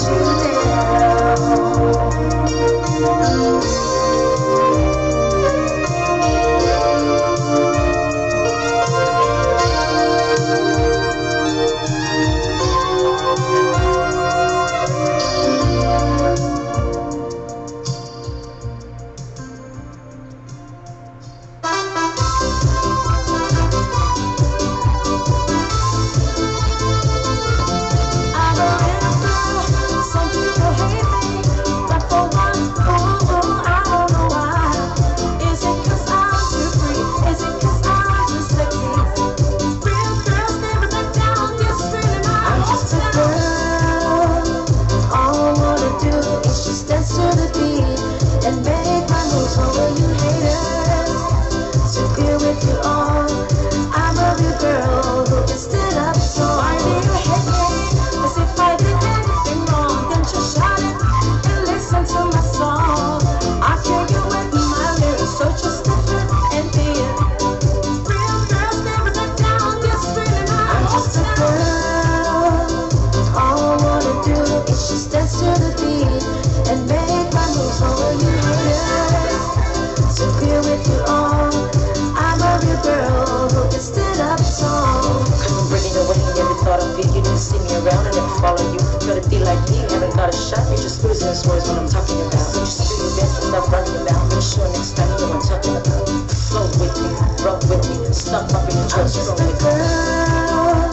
you down. I'm a little girl. Some people hate me, but for what? Ooh, I don't know why. Is it 'cause I'm too free? Is it 'cause I'm too sexy? Real girls never back down. This really my I'm just a hometown. girl. All I wanna do is just dance to the beat and make my moves for all you haters. To be with you all, I'm a real girl who can stand up Why do tall. you hate me? As if I did anything wrong. Then just shout it and listen to my song. I kill you with my lyrics, so just step it and be it. Real girls never back down. This really my I'm just a hometown. girl. All I wanna do is just dance to the beat and make my moves for all you haters. To be with you all, I'm a real girl who can stand up tall. 'Cause I'm bringing away every thought of you. You didn't see me around, I never follow you. Try to be like me, haven't got a shot. You're just losing those words what I'm talking about. So just do your best and stop running your mouth. Make sure next time you know what I'm talking about. Flow with me, roll with me, stop bumping and I'm just just roll a with me. girl.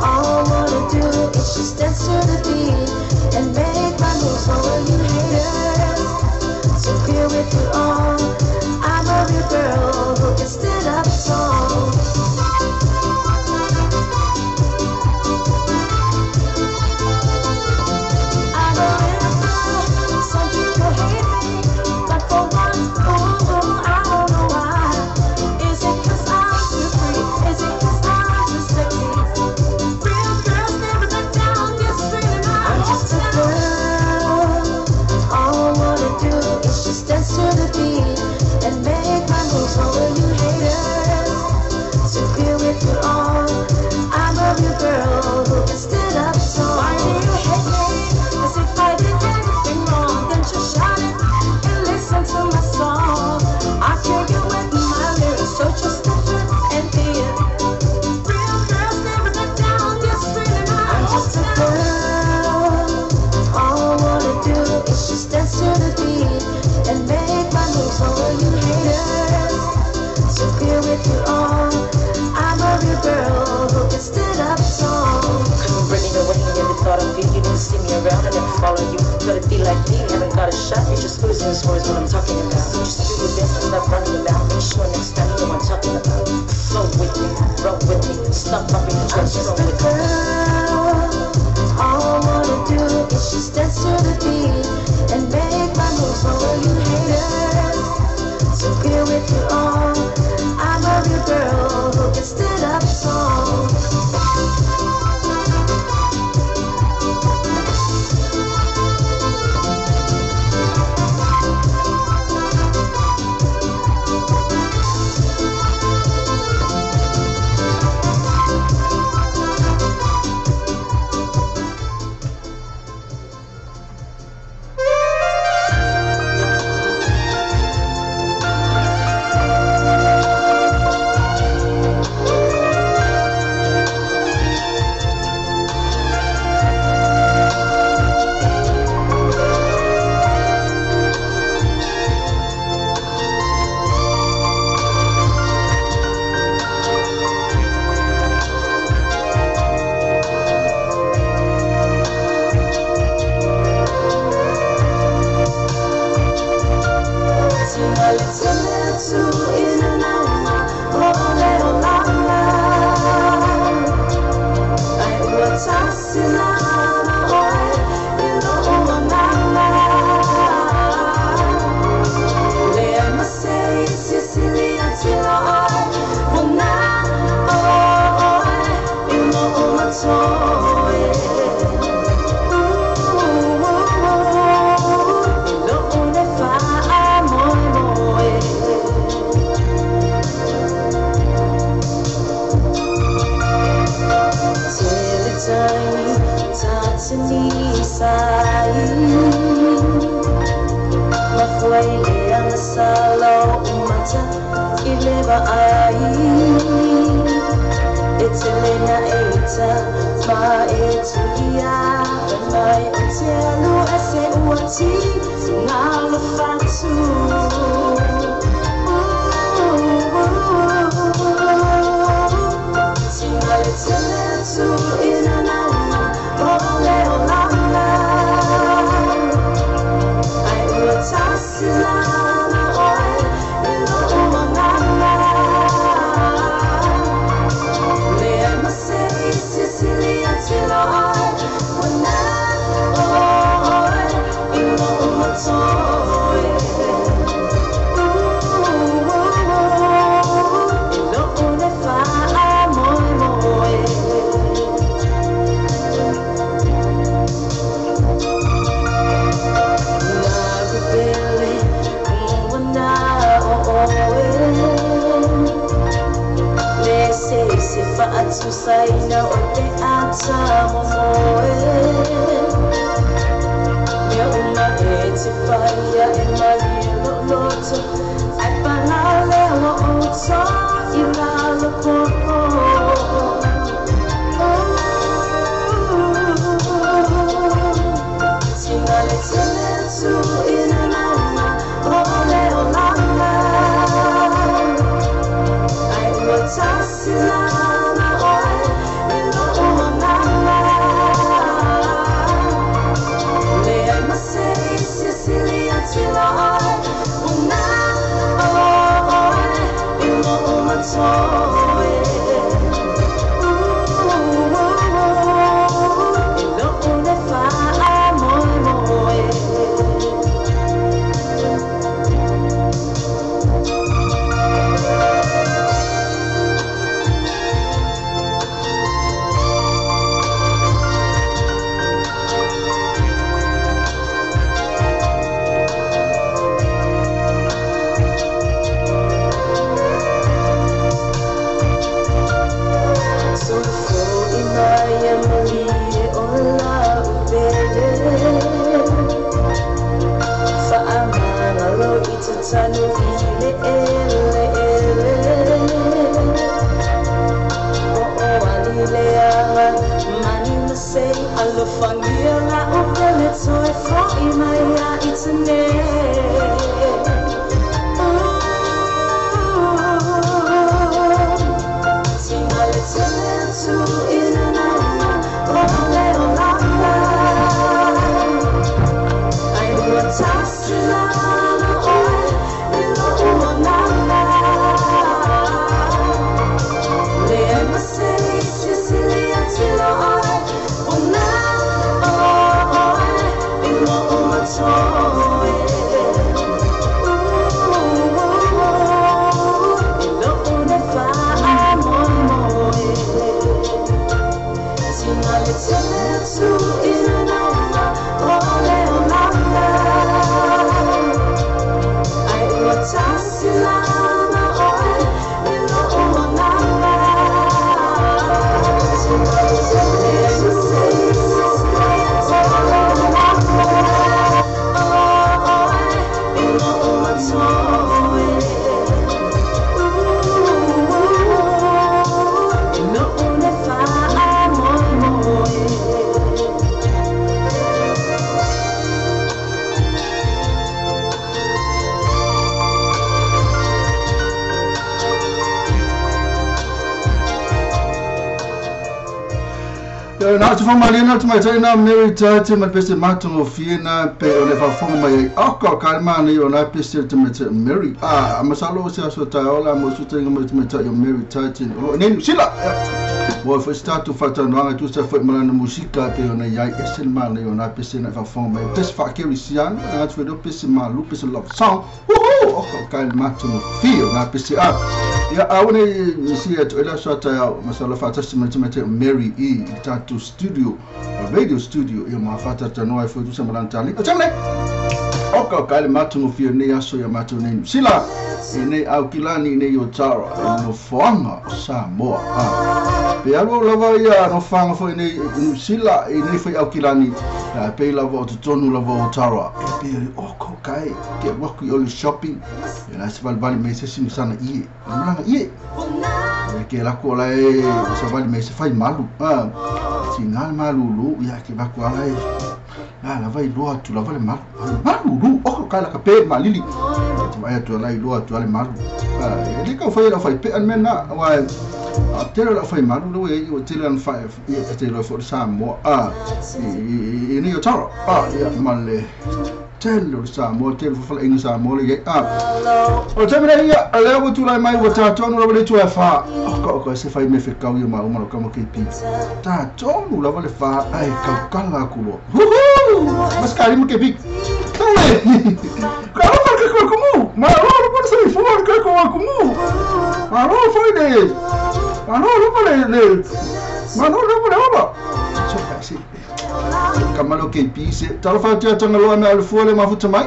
All I wanna do is just dance to the beat and make my moves for all you haters. To be with you all, I'm a real girl who can stand up tall. I'm a little girl. Some people hate me, but for what? Ooh, I don't know why. Is it 'cause I'm too free? Is it 'cause I'm too sexy? Real girls never back down. This really my I'm just a hometown. girl. All I wanna do is just dance to the beat and make my moves for all you haters. To be with you all, I'm a real girl who can stand up Why do tall. you hate me? As if I did anything wrong. Then just shout it and listen to my song. I kill you with my lyrics, so just step it and be it. Real girls never back down. This really my I'm just a hometown. girl. All I wanna do is just dance to the beat and make my moves for all you haters. To be with you all, I'm a real girl who can stand up tall. 'Cause I'm bringing away every thought of you. You didn't see me around, I never follow you. Try to be like me, haven't got a shot. You're just losing those words what I'm talking about. So just do your best and stop running your mouth. Make sure next time you know what I'm talking about. Flow with me, roll with me, stop bumping and I'm just just roll a with me. girl. All I wanna do is just dance to the beat and make my moves for all you haters. To be with you all, I'm a real girl who can stand up tall. tai Mafua i le agasala o mata i le vaai E tele na eita ma e tulia Mai o te alu e se uati ngalo fatu Tinga le tele tu ina nauna o le olanga Ai ua tasi lana oe i lou agaga Leai ma se isi e sili atu i lo oe Ua na oe i lou loto I lou le faamoemoe Lagu pele moana o oe Le se se faatusaina o te ata momoe Mea uma e te whaia e malie loloto Ai pangalewa o to i lalo popo Tinga le tele tu ina nauna o le olanga Ai ua tasi lana oe i lou agaga Leai ma se isi e sili atu i lo oe Ua na oe i lou loto I lou le faamoemoe Soifo i mai e malie o lau pele Faamagalo i te tanu i le ele ele O o ali le anga mani ma se alofangia lau pele toe fo'i mai ia i te nei Tinga le tele tu ina nauna o le olanga Ai ua tasi lana oe i lou agaga Leai ma se isi e sili atu i lo oe Ua na oe i lou loto I lou le faamoemoe Tinga le tele tu ina nauna o le olanga Ai ua tasi lana oe i lou agaga Tinga le tele tu ina nauna oe i lou loto I lou le faamoemoe Ia na atu whamalina atu mai taina Mary Tate ma pese matungo fiena pe o le whafonga mai ai oko ka mana i o na pese te mai te Mary a masalo se aso tai ola mo su tenga mai te mai tai o Mary Tate o nei sila mo fo statu whatanoanga tu sa foi malana musika pe o na iai ese le mana i o na pese na whafonga mai pese whakeri sian na atu whero pese malu pese love song woohoo oko ka le matungo fi o na pese a ia a one si atu ela so tai au masalo whatasi mai te mai te Mary E i tātou studio, radio studio ia ma whatata noa e whautusa malana tāli. O tēnei, oka o kaile matungo whio nei aso ia mātou nei Sila, e nei Aukilani nei o Tara, e no whaanga o Samoa. Pe alu lava ia no whaanga foi nei New Sila, e nei foi Aukilani. La pe lava o totonu lava o Tara. E pe le o ko kai ke waku i ole shopping. E la se vali vali me se sinu sana ie. Malanga ie. E ke la ko la e sa vali me se fai malu. Ah. Si ngal malu lu ia ke vaku ala e. La la vai loa tu la vale malu. Malu lu o ko kai la ka pe malili. Te mai tu la i loa tu ale malu. Ah, e le ka fai la fai pe an mena wa a tele la fai malu lo e o tele an fai e te lo fo sa mo a e ni o taro a ia male tele o sa mo tele fo fala inga sa mo le a o te mena ia a le o tu lai mai o ta tonu la le tu e fa o ko ko se fai me fe kau ia ma o ma ka mo ke pi ta tonu la le fa ai ka kala ku lo hu mas kari mo ke pi Tole ka lo fa ka ko mu ma lo lo po se fo ka ko ko mu ma lo fo de ma lo lo po le ma lo lo po le oba so ka se kamalo ke pi se talo fa tia tanga lo me al fo le mafuta mai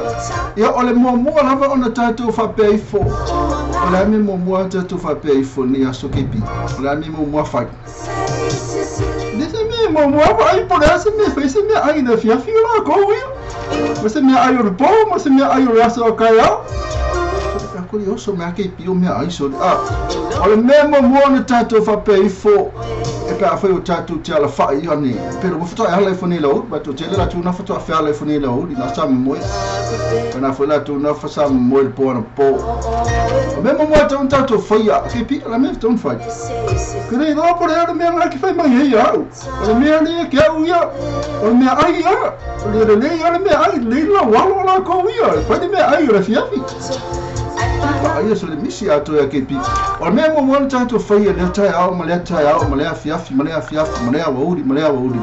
ia o le mo mo lava ona tatou fa pe fo o le mi mo mo tatou fa pe fo ni aso ke pi o le mi mo mo fa ni se mi mo mo ai por essa me fez se me ai na fia fia la ko wi mo se me ai o po mo se me ai o aso ka ya curioso me ke pi o me ai so a o le me mo mo na tatou fa pe fo e pe a foi o tatou te ala fa i ani pero mo foto ala fo ni lo ba to tele la tu na foto a ala fo ni lo di na sa mo na foi la tu na fa sa mo po na po o me mo mo tatou tatou foi a ke pi la me ton fai que nei no por era me nga ki fai mai ia o le me ali ke au ia o me ai ia o le le ia le me ai le la walo la ko ia fai me ai o le fiafi ai so le misi ato ia ke pi o me mo mo tatou fai le tai au ma le tai au ma le fiafi ma le fiafi ma le wauri ma le wauri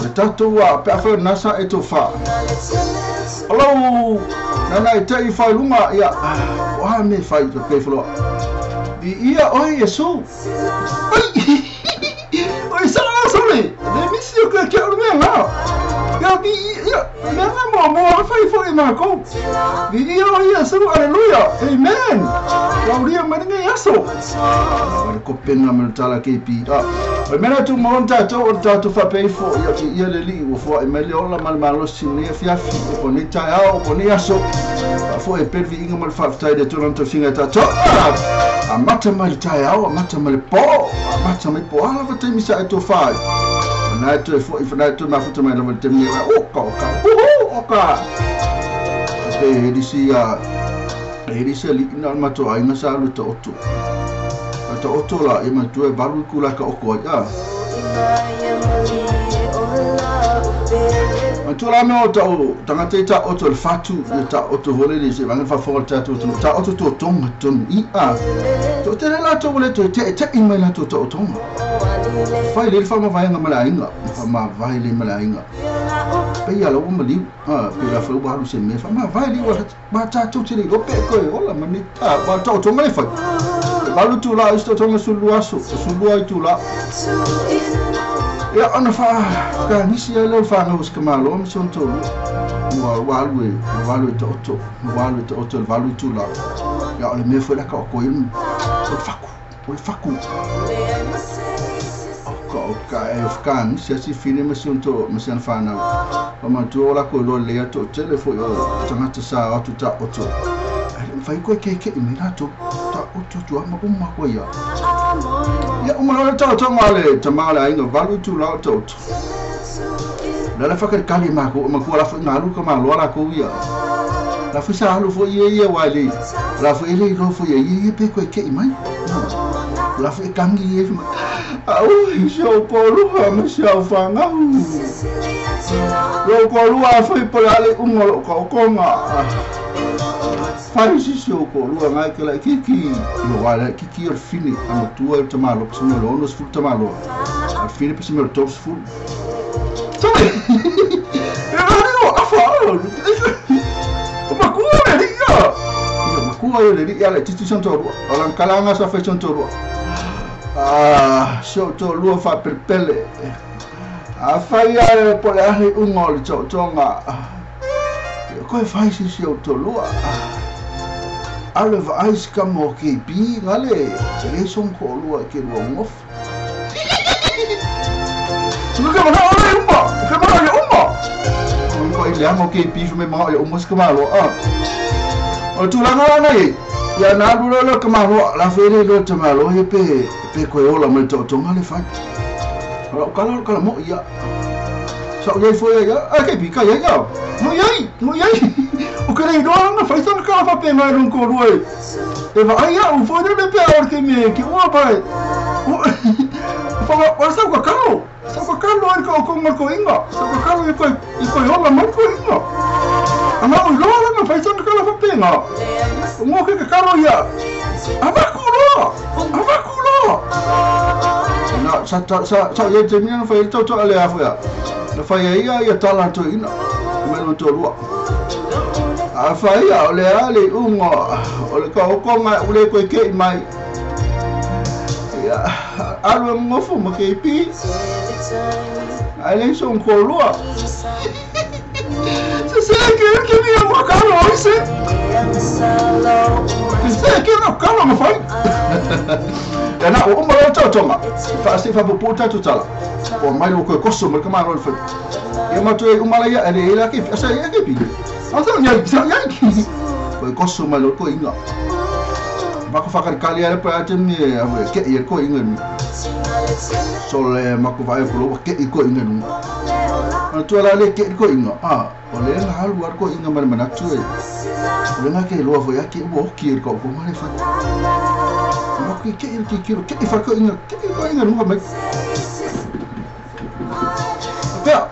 le tatou a pe fa nasa e to fa hello nana e tai fai lunga ia o ha me fai to pe flo i ia o Yesu ai oi sa so le le misi o ke o me nga ia bi ia me nga mo mo fai fo e ma ko bi ia o Yesu haleluya amen Lauria mai ngai aso o ko pena me tala ke pi a o mena tu mo tatou o tatou fa pe fo ia ti ia le li o fo e mai le ola mal malo si ni fiafi o ni tai ao o ni aso a fo e pervi inga mal fa tai de toronto singa tatou a mata mai tai ao a mata mai po a mata mai po ala fa te misa e to fa na to fo e fa to ma fo mai la te mi o ka ka o ka e di si a e di se li na ma to ai na sa lu to to a to to la e ma tu e balu ku la ka o ko ya ma tu la me o ta o tangata ta o to le fatu ta o to hole le se vanga fa fo ta to ta o to to tonga ton i a to te la to le to te te i mai la to to tonga fai le fa ma vai nga mala inga fa ma vai le mala inga pe ia lo ma li a pe la fa wa lu se me fa ma vai li wa ma ta to te le lo pe ko o la ma ni ta ba to to mai fa ba lu tu la isto tonga su lu aso su lu ai tu la ia ona fa ka nisi ia le fa no ska malo mi son to wa wa lu wa lu to to wa lu to to wa lu tu la ia o le me fo la ka ko im o faku o faku o ka e kan se si fine me son to me san fa na o ma tu la ko lo le to tele fo o tangata sa atu ta o to fai ko ke ke mi la to ta o to tu ma o ma ko ia ia o ma ta to ma le ta ma la inga valu tu la to la la fa ka kali ma ko ma ko la fa na lu ko ma lo la ko ia la fa sa lu fo ia ia wa le la fa ile lo fo ia ia pe ko ke mai la fa kangi ia au so ko lu ha ma sa fa nga lo ko lu a fa po la le ungo ko ko nga fai si so ko lu nga ke la kiki lo wa la kiki o fini a ma tu o tamalo se me lo no fu tamalo a fini se me lo to fu sabe e a fa o ma ku le ia ma ku le ia le titi santo o la kalanga sa fe santo ah so to lu fa per pele a fai a po le ahi ungo le to tonga ko e fai si so to lu a le va ice ka mo ke bi ngale le son ko lu ke lu ngof tu ka ma le umma ka ma le umma leaga o KP fai mai magao ia uma se tamaloa a. O le tulaga la na i ai, ia na alu loa lea o le tamaloa, la foi e le iloa e le tamaloa ia pe pe koe ola mai le taotoga le fai. O lau tala o le tala moi ia. Sa ou iai foi ia, a KP ka iai ia. No iai, no iai. O ke le iloa na fai sana tala faapena i lona toalua e. E vaai au foi lele pe a o le taimi e ke ua pae. Whanga, o sau kakalo. Sau kakalo ai ka o konga ko inga. Sau kakalo i koe, i koe ola mai ko inga. Anga o iloa langa fai sana kala faapena. O ngō ke kakalo ia. Avaku loa! Avaku loa! Na, sa, sa, sa, sa ia te mina na whai tau tau ale afu ia. Na whai ia ia ia tala to ina. Mai no to lua. A whai ia o le a le unga o le ka o konga o le koe ke i mai. Ia, alu e ngofu ma ke pi. Ai le so ko lua. Se se ke ke mi o kalo ai se. Se ke no kalo ma fai. Ia na o uma lau taotoga. Fa se fa popo tatu tala. O mai lo koe koso mai ka malo le fai. Ia ma toe uma la ia ele ela ke sa ia ke pi. A sa ia sa ia. Koe koso mai lo koe inga. Mako whakarekali ale pa ate me a ke i ko inga ni. So le mako vai ko lo ke i ko inga ni. Ana tua la le ke i ko inga. A o le na halu ar ko inga mana mana tu e. O le na ke loa foi a ke o ki ko ko mare fa. Mako ke i ke ke ke i fa ko inga ke i ko inga nunga mai. Pea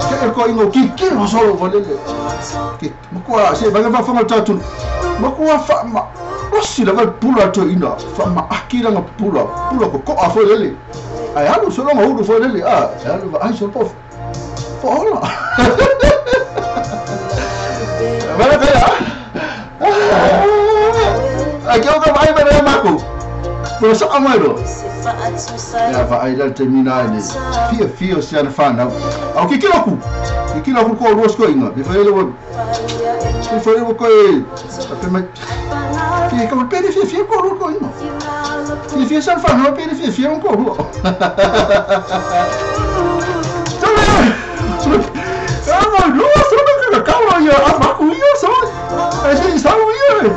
ke i ko inga ki ki ro solo valele. Ke mako a se vai va fa tatu. Mako a fa ma Osi lava le pula a toeaina, faamaaki lana pula, pula koko'a foi lele. Ae alu sologa ulu foi lele, a, e alu vaai solo po, po ola. Vai kai a. Ai ke oka vaai mai rea mākou. Pula saa mai roa. Ia vaai la le taimi na ai nei. Fia fia o si ana whanau. Au kikilo aku. Kikilo aku ko rua skoinga. Pe whai le Pe whai le koe. Pe mai. Fia ka pere fia fia ko rua koinga. Fia fia san whanau pere fia fia ko rua. Ah, rua so ka ka ia a maku ia so. Ai se sa ia.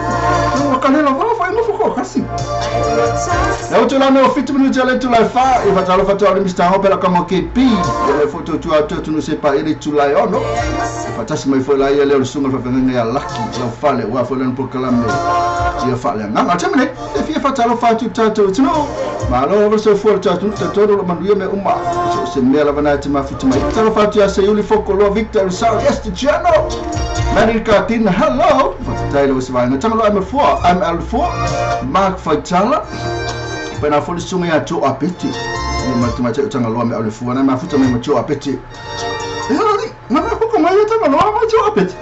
Ua ka lela va fa no foko kasi. Lau tu la no 7 minuti ale tu lai fa e fa talo fa tu ale Mr. Hopela ka mo KP e le foto tu atu tu no se pa ele tu lai ono e fa tasi mai foi lai ele o le sunga fa fenga ya laki lau fale ua foi lana polokalame ia fa le nganga temene e fia fa talo fa tu tatou tino malo over so fo tatou tatou lo manuia me uma so se mea lava na te mafuta mai talo fa tu ia se uli foko lo Victor Sa yes the channel Mary Katina hello fa tai lo se vai tanga lo ML4 ML4 Mark Faitala pena foi le sunga ia tō apete ia ma te matai o tanga loa me au le fua na mafuta mai ma tō apete e hala ni ma na kuka mai o tanga loa ma tō apete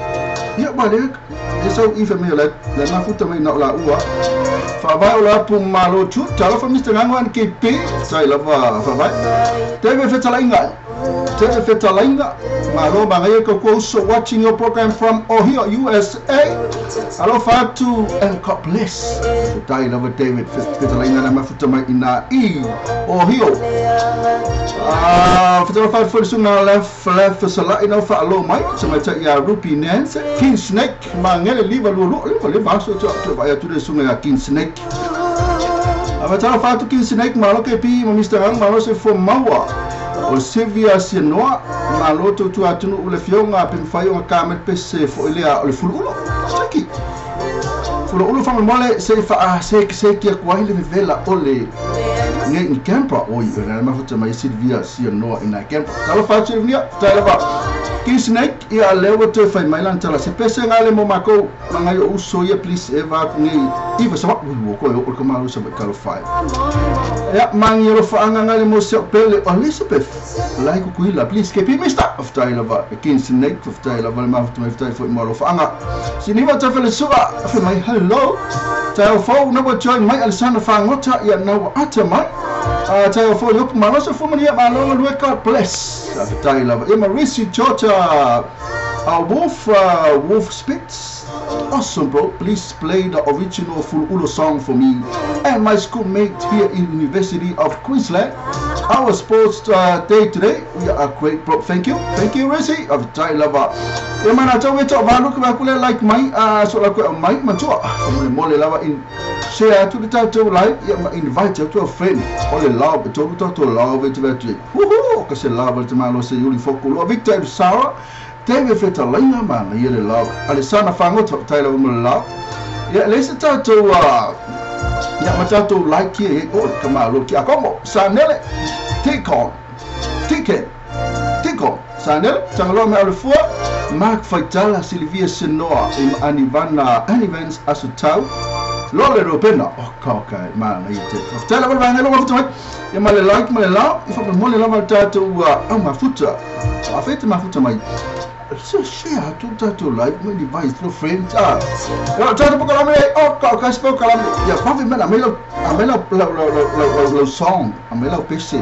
ia ba le e sau i fa me la la mafuta mai na o la ua fa vai o la pu malo tu tala fa Mr. Ngango an KP sai lava fa vai te me fetala inga te me fetala inga malo ma ngai ko ko so watching your program from Ohio USA alofa atu and God bless tai lava David fetala inga na mafuta mai ina i Ohio ah fetala fa foi sunga left left sala ina fa alo mai se mai ta ia Ruby Nance King Snake mangele liva lu lu liva liva so to to vai atu le sunga ya King Snake Avatara fa atu King Snake malo ke pi ma Mr. Hang malo se fo maua o Sylvia Sianoa malo tu tu atunu u le fionga pe mfai o ka me pese fo ile a o le fulu ulo saki fulu ulo fa mole se fa a se se ki ku ai le vela o le nge ni campa oi na ma futa mai Sylvia Sianoa ina campa talo fa Sylvia talo fa King Snake ia lewa te fai mai lan tala se pese ngale mo mako manga yo uso ia please eva ku ngi iva sa wa ko yo ko malu sa kalo fai ia mangi ro fa anga ngale mo se pele Elizabeth lai ku kuila please keep mister of tai lava King Snake of tai lava ma futa mai tai fo mo ro fa anga siniva ta fele suga fe mai hello tai fo na wa join mai Alexander fa ngota ia na wa ata mai tai fo yo malo se fo mania malo lu God bless tai lava e Marisi Georgia Wolf Wolf Spitz awesome bro please play the original full ulo song for me and my schoolmate here in University of Queensland Our sports day today. We are great bro. Thank you. Thank you Resi. Faafetai lava. Ia ma na tau e toavalu ka aku le like mai a so la ko mai matua. Mo le lava in share to the tatou like ia ma invite to a friend. O le love to to love te va tu. Hu ka se love te malo se yuli foku lo Victor Sarah David Fetalaina ma ia le love. Alessandra Fangoto tai lava mo le love. Ia le se tatou ia ma tatou like ia o ka malo ki akongo Sanele Tikon Tiken Tikon Sanele tangaloa me ale fua Mark Faitala Silvia Senoa Anivana Anivans Asutau Lole Robena o ka ka ma na ia te Faitala wala ngelo ma futa ia ma le like ma le love i fa mo le lava tatou au mafuta a fete mafuta mai so share to tatou like my device to friends ya tatou pokalame o ka ka spo kalame ya fa me la me lo a me lo lo lo lo lo song a me lo pc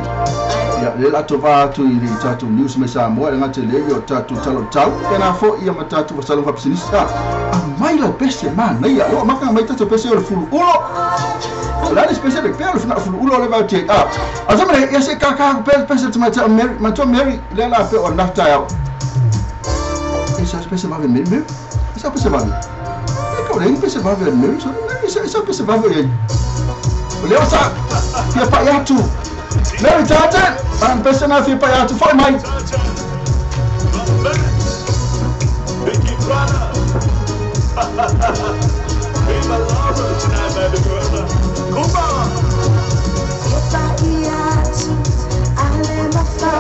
ya le la to va tu i tatou news me sa mo le ngate le yo tatou talo tau na fo ia ma tatou salo fa psinista a mai lo pc ma na ya lo ma ka mai tatou pc o fulu ulo la especial le pelo fulu ulo le va te a a so me ya se ka ka pc to ma to Mary le la pe o nafta ya Esa pese va Mary Mary esa pese va e ka le pese va Mary so Mary esa pese va le osa fia pa ya tu Mary Tata an pese na fia pa ya tu foi mai Vicky Prada Be my lover tonight baby girl Kumba Fia pa ya tu ale ma fa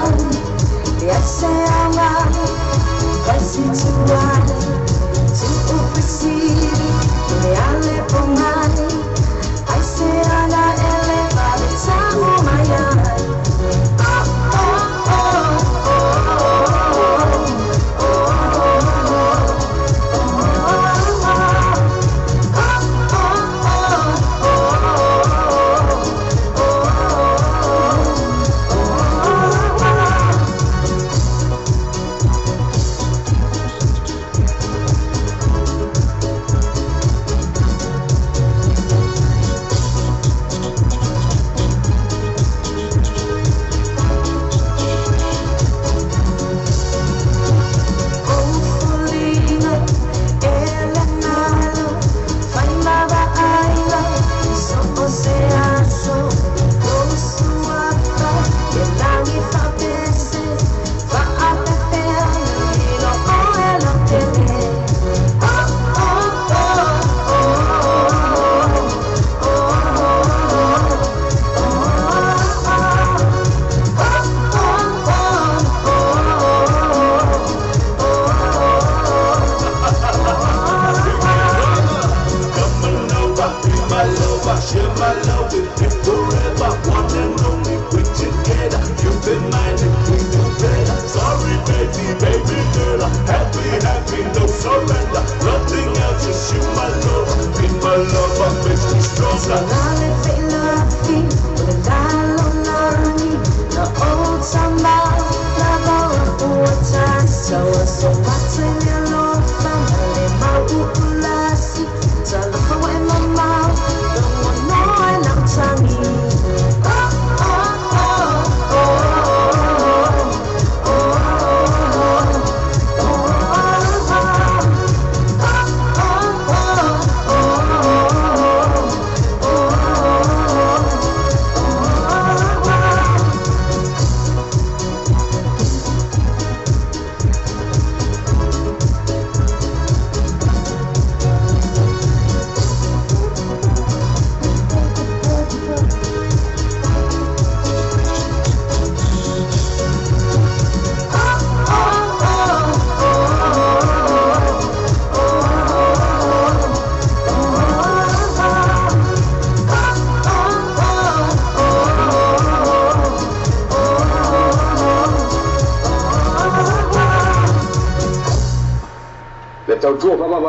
ya se ama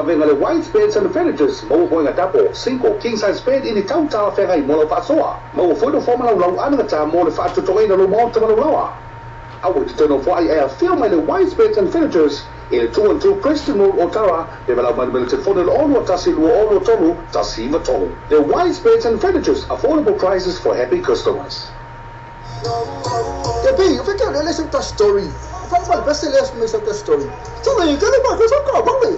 Le white beds and furnitures, mo hoinga tapo, single king size bed in the town tower whengai mo lau whaasoa. Mo foino whoma lau lau anangata mo le whaatutoina lo maota ma lau lawa. Awe te tono whai e a whio mai le white beds and furnitures i le 212 Preston Road Otara, le walau mai le telefone le 6 1 2 3 1 3. The white beds and furnitures, affordable prices for happy customers. se story. Fa fa pese le me sa story. So le ke le ba ko so ka ba le.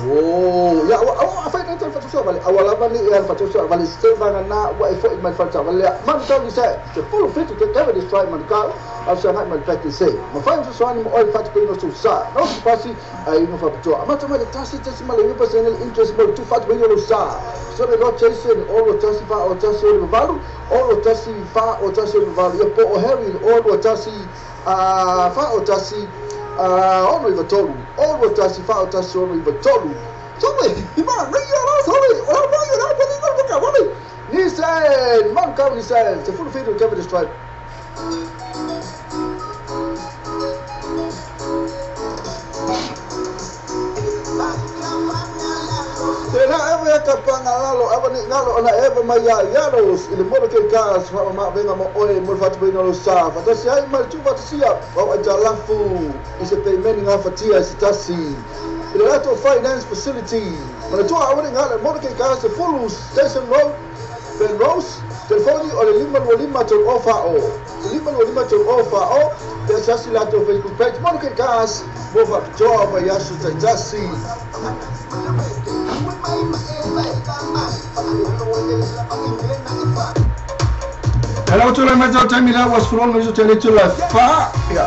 Oh, ya wa fa ta fa so vale. Awa lava ni e fa so vale se va na wa e fo i mai fa sa vale. Man tau ni se se full fit to get this try man ka. Au sa ngai mai fa se. Ma fa so so ni mo oi fa te no so sa. No se pasi ai no fa to. Ma to mai tasi tasi ma le pa se interest mo tu fa te no sa. So le no chase o lo tasi fa o tasi o le valu o lo tasi fa o tasi o le valu. Ia po o Harry o lo tasi fa o tasi ono iwa tolu o lo tasi fa o tasi ono iwa tolu. So le ma ngai ala so le o ma ia la pa ni ko ka wa le. Ni se man ka ni se se full feed Kevin Stripe. Tena ewa ka pangalalo ewa ni ngalo ona ewa mai ia iaros i le moro ke gas fa ma venga mo oe mo fatu bino lo sa fa tasi ai mai tu fatu o ai talafu i se payment nga fatia se tasi i le lato finance facility ma tu a ni ngalo moro ke gas full station road Ben Rose telefoni o le 525 tolu ofa o 525 tolu ofa o te sasi lato Facebook page moro ke gas mo fa toa pa yasu tasi. Hello to la time la was full on tele to la fa ya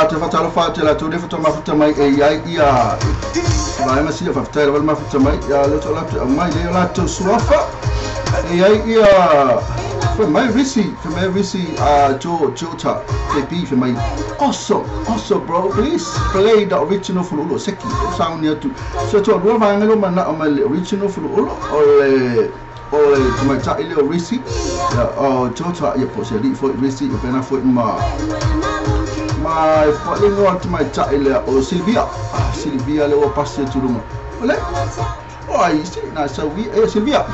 te fa talo fa te la to de fa ma fa mai e ai ia va ma si fa fa te ma fa mai ya le to la mai le la to suafa e ai ia fa mai visi to ta te fa mai also bro please play the original fululo seki sound ya tu so to ro va ngelo mana o mai original fululo o le o mai ta ile risi o tota ia po se li fo risi e pena fo ma ma fo le no mai ta ile o Silvia Silvia le o passe tu lunga ole oi si na sa wi e Silvia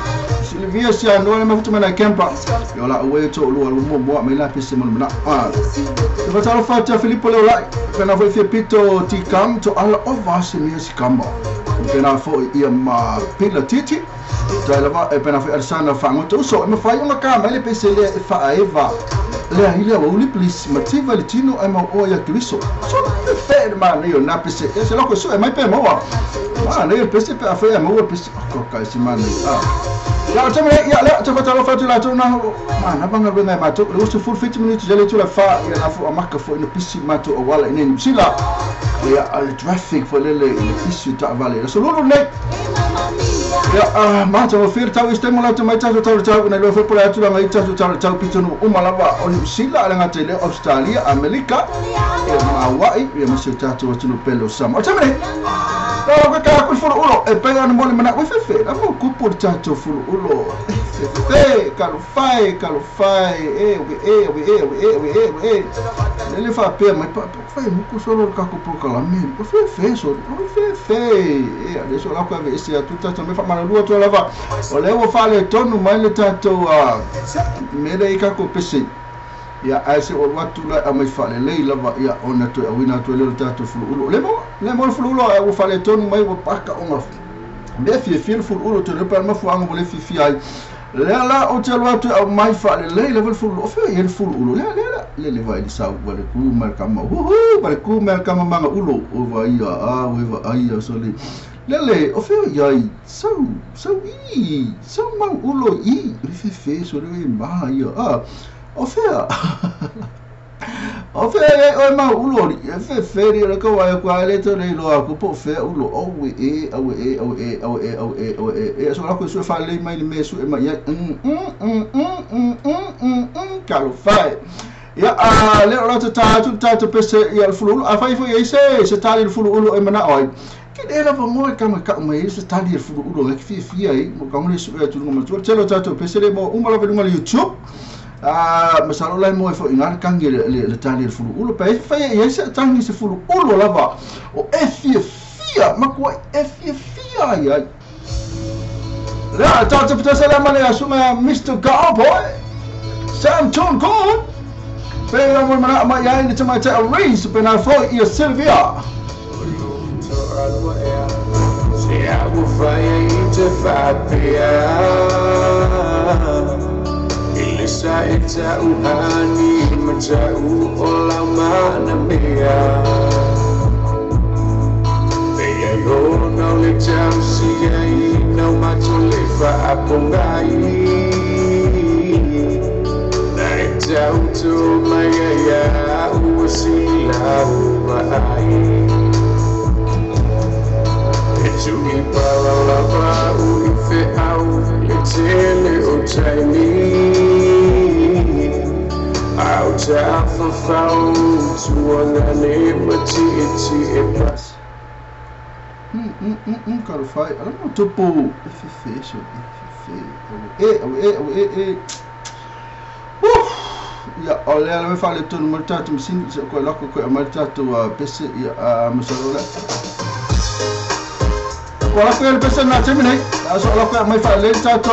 Silvia si ano le mafuta mana kempa yo la we to lu mo mo me la pese mo na ah te fa talo fa ta Filippo le la pena fo fi pito ti kam to ala ova se mi si kamba pena fo ia ma pila titi ta lava e pena fo arsana fa ngoto so me fa yo ka me le pese le fa eva le ile o li please mativa le tino e ma o ya kriso so fe ma ne yo na pese e se lo ko so e mai pe mo wa ma ne pese pe afa ya mo pese ko ka si ma ne ah ya te me ya le te fa talo fa la to na ma na banga be ma to le so full 50 minutes le to la fa ya na fo ma ka fo no pisi ma to o wala ne ni sila ya al traffic fo le le pisi ta vale so lo ne ya ma to fir tau istemo la to mai ta to ta na lo fo pola tu la mai ta to ta pito no umalava o ni sila la ngate le Australia America e ma Hawaii e ma se ta to no pelo sam o tamene no ka ka fulu ulo e pega no mole mana we fe la mo kupu ta to fulu ulo fe kalufai kalufai e we e we e we e we e we le fa pe mai pa fa mo ku solo ka ku proclame o fe fe so o fe fe e adesso la qua se a tutta me fa mana lua to lava o le o fa le tonu mai le tato a me le ka ko pese ya ai se o watu la a mai fa le lei lava ya ona to a wina to le tato fulu le mo fulu o fa le tonu mai o paka o ma me fi fi fulu to le pa ma fu ango le fi fi ai le la o te watu a mai fa le lei level fulu o fe el fulu le le le le vai sa o le ku ma ka ma hu hu ba ku ma ka ma ulo o vai a o vai ai so le lele o fe ai so so i so ma ulo i fe fe so le ma ia a o fe o fe o ma ulo fe fe ri le ko wa ko le to le lo ko po fe ulo o we e o e o e o e o e o e e so la ko so fa le mai me su e ma ia calo fai ya a le lo ta ta ta pese ia fulu a fai foi ese se tali fulu e mana oi ke le va mo ka ma ka mai se tali fulu ulo ke fi fi ai mo ka mo su e tu mo tu telo ta to pese le mo uma la venga YouTube a masalo la mo fo inga kangi le tali fulu ulo pe fa ye se tangi se fulu ulo lava o e fi fi ma ko e fi fi ai la ta ta ta salama le asuma Mr. Cowboy Sam Tone Cool Pero mo mana ma ya ni tama ta race pena fo ia Silvia e tau hani ma tau o lau mana mea. Leia i ona o le tau sia i nau mato le whaapongai. Na e tau tō mai ai a ua si lau ai. E tui pala lava u i fe au le tele o taimi. Au ta whawhau tuanga ne ma ti e ti e pas. Cara fai. Ala mo tupu. F F so F F E E E E E. Ia o le ala me fale tonu mo tatu msini se ko lako ko mai tatu pese ia masalo le. Ko lako ele pese na temi nei. So lako mai fale tatu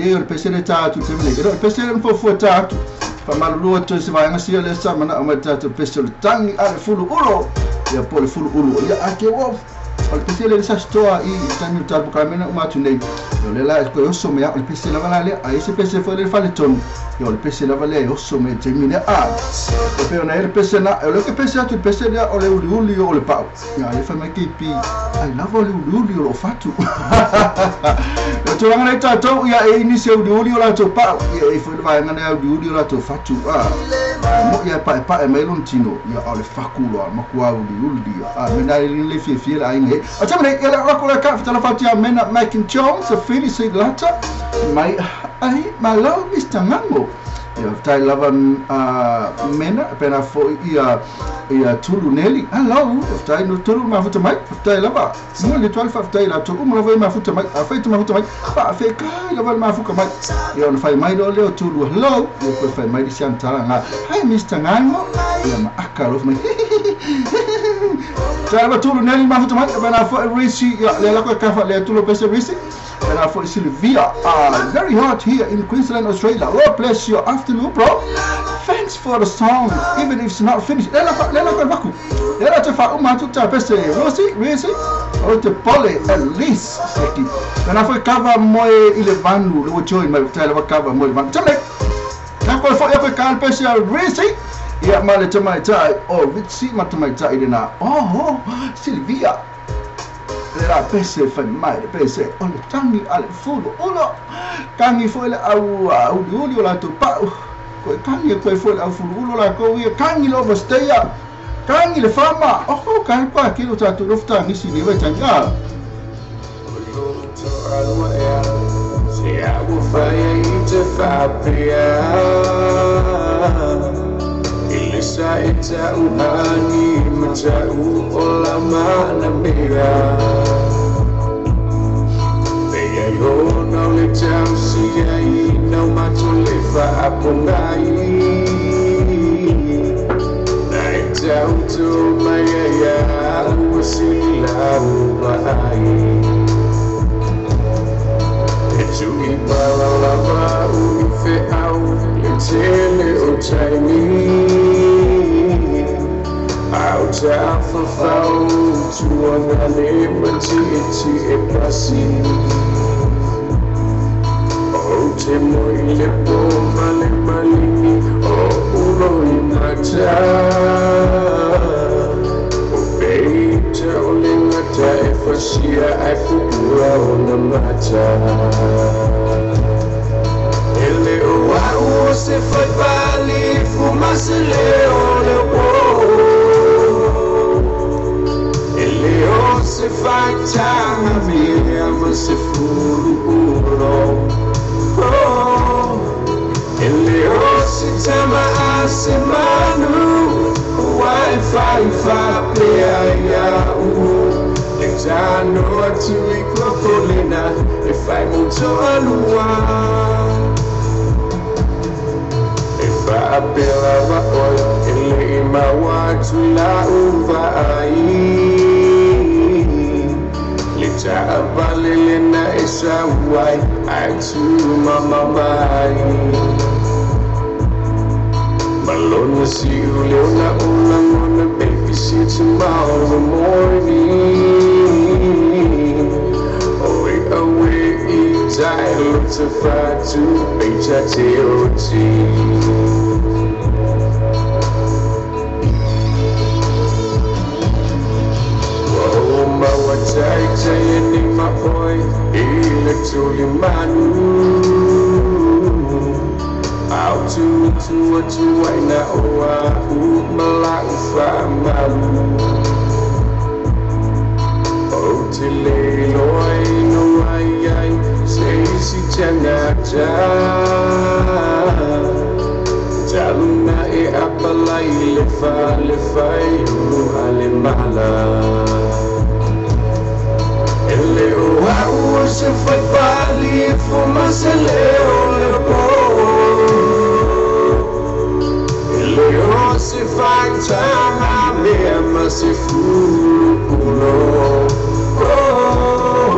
e o le pese le tātu te mene. E o le pese le mfofua tātu. Whamarurua tō se vaenga sia le sa mana o mai tātou pese o le tangi a le fulu uro. Ia po le fulu ulu. Ia a ke wo. O le pese le sa stoa i tani o tāpu karamena umatu nei. O le la e koe oso mea o le pese lava la lea. A ese pese foi le fale tonu. Ia o le pese lava lea e oso mea te mine a. O pe ona e le pese na. O le ke pese atu le pese lea o le uli uli o le pau. Ia e whai mai kei pi. Ai lava o le uli uli o lo fatu. O tūranga nei tātou ia e inisi uli uli o lātou pau. Ia e foi le vaenga nei uli uli o lātou fatu. Mo ia pae pae mai lon tino. Ia o le fakulo a makua uli uli. A mena e le fie fie la inge. O te mene ia le rako le ka whatala whatia mena Mac Jones a Fili Siglata. Mai ai malo Mr. Ngango. Ia tai lava mena pena foi ia tulu neli. Hello, tai no tulu mafuta mai, tai lava. Mo le twal fa tai la tulu mo lava mafuta mai, a fai mafuta mai. Pa fe kai lava mafuka mai. Ia on fai mai lo leo tulu. Hello, ia ko fai mai si antala nga. Hi Mr. Ngango. Ia ma aka lo mai. Tai lava tulu neli mafuta mai, pena foi Risi ia le la ko ka fa le tulu pese Risi. And I for Sylvia, very hot here in Queensland, Australia. Lord bless your afternoon, bro. Thanks for the song, even if it's not finished. Lela vaku. Lela te fa uma tu ta pese Rosie, Risi, o te pole at least seki. And I for cover moe ilevanu, le join my tele cover moe ilevanu. Tele. Na ko fo ya ko ka pese Risi. Ya male te mai tai o Ritsi ma te mai tai na. Oh, Sylvia. Le la pese fai mai le pese o le tangi a le fulu ulo kangi foi le au uli uli o la tu pau koe kangi koe foi le au fulu ulo la ko ia kangi lo bosteia kangi le fama oh kangi pa kilo tatu lofta ngisi ni we tangi a o to alua ea se a ua fai ai te faapea i le sa e tauhani ma tau o la mana mea. Te ai hona o le tausi ai nau mato le faapongai. Na e tau tō mai ai a ua sili lau vaai. E tui pala lava u i wheau le tele o taimi. Au te awhawhau tuanga le mati e ti e pasi. O te moi le po male malini o uro i mata. O peita o le ngata e whasia ai fupura o na mata. Ele o au o se whai pali fumase leo le wo. Ele o se whai tanga mea ma se furu uro. Oh, ele o se tama a se manu wai whai whapea ia u. Le tano atu i kokolena e whai moto alua. E whaapela wa oi e le i maua atu la uva ai. Le taavale le na e sauai ai tu mamamai. Malona si uleona o langona baby see you tomorrow morning. Away away i tai lo te whatu peita te oti. Maua tai tai ni ma oi i le tuli manu. Au tu tu atu ai na o a u mala u wha malu. O te le loi no ai ai se isi tangata. Taluna e apalai le fa le fai ulu ale mala. Ele o au o se fai pali fumase leo le po. Ele o se fai tanga mea ma se furu ulo. Oh,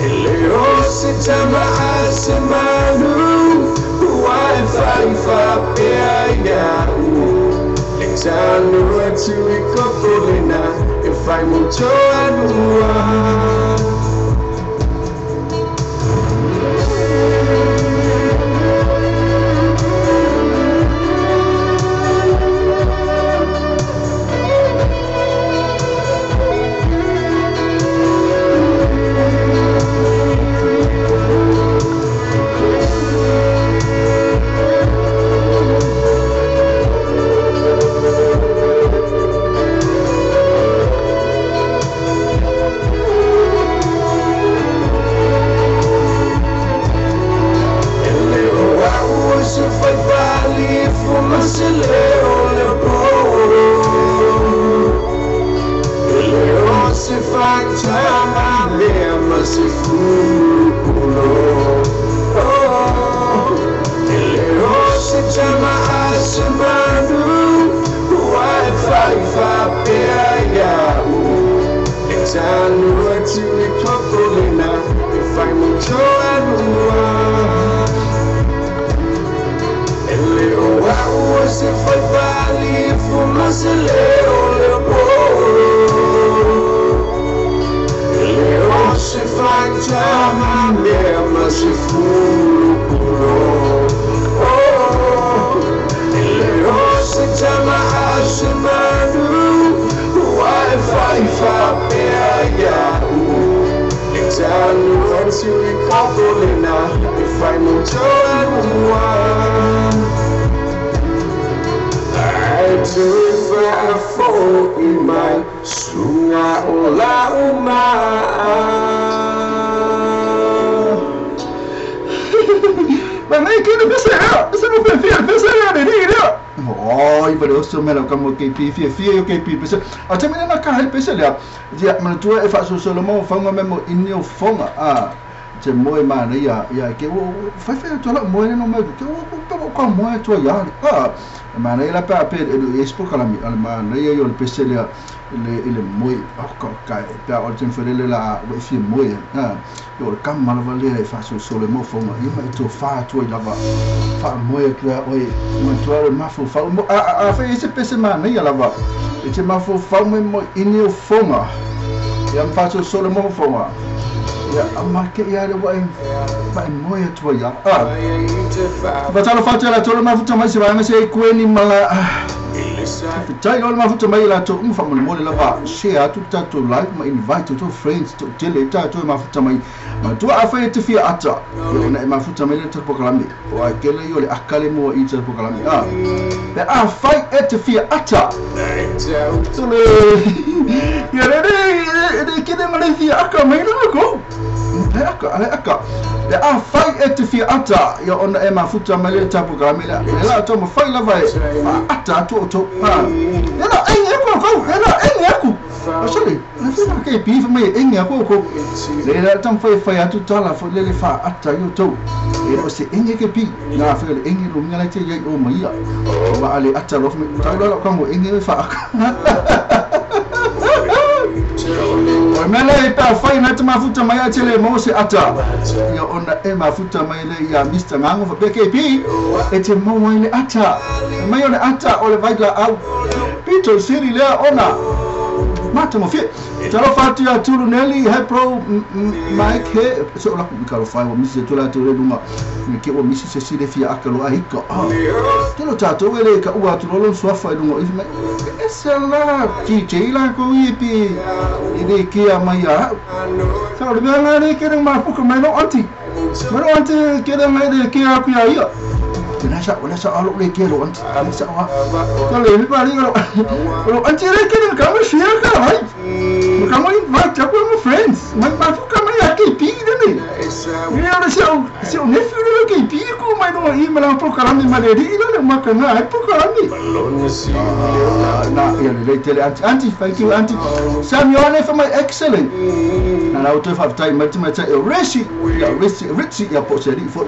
ele o se tama a se manu tanu atu i kokolena e whai mo toa nua. Fia KP pese a te mena ka hai pese lea ia manatua e faasolosolo mo fauga me mo ini o foga a te moe manaia ia ke o fai atu la moe no mai ke o o ka moe atu ia a manaia la pa pe e expo kalami ale manaia yo le pese lea le moe o ka ka pe o te mfele la o fia moe a yo le kam malava lea e faasolosolo mo foga ia ma to fa atu i lava fa moe atu ia oi matua le mafu fa mo a fa ese pese manaia lava e te mafu fa mo mo ini o foga ia mfaasolosolo mo foga ia amake ia le wai mai moe atu ia a Batalo fatela tolo mafuta mai se vanga se kueni mala Tai lo mafuta mai la to umfa mo mo lava share atu tato like ma invite to friends to tele tato mafuta mai ma tu afa e te fia ata yo na mafuta mai le te pokalami o akele yo le akale mo i te pokalami a pe a fai e te fia ata to le ya re re ke de male fia aka mai no ko pe aka ale aka pe a fai e te fia ata yo ona e mafuta mai le te pokalami le la to mo fai lava e ata to to ha ela engi ko ko ela engi aku sorry na fia ke bi fa mai engi aku ko le la tam fai fai atu tala fo le le fa ata yo to e o se engi ke bi na fa le engi lo ngala te ye o mai o ba ale ata lo me ta lo ka mo engi fa o mele e pa fai na te mafuta mai atele mo se ata ia ona e mafuta mai le ia Mr Ngango fa PKP e te mo mai le ata mai o le ata o le vai la au Peter Siri le ona mata mo fie talo fatu ia tulu neli he pro Mike he so la ku ka fai o misi tula tu le lunga me ke o misi se sile fia akalo a hika telo tato ele ka ua tu lolo swafa lunga i mai ese la DJ la ko i pi i ke a mai a so le mea le ke ma puka mai no anti mai no anti ke mai le ke a ku ia ia nasa nasa alo le ke lo anti nasa wa to le mi pa ri lo anti le ke ka mo share ka hai ka mo invite ka mo friends mai ma fuka mai a ke pi ne ne ia le se o nephew le ke pi ko mai no i ma po ka mi ma le ri lo ma ka na ai po ka mi na ia le tele anti anti thank you anti Samuel for my excellent na na o fa tai mai mai tai Ritchie ya Ritchie Ritchie ya po se ri fo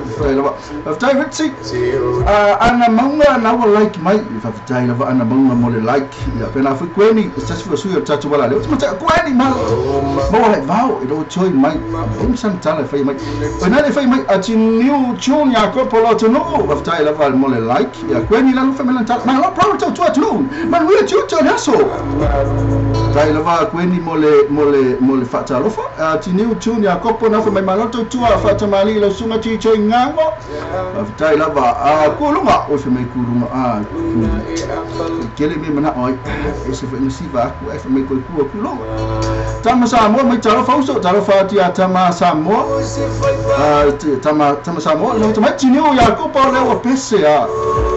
fa tai Ritchie ana maunga na wa like mai fa tai lava ana maunga mo le like ya pena fu kweni just for su tatu wala le ma ta kweni ma mo wala vau e do join mai em san tala fai mai o na le fai mai a ti new tune ya ko polo tonu waftai lava mo le like ia kweni la lufa melan tala ma lo pro to tu atu man we tu to naso tai lava kweni mo le fatalofa tiniu tu ni akopo na fa mai maloto tu a fatamali lo sunga ti che ngango waftai lava kulunga o fe mai kulunga a kele me mana oi ese foi nsiva ku e mai ko ku kulunga tama Samoa mai talofa uso talofa tia tama Samoa tama Samoa no tama tiniu ya kopo le o pese a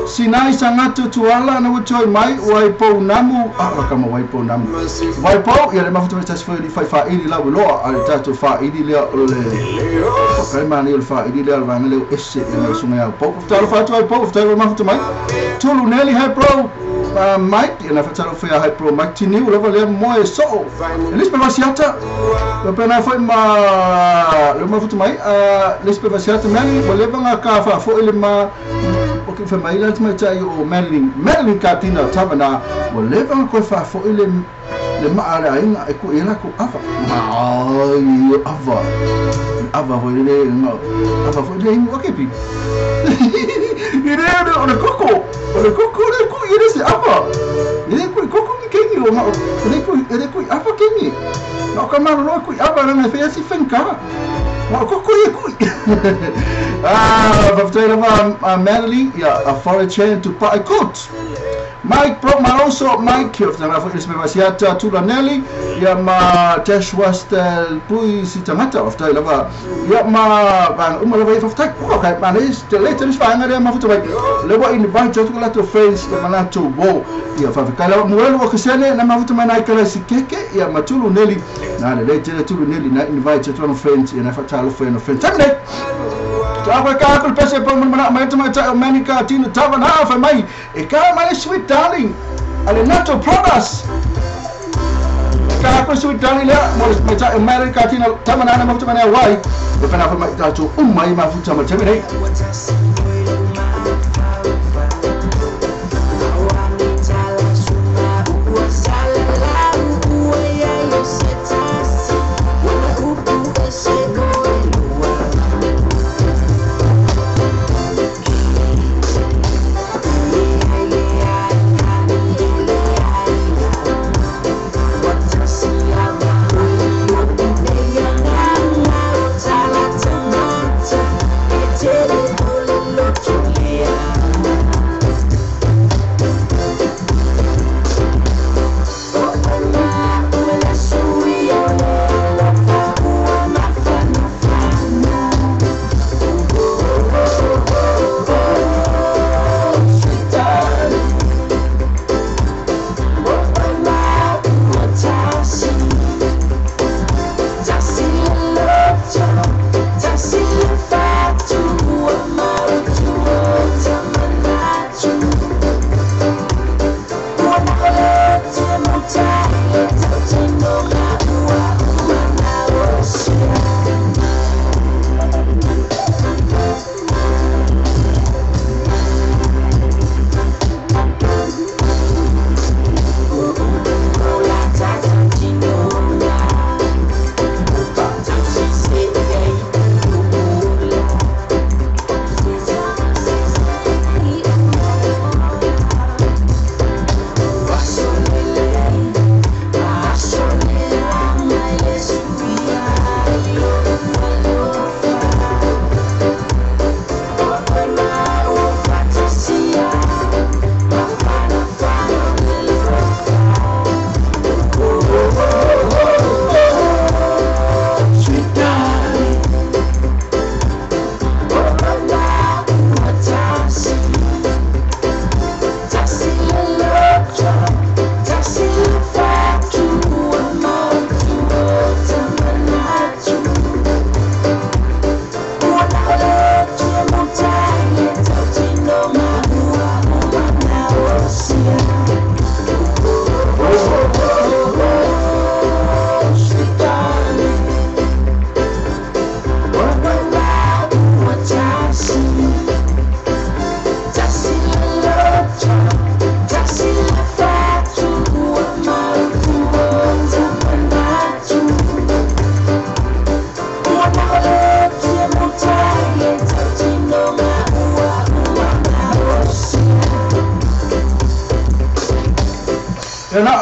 sinai sangatu tuala na wotoi mai waipo namu a kama waipo namu waipo ia le mafuta tas foi li fai fa ili la loa a le tato fa ili le o le kai mani o fa ili le vanga le ese e mai sunga ya po talo fa tu po talo mafuta mai tulu neli hai bro Mike ia na fa talo fa hai bro Mike tiniu lava le moe so Elizabeth Vasiata le pena foi ma le mafuta mai Elizabeth Vasiata mani o le vanga ka fa fo ile ma o ke fa mai la mai tai o Madeline Katina Tavana o le vanga ko fa fo ile le ma ala inga e ku ela ku ava ma ava ava foi le no ava foi le o ke pi ile o le koko le ku ile se ava ile ku koko ni kengi o ma ile ku ava kengi no ka ma no ku ava na fe si fenka ma koko ye ku ah va lava Madeline ya a foreign to pa coat Mike Bro Maroso Mike of the Rafa Isme Vasiata Tulanelli ya ma Tesh Wastel Pui Sitamata of the lava ya ma van umala va of tak okay man is the latest fanga de ma futu le wa invite to la to friends ya mana to wo ya fa kala muelo o kesene na ma futu mana kala sikeke ya matulu Nelly na le le tulu Nelly na invite to friends ya na fa talo friend friends tamne Tava ka ko pese pa mana mai tama ta Manica Tina Tavana fa mai e ka mai sweet darling ale nato products ka ko sweet darling la mo mai ta Manica Tina Tavana na mo tama wai e pa na fa mai ta to mai ma futa ma teme Tell it all.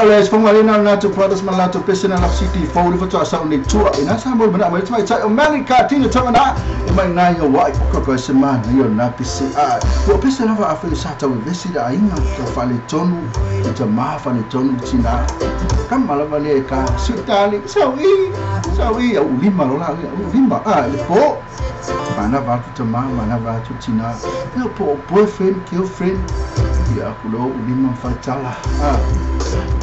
le fonga le na na to brothers ma la to pese na la city fo le foto sa ni tua ina sa mo mana mai mai tai o mani ka tino tama na e mai na yo wai ko ko se ma na yo na pese a o pese na va afa sa ta vesi da inga to fa le tonu to ma fa le tonu tina kama lava le ka sutali sawi sawi au lima lo la au lima a le po mana va tu tama mana va tu tina no po boyfriend girlfriend ya kulo ulima fatala a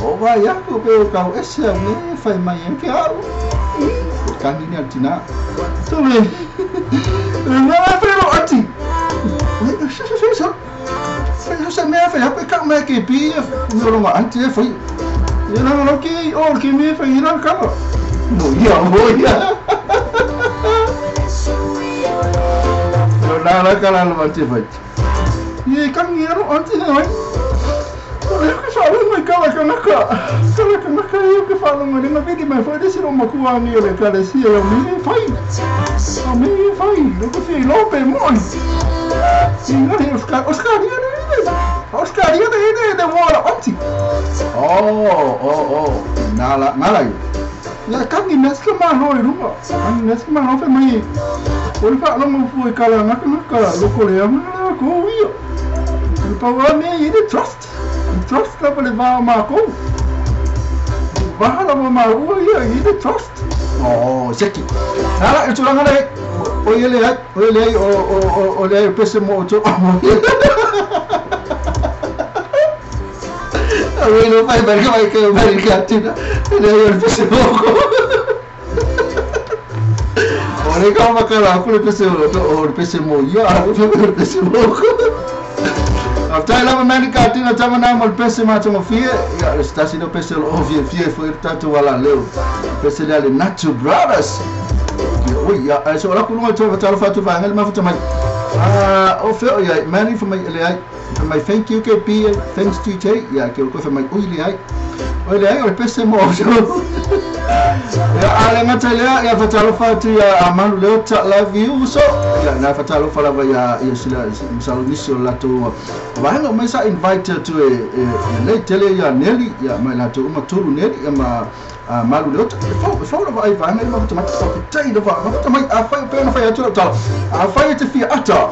o va ya ko pe ka ese ne fai mai ke au kan ni tina to me na pero ati se me fa ya ka me ke pi no lo anti fai ya no lo ke o ke me fai ina ka no ya o ya no na la kala lo anti fai ye kan ni ro anti ne oi o ke fa lo mai kala kana ka kala kana ka yo ke fa lo mai ma vedi mai fa desi lo makua ni le kala si o mi fai o mi fai lo ke fi lo pe moi Signore, Oscar, Oscar, io de wala anti. Oh, oh, oh. Nala, nala. Ya kan ni meska ma lo ruma. Kan meska ma lo fe mai. O fa lo mo fu kala na ka lo ko le ma ko io. Pa wa me i de trust. Trust la pa le va ma ko. Va la ma o io i de trust. Oh, seki. Nala, il tulanga le. O ele o o le pese mo to. Bueno, vai vai vai que vai que atina. Le pese mo. O le ka ma kala ku le pese o le pese mo ya, le pese mo. After la ma ni ka atina tama na mo le pese ma to fie, ya le sta si no pese o fie fie foi tato wala leo. Pese le Natural Brothers. Oi, ya, so la kulunga to talo fatu va ngal ma futa mai. Ah, o fe ya, mani for my le for my thank you KP, thanks TJ. Ya ke ko for my oi le ai. Oi le ai o pese mo. Ya ale ngata ya fatalo fatu ya amalu le ta love you so. Ya na fatalo fala va ya ya sila misalo la to. Va no me sa invite to e le tele ya Nelly ya mai la to uma turu Nelly ya ma malu le fo la vai vai ma ma tai va ma mai a fai pe na fai atu ta a fai te fi ata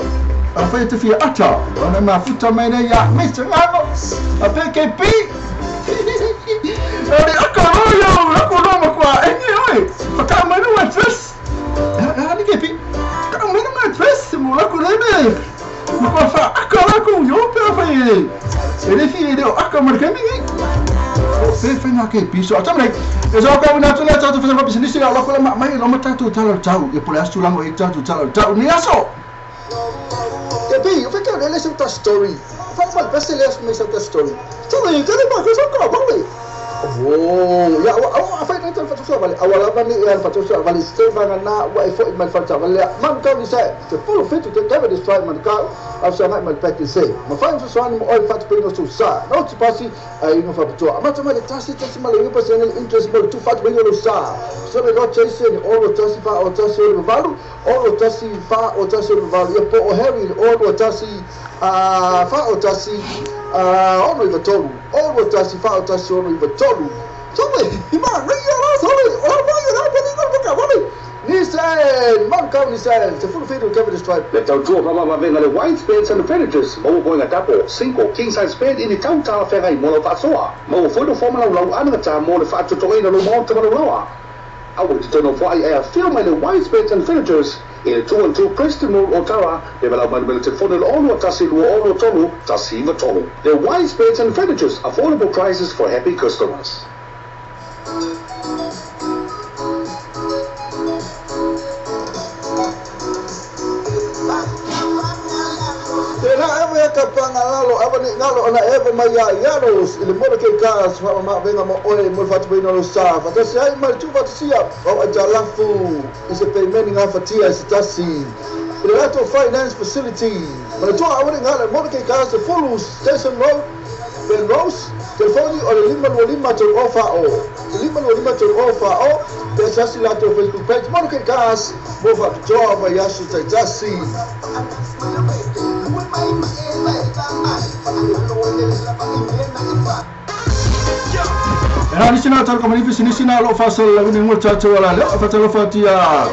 a fai te fi ata ona ma futa mai ne ya Mr. Ngamo a PKP ore akoro yo akoro ma kwa eni oi fa ka mai no address a ni KP ka mai no address mo la ko le me ma kwa fa akoro ko yo pe fa ele fi ele akoro ke mi o fe na ke piso a tamle e so ka na tuna ta tu fa business ya la ko ma mai lo ma ta tu ta lo tau e pole asu la mo e ta tu ta lo tau ni aso e bi o fe ka le se ta story fa ma best le me se ta story so le ka ma ko so ka ba le oh ya o fa na ta fa so vale awala ba ni ya fa so vale se va na wa e fo ma fa ta vale man ka ni se te full fit to take this try man ka af sa mai mal pek se ma fa so so ni o fa pe no so sa no ti pasi ai no fa to ma ta ma le tasi tasi ma le pa se ne interest mo tu fa pe no sa so le no chase ni o tasi fa o tasi o valu o tasi fa o tasi o valu e po o Harry o tasi a fa o tasi a o no tolu o tasi fa o tasi o no tolu so me ma re ya so le o ma ya pa ni ko ka vale ni se man ka ni se te full feed cover this tribe le tau tua mama venga le white beds and furnitures mo boinga tapo 5 king size bed in tau ta ferai mo lo fasoa mo fo do formal lo ana ta mo le fa to to ina lo mo te lo loa I want to turn off why I feel my white beds and furnitures in 212 Preston Road, Ottawa. They will have my phone all tasi all tolu tasi tolu. The wise beds and furnitures, affordable prices for happy customers. Ka pangalalo avani ngalo ona eva mai ia iaros ile mo ke ka sa ma venga mo oi mo fatu ina lo sa fa tasi ai mai tu fatu sia o ajalafu is a payment nga fatia is tasi ile lato finance facility ma to avani ngalo mo ke ka sa full station road Belrose telefoni o le 5 to ofa o 5 to ofa o te sasi lato Facebook page mo ke ka mo fa to ma yasu tasi. Yo. E nisi na talo kamani pisinisi na lo fasal la ni ngol tatou ala leo fatalo fatia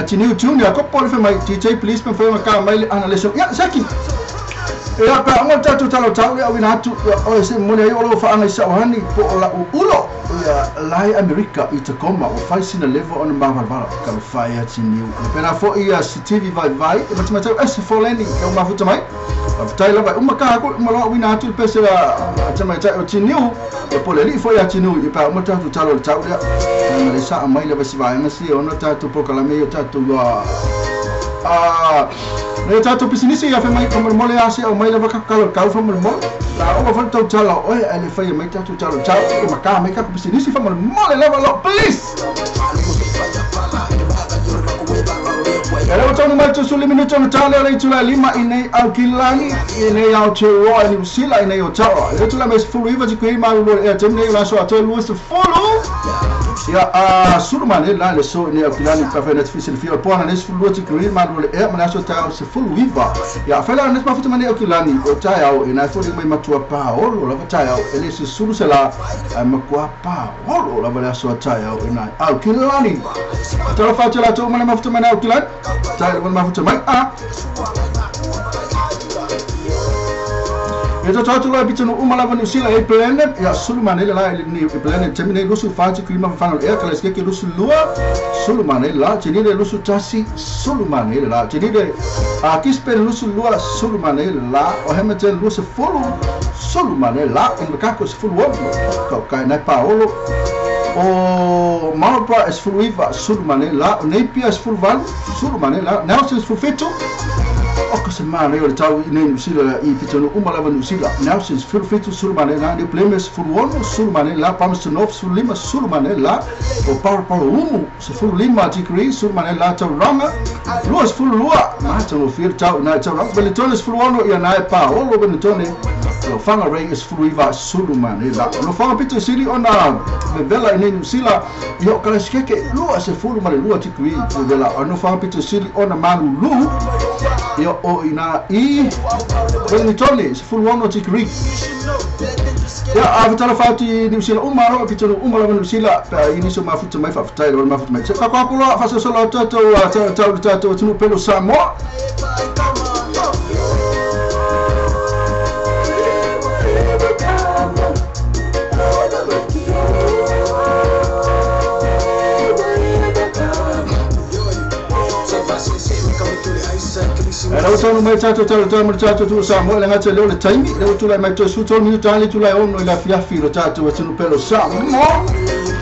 tiniu tune ya kopo le mai DJ please pe fe maka mai le ana leso ya saki e pa ngol tatou talo tau le awina atu o se mo le o lo fa ana sa hani po la ulo ya lai America i Tacoma o fai sina level on mavalvala ka fai tiniu pe na fo ia TV vai vai e matau S foleni e uma futa mai tai lava uma ka ko uma lo wina atu pe se la tamai o tiniu e pole li foi a tiniu e pa uma tatu talo tau le na le sa mai le basi vai si ona tatu prokalame o tatu a le tatu pisinisi ya fe mai como mole asi o mai le va ka ka fa mo la o fa tau talo o ele foi mai tatu talo tau e maka mai ka pisinisi fa mo mole leva lo please. Ela tonu mai tusuli minuto no tale le tula lima ine au kilani ine au te roa ni usila ine o tawa le tula mes fulu iva ti kui malu e temne la so atoe luis fulu ya a surmane la le so ine au kilani pa fe net fisil fi po na nes fulu ti kui malu e mana so ta se fulu iva ya fela nes mafuta mane au kilani o ta au ina fo mai matua pa olo la ta au ele se sulu se la makua pa olo la la so ta au ina au kilani ta fa la to mana mafuta mane au kilani tai le mafuta mai a e to tatu la bitno uma lava ni sila e plene ya sulmane la ni plene temine lusu fati klima fana e kala ske ke lusu lua sulmane la tenile lusu tasi sulmane la tenile a kispe lusu lua sulmane la o hemete lusu fulu sulmane la en makako se fulu ka ka na paolo o Marlborough es fuluiva sulmane la o Napier es fulval sulmane la Nelson es fulfeto o que se mane o tau i nei Nusila i pitonu uma lava Nusila Nelson es fulfeto sulmane la New Plymouth fulwono sulmane la Palmerston North sulima sulmane la o Power Umu se fulima degree sulmane la Tauranga Luas fulua mata no fir tau na Tauranga Wellington es fulwono ia na Paolo Wellington lo Whangarei es fuluiva sulmane la lo whanga pito sili ona vevela i nei Nusila i o kalaskeke lua se fulu ma le lua tikui vevela ono whanga pito sili ona malulu i o ina i Wellington se fulu ono tikui ya a vitala fati New Zealand uma ro pito uma lava New Zealand pa ini so mafuta mai fa tai lo mafuta mai ka ka ko fa so so to to to to to pelo Samoa. Era tonu mai tatou talo talo tatou tu Samoa le ngata leo le taimi le tula mai to su tolu minuto ale tula ono ila fiafi lo tatou atunu pelo Samoa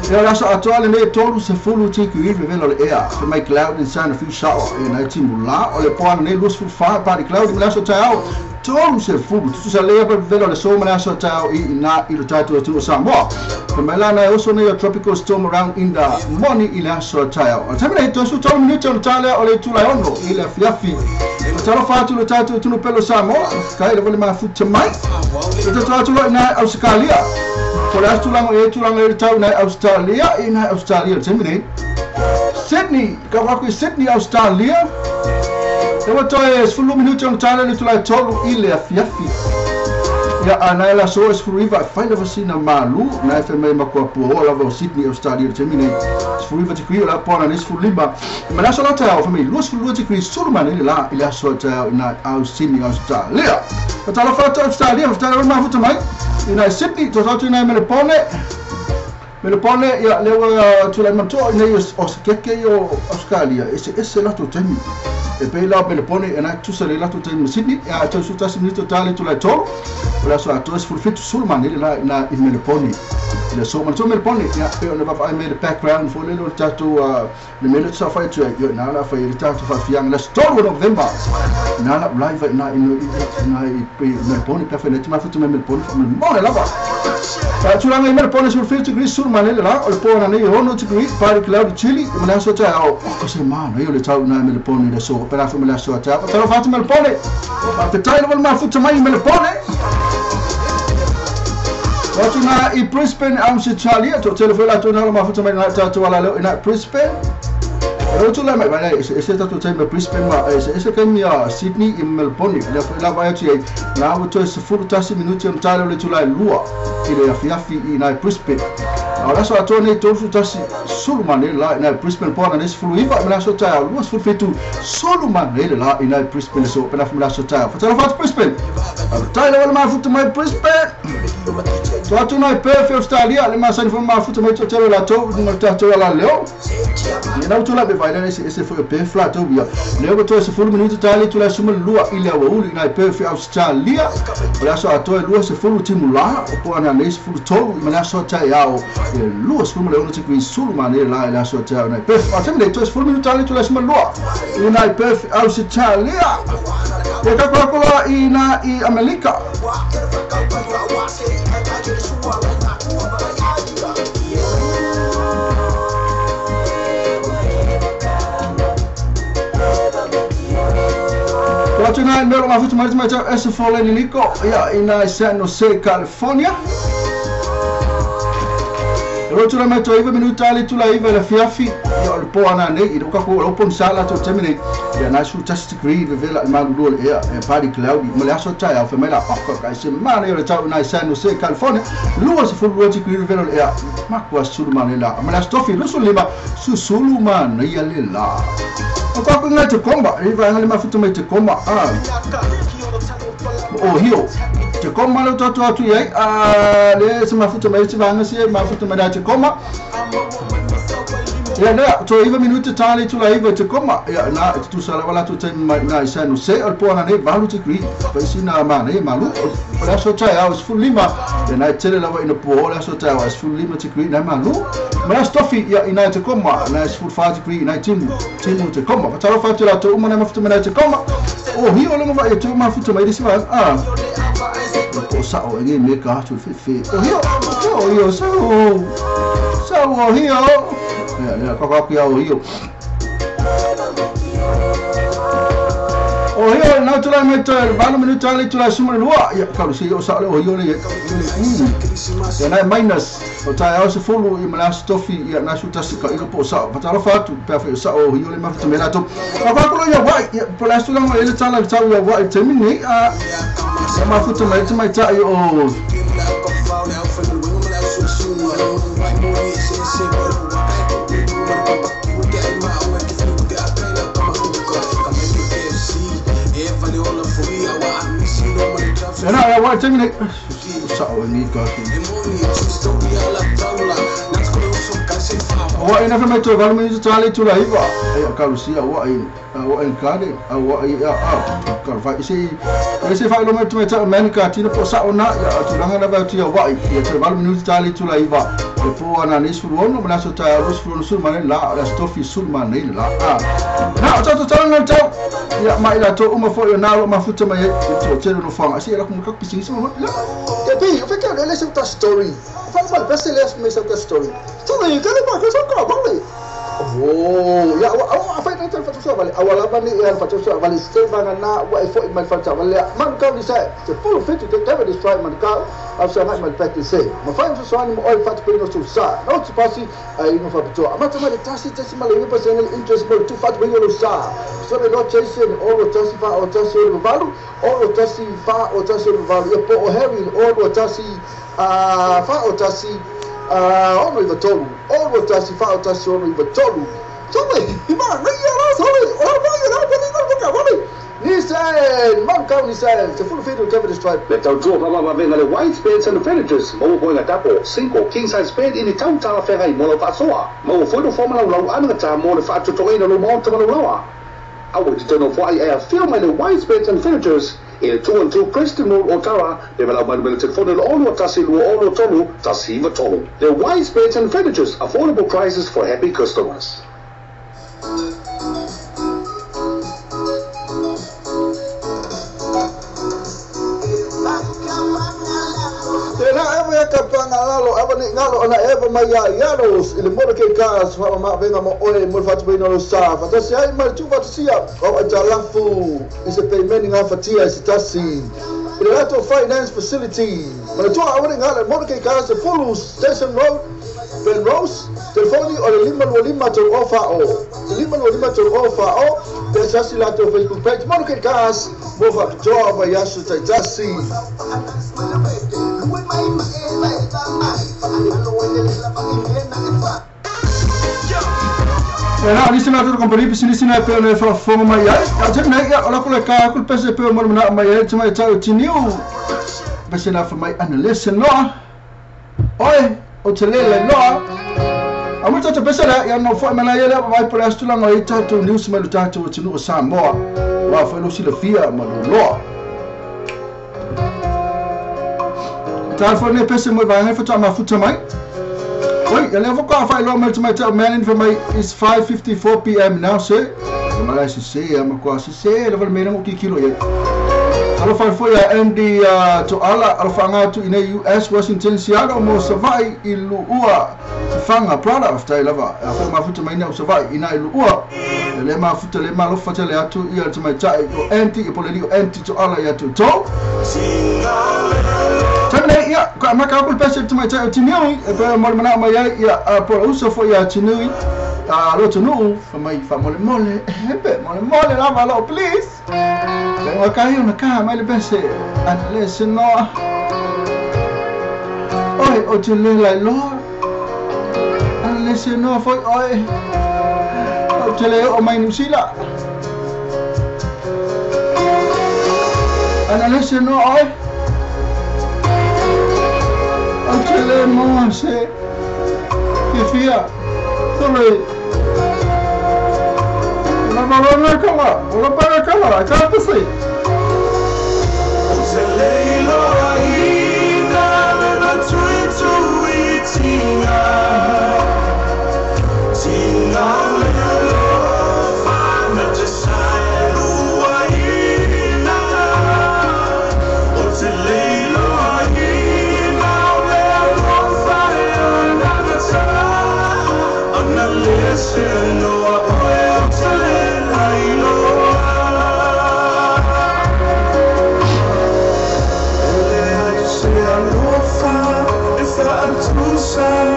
e la sa atoa le tolu se fulu ti ku i velo le ea for my cloud and sound a few shower e na timula o le poana ne lus fu fa party cloud la so tau tolu se fulu tu sa le velo le so ma so tau i na i lo tatou atunu Samoa Melana also near tropical storm around in the morning ila so tau o tamina to su tolu minuto tale o le tula ono ila fiafi talo fatu lo tatu tunu pelo Samoa kai le vole mafuta mai e to tatu lo na Australia ko la tulanga e tulanga e tau na Australia e na Australia temine Sydney ka wa ku Sydney Australia e wa to e fulu minuto tale le tula tolu ile fiafi ya ana la so es furiva faila vasina malu na fma makua po la vo Sydney Australia temine furiva ti la pona nis fulimba ma so la tau family lus fulu ti sulmane la ila so tau na au Sydney Australia tala fata Australia tala ma futa mai ina Sydney to tatu na Melbourne Melbourne ya lewa tula manto nei o skeke yo Australia ese ese la to temi e pe la Melbourne ena tu sale la to temi Sydney ya to su tasi minuto tale tula to la so atos fulfit sulmane la na in Melbourne le so manto Melbourne ya pe ona va fa me the background for le tato le mele sa fa tu yo na la fa le tato fa fiang la story November na la live na in na i Melbourne pe fa net ma futu Melbourne fa Melbourne la va tulanga i Melbourne sul filtro gris sulmane la o pona nei ono ti gris party cloud chili ma so ta o ko se mano io le tau na Melbourne le so per fa me la so ta però fa Melbourne fa te tai ma futu mai Melbourne Watuna i Brisbane Australia to telefona to na ma futu mai na ta to ala ina Brisbane E tūlai mai vai e se tatou taimi Brisbane ma e se kaimi a Sydney i Melbourne le foi lava atu ai na ua toe 11 minuti ona tae le itula e 2 i le afiafi i nai Brisbane. A o le aso atoa nei 31 sulu ma nei la i nai Brisbane po ana nei 19 ma le aso taeao 27 sulu ma nei le la i nai Brisbane so pena ma le aso taeao. Fatalofa atu Brisbane. Tai lava le mafuta mai Brisbane. To atu nai Perth Australia le masani fo mafuta mai to tele latou i le tatou ala leo. Ni nau tula be vai le se foi Perth la to ia. Leo to 10 minuti tali tula suma lua i le awauli i nai Perth Australia. O le aso atoa e 20 timu la o po ana nei 13 i ma le aso taeao e 20 ma le ono tikui sulu ma nei la i le aso taeao nai Perth. A temi nei to 10 minuti tali tula suma lua i nai Perth Australia. E kakola i na i Amerika. Atu nai mero mafuta mai mai tau ese fole ni liko ia i nai San Jose, California. Rotu la mai to iva minuta ali tula iva le fiafi ia o le po ana nei i roka ko open sala to temine ia nai su just degree le vela malu le ia e party cloudy ma le aso tai au fe mai la oka kai se mana ia le tau nai San Jose, California. Lua se fulu degree le vela ia makua sulu mana la ma le stofi lusu lima susulu mana ia le la. O ka ko ngai te komba i vai le mafuta mai te komba a o hio te komba le tatu atu ai a le se mafuta mai te vanga se mafuta mai te komba ia le to iva minuti tali tula iva te komba ia na tu sala wala tu te mai na San Jose o po ana nei valu te green pa sina ma nei malu o la so tai au fu lima e na tele lava ina po la so tai au fu lima te green na malu ma stofi ia ina te komba na fu fa te green na timu timu te komba pa talo fa te la to uma na mafuta mai te komba o hi o longa vai te mafuta mai disi a o sa o ngi me ka tu fe fe o hi o hi o sa o sa o hi o ia ka ka o hi o hi na tula mai te valo minuta ali tula suma lua ia ka si o sa o hi o le ia na minus o tai au se fulu i ma stofi ia na su tasika i po sa pa talo fatu pe fe sa o hi o le mafuta me la to ka ko ia wai ia po la sula mo ele tala tau ia wai te mini a ia mafuta mai te mai tai o na ia wai te mini sa o ni ka Wa ina fa mai to galu mi tali tula iva ia kalusia wa i kade wa i a ka fa isi isi fa lo mai to mai man ka tina po sa ona ia tulanga na ba tu ia wa i ia to galu mi tali tula iva e po ana ni sulu ono ma so ta ro sulu sul ma la la stofi sul ma nei la a na to to to to ia mai la to uma fo ia na lo mafuta mai to tele no fanga si ela como ka pisi so la te bi o fe ka le se ta story fa ma best le me se ta story so le ka le ba ka so ka ba le oh ya wa fa ta fa so vale awala ba ni ya fa so vale se ba na wa e fo mai fa ta vale man ka ni sa te full fit te cover this try man ka af sa mai practice se ma fa so so ni mo fa te no so sa no te pasi ai no fa to ma ta ma tasi tasi ma le pa se interest mo tu fa te no sa so le no chase o lo tasi fa o tasi o valu o lo tasi fa o tasi o valu e po o Harry o lo tasi a fa o tasi ono i tolu ono tasi fa o tasi ono i tolu so le ma re ya so le o ba ya ba ni no ka ba ni sen man ka ni sen te full fit cover this tribe Le tautua pamavavenga le White Beds and Furnitures maua poega tapo 5 king size bed i le tautalafeagai mo lau faasoa maua foi nofoa ma laulau anagatā mo le faatotogaina lou maota ma laulaua. Aua te tau nofoa ai e afio mai le White Beds and Furnitures i le 212 Preston Road Otara pe malau mai le telefone le 01 2 3 1 93. The White Beds and Furnitures, affordable prices for happy customers. Tena eva ka panga lalo eva ni ngalo ona eva mai ia iaros i le mora ke ka fa ma venga mo oe mo fa tu no sa fa tasi ai mai tu fa sia o a jalafu is a payment nga fatia is tasi i le ato finance facility ma tu a ore ngalo mora ke ka se full station road Ben Rose telefoni o le 525 tolu o fa o 525 tolu o fa o pe sasi latou Facebook page Mono Kid Cars mo faapitoa o vaiaso taitasi. E na nisi na tolu kompani pisinisi na e peo na e faafofoga mai ai a tele nei ia o lako le ka aku le pese e peo mo le manao mai ai te mai tau tiniu pese na fa mai ana lese noa oe o te lele noa a mo tatou pese lea ia no fo'i mana ia lea mai po le aso tulaga o i tatou news mai lo tatou atunuu o Samoa ua foi lo silafia ma lo loa. Tala foi nei pese mo i vaega e faatoa mafuta mai. Oi, ia lea foka whailoa mai te mai te o Merlin for mai it's 5:54 p.m. now, sir. E malai se se, a makoa se se, lava le mea o kikilo ia. Alofa foi a Andy Toala, alofa anga atu i nei US, Washington, Seattle, mo Savai i Luua, Whanga, Prada, whtai lava. A foi mafuta mai nei o Savai i nai Luua. E le mafuta le malofa tele atu ia te mai tai o Andy, i pole li o Andy Toala ia tu tō. Tēnei, ia, ka maka aku le pese te mai tai o Tinui, e pēr mo le manao mai ai, ia, po le uso foi a Tinui, a lo tunuu, fa mai fa mole mole, pe mole mole lava lo, please. Le ngā kahi o na kaha mai le pese, ana le se noa. Oi, o te le lai loa, ana le se noa foi, oi, o te le o mai Nusila. Ana le se noa, oi. O te le moa se fifia tole la balona kala o la para kala a ka pese O te leilo aina le na tui tui tinga tinga le alofa na te saelua ina o te leilo aina o le alofa e anagata ana le se noa oe o te le lailoa. Ele ai se alofa e whaatusaina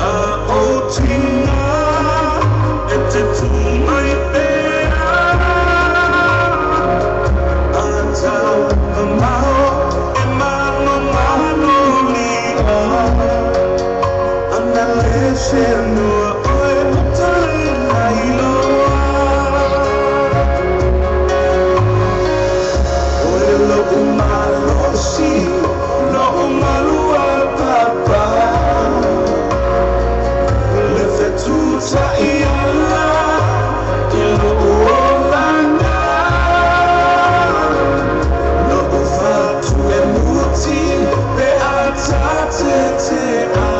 a o tina e te tūmai pea a tau mamao e mano mano lia ana le se noa oe o te le lailoa. Oe lo'u malosi, lo'u malua papa Le fetuta i ala, i lo'u olanga Lo'u fatu e muti, pe a tate a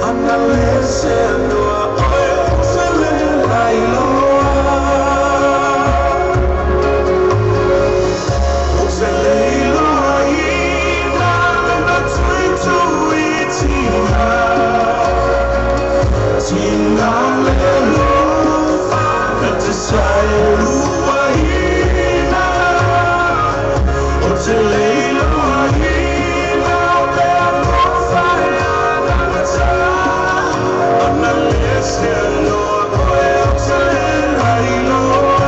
Ana le se noa oe o te le lailoa. O te leilo aina le na tui tui tinga tinga le alofa na te saelua ina O te leilo aina o le alofa e anagata ana le se noa oe o te le lailoa.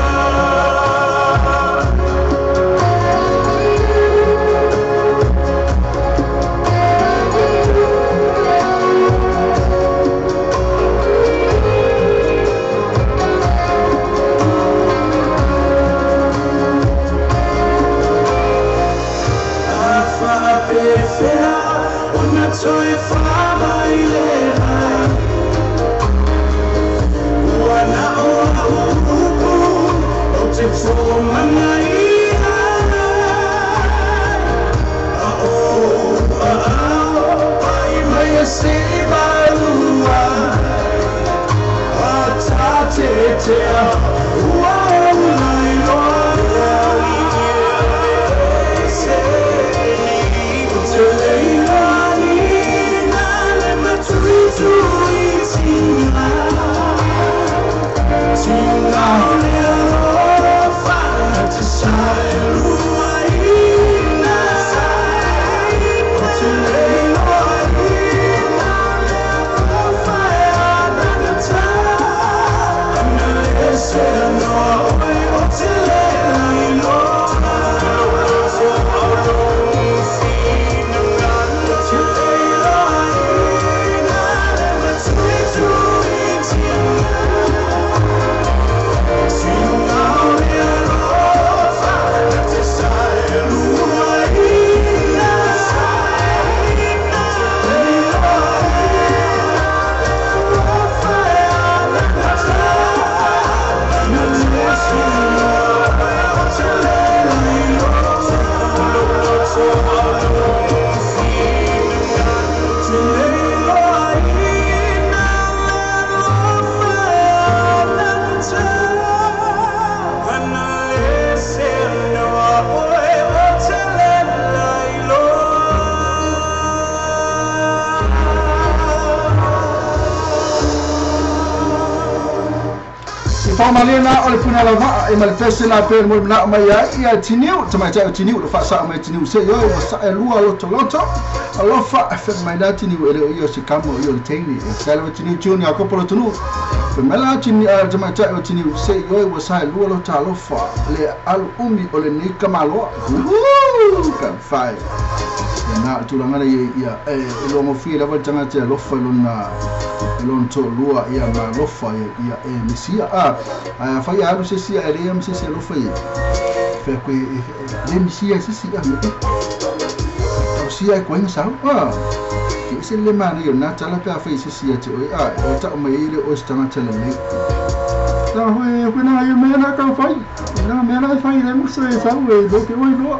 A whaapewhea o na toi whamai le ai Ua na o a upu o te pōmana i ai A o a ao pai mai a se malua A tate te a ua o lailoa. O te leilo aina le matui tui tinga tinga le alofa na te Whamalena o le puna lava e ma le pese na pe mo na mai ai ia tiniu tamaitai o tiniu le faasa mai tiniu se yo o sa e lua loto loto alofa fe mai na tiniu ele o ia se kamo ia le teini e sa le tiniu tuni a kopo tunu fe mela tini a tamaitai o tiniu se yo o sa e lua loto alofa le alu umi o le nei kamaloa ka fai na tulaga le ia e longo fi lava tanga te alofa lona lon to lua ia ma alofa ia e misia a fai alu se sia ele ia se alofa ia fe ko le misia se sia me tau sia ko inga sa a ke se le mana yo na tala pe fai se sia te oi a o ta mai ile o stanga tele nei ta hoe ko na yo me na ka fai na me na fai le muso e sa ue do ke oi lo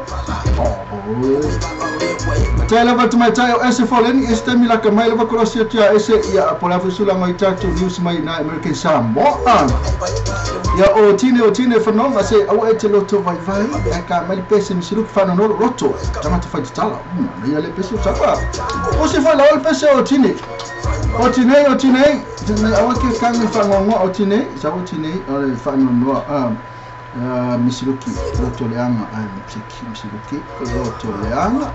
Tele va mai tai o ese foleni este mi la ka mai lava kolosi tia ese ia pola fusula mai tatu news mai na American Samoa ia o tine whanonga se au e te loto vai vai e ka mai pese mi siluk whanono roto tangata whai tala na ia le pese o tapa o se whai la o le pese o tine o tine o tine tine awa ke kangi whangongoa o tine sa o tine o le whanonoa Misiluki loto leanga misiluki loto leanga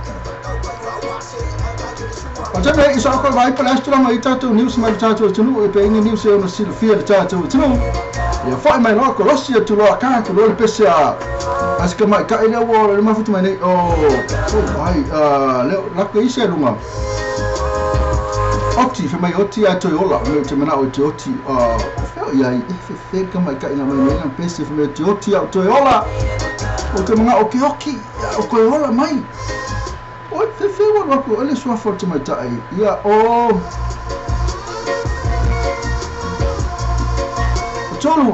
o tene isa o vai pala stura mai tatu news mai tatu tunu e pe ingi news e ono silfia le tatu tunu ia foi mai lo kolosi tu lo ka tu lo pese a aska mai ka ile wo le mafutu mai nei o vai le la ko ise lunga oti fe mai oti a Toyola me te mana o te oti a ia i fe ka mai ka ina mai nei na pese fe mai te oti a Toyola o te mana o ke oki o Toyola mai o te fe wa ko ele sua forte mai tai ia o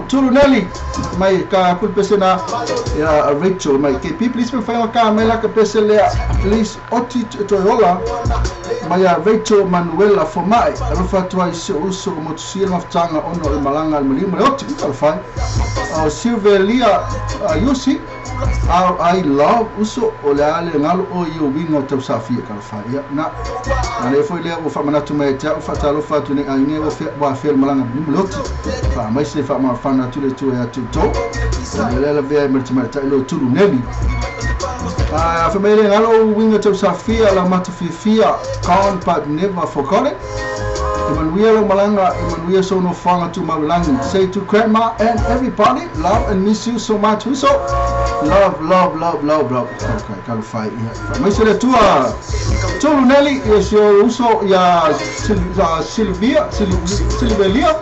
Tulu Nelly mai ka kul pese na ia Rachel mai ke please me fai ka mai la ka pese le please oti Toyola mai a Rachel Manuela Fomai alofa atu ai se uso o motusia maftanga ono e malanga al maliu mai oti kalfai o Silvelia Yusi I love uso o le ale ngalo o i o winga o tausafia kalfai ia na le foi le o famanatu mai te au fatalofa atu nei ai nei o wa fe malanga mai oti fa mai se fa ma fana tu le tu e atu to le la vea mai te mai tai lo tulu neli a família ngalo winga tausafia la matafifia can't but never forgot it Emanuela Malanga, Emanuela Sono Fanga to Malangi. Say to grandma and everybody, love and miss you so much. So love, love, love, love, love. Okay, gotta fight. Yeah. Mai se le tua Tolu Nelly e se uso ya Silvia, Silvelia.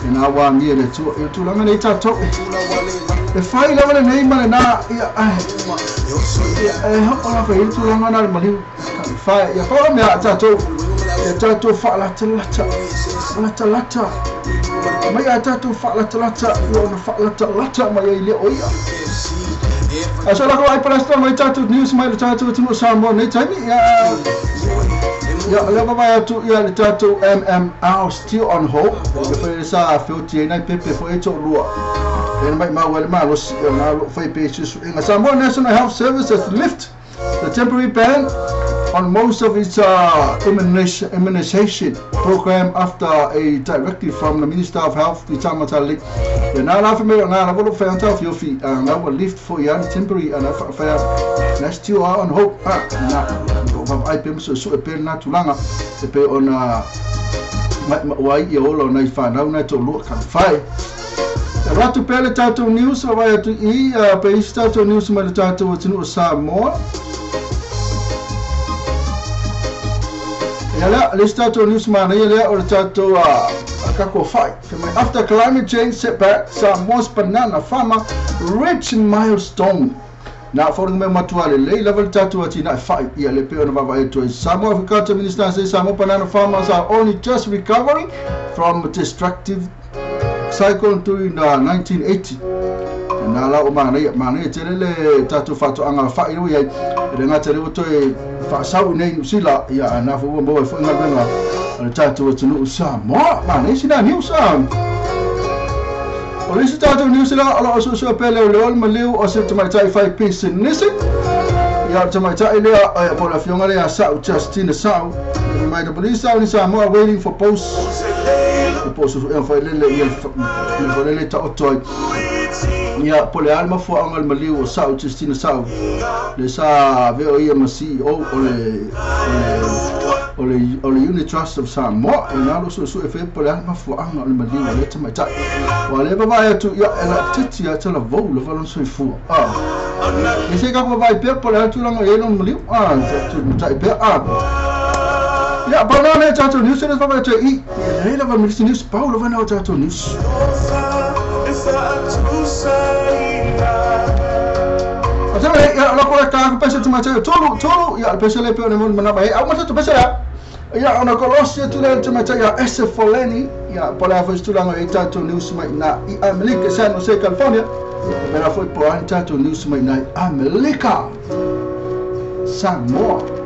E na wa mi le tua e tu langa nei tato. E fai lava le nei male na ia ai. E hola fa tu langa na mali. Fai ya pa me tato. E tato fa la lata lata lata mai a tato fa lata lata ona fa lata lata mai ile oia a so la ko ai palestra mai tato news mai tato tunu Samoa nei taimi ia ia le ba atu ia le tato MMR still on hold e fa sa feuti nei pepe fo e to lua e mai ma wale ma lo na lo fai pe su Samoa National Health Service has lift the temporary ban on most of its immunization program after a directive from the Minister of Health, the Tamatali. The Nala Family and I will find out your feet and I will lift for you temporary and I still are on hope. Na, I pay so so a na tulanga, the pay on why you all on a fan, now to look and fight. Ratu pele tato news, vai atu i pe tato news mai tato tunu Samoa. Ia le tato news mana ia o tato kako fight. After climate change setback, Samoa's banana farmer reach milestone. Na foring me matua le lei level tato ati na fight ia le pe ona vava e toi. Samoa Agriculture Minister says Samoa banana farmers are only just recovering from destructive cycle during 1980. Na la o mana ia tele le tato fato anga fa iru ia le ngata le toi fa sau nei New Zealand ia na fo mo fo nga benga le tato tunu Samoa mana sina news o le tato New Zealand ala so so pele le maliu o se mai tai 5 piece nisi ia te mai tai le a po la fionga le sa Justin Sau mai the police in Samoa waiting for post Po o suesuega failele ia le failele taoto ai ia po le a le mafuaaga le maliu o Sa'u Justina Sa'u le sa avea o ia ma CEO o le o le o le Unit Trust of Samoa. E na lo suesue fe po le a le mafuaaga o le maliu o le tamaitai ua le vavaai atu ia e laititi a talavou lava lona soifua e se ka vavaai pea po le a le tulaga i ai lona maliu matai pea ia pau na le tatou news le vavaai atu i e leai lava ma news pau lava na o tatou news. Atau ia la ko ka ko pese tu mate tolu tolu ia pese le pe ne mon mana mai au mata tu pese la ia ona ko losi tu le tu mate ia ese foleni ia po la fo tu la ngai tatou news mai na i Amerika San Jose California pera foi po an tatou news mai na i Amerika Samoa.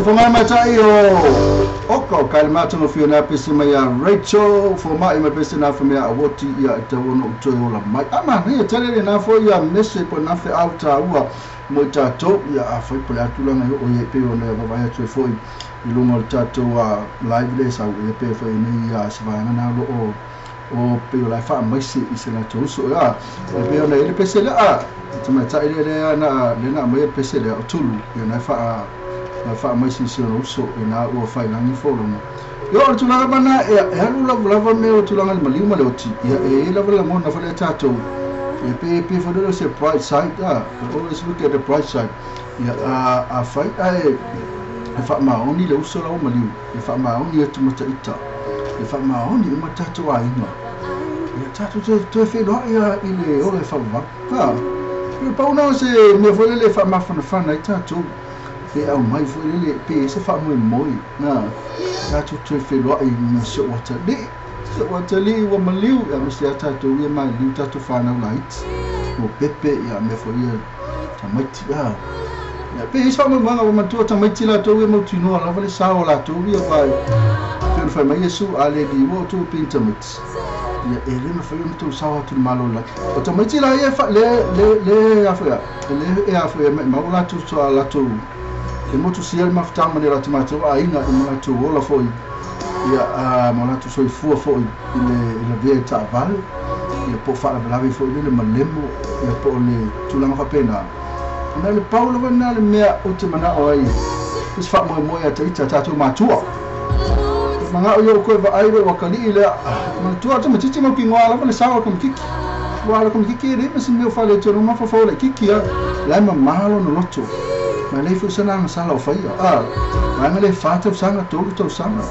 Se fonga matai o oko ka le matonga fiona pese mai a Rachel fo mai ma pese na fo mea awoti ia e tau ono uto e ola mai. Ama nei e tele le na fo ia mese po na fe au tā ua mo i tātou ia a fai po le atulanga i o ia pe o nea vavai atu e foi i lunga o le tātou a live le sau ia pe fo i nei a se vaenga na lo o pe o lai wha maise i se latou uso ia e pe o nei le pese le a te mai tai le le na le na mai pese le o tulu ia na wha na wha maise i se uso e na ua whai langi fōlonga. Yo o tulaga mana e alu lava lava me o tulaga le maliu ma le oti ia e lava la mona fo le tātou e pe pe fo le se bright side ah always look at the bright side ia a whai ae e wha maoni le uso lau maliu e wha maoni e tumata ita e wha maoni uma tātou a inga ia tātou te whenua ia i le ora e whawawa ah e pauna se mea fo le wha mawhanawhana i tātou e au mai fo le pe se wha moe moi na tātou te whenua i na se wata li ua maliu ia me se a tātou ia mai liu tātou whanau laiti o pepe ia me fo ia tamaiti ia ia pe isa mo manga o matua tamaiti la tou e mautinoa lava le sao la tou ia vai pe ona fai mai Iesu a le liua o tou pei tamaiti ia e le mafai ona tou sao atu le malo la o tamaiti la ia fa le le le a foi le e a foi mai mau latou so a latou e motu sia le mafutaga ma le latou matou aiga i ma latou ola foi ia a ma latou soifua foi i le vea i taavale ia po o faalavelave foi le malemo ia po o le tulaga faapena na le pau lava na le mea o te manao ai se faamoemoe a taita tatou matua mangao ia o koe vaai le wakali'i lea manatua tamatiti maukigoa lava le sao a kamakiki ua ala kamakiki e lei ma se mea o faaletonu mafafau le kiki a lae mamā lona loto ma lei foi sana agasala o faia a vaega le 4 tausaga 3 tausaga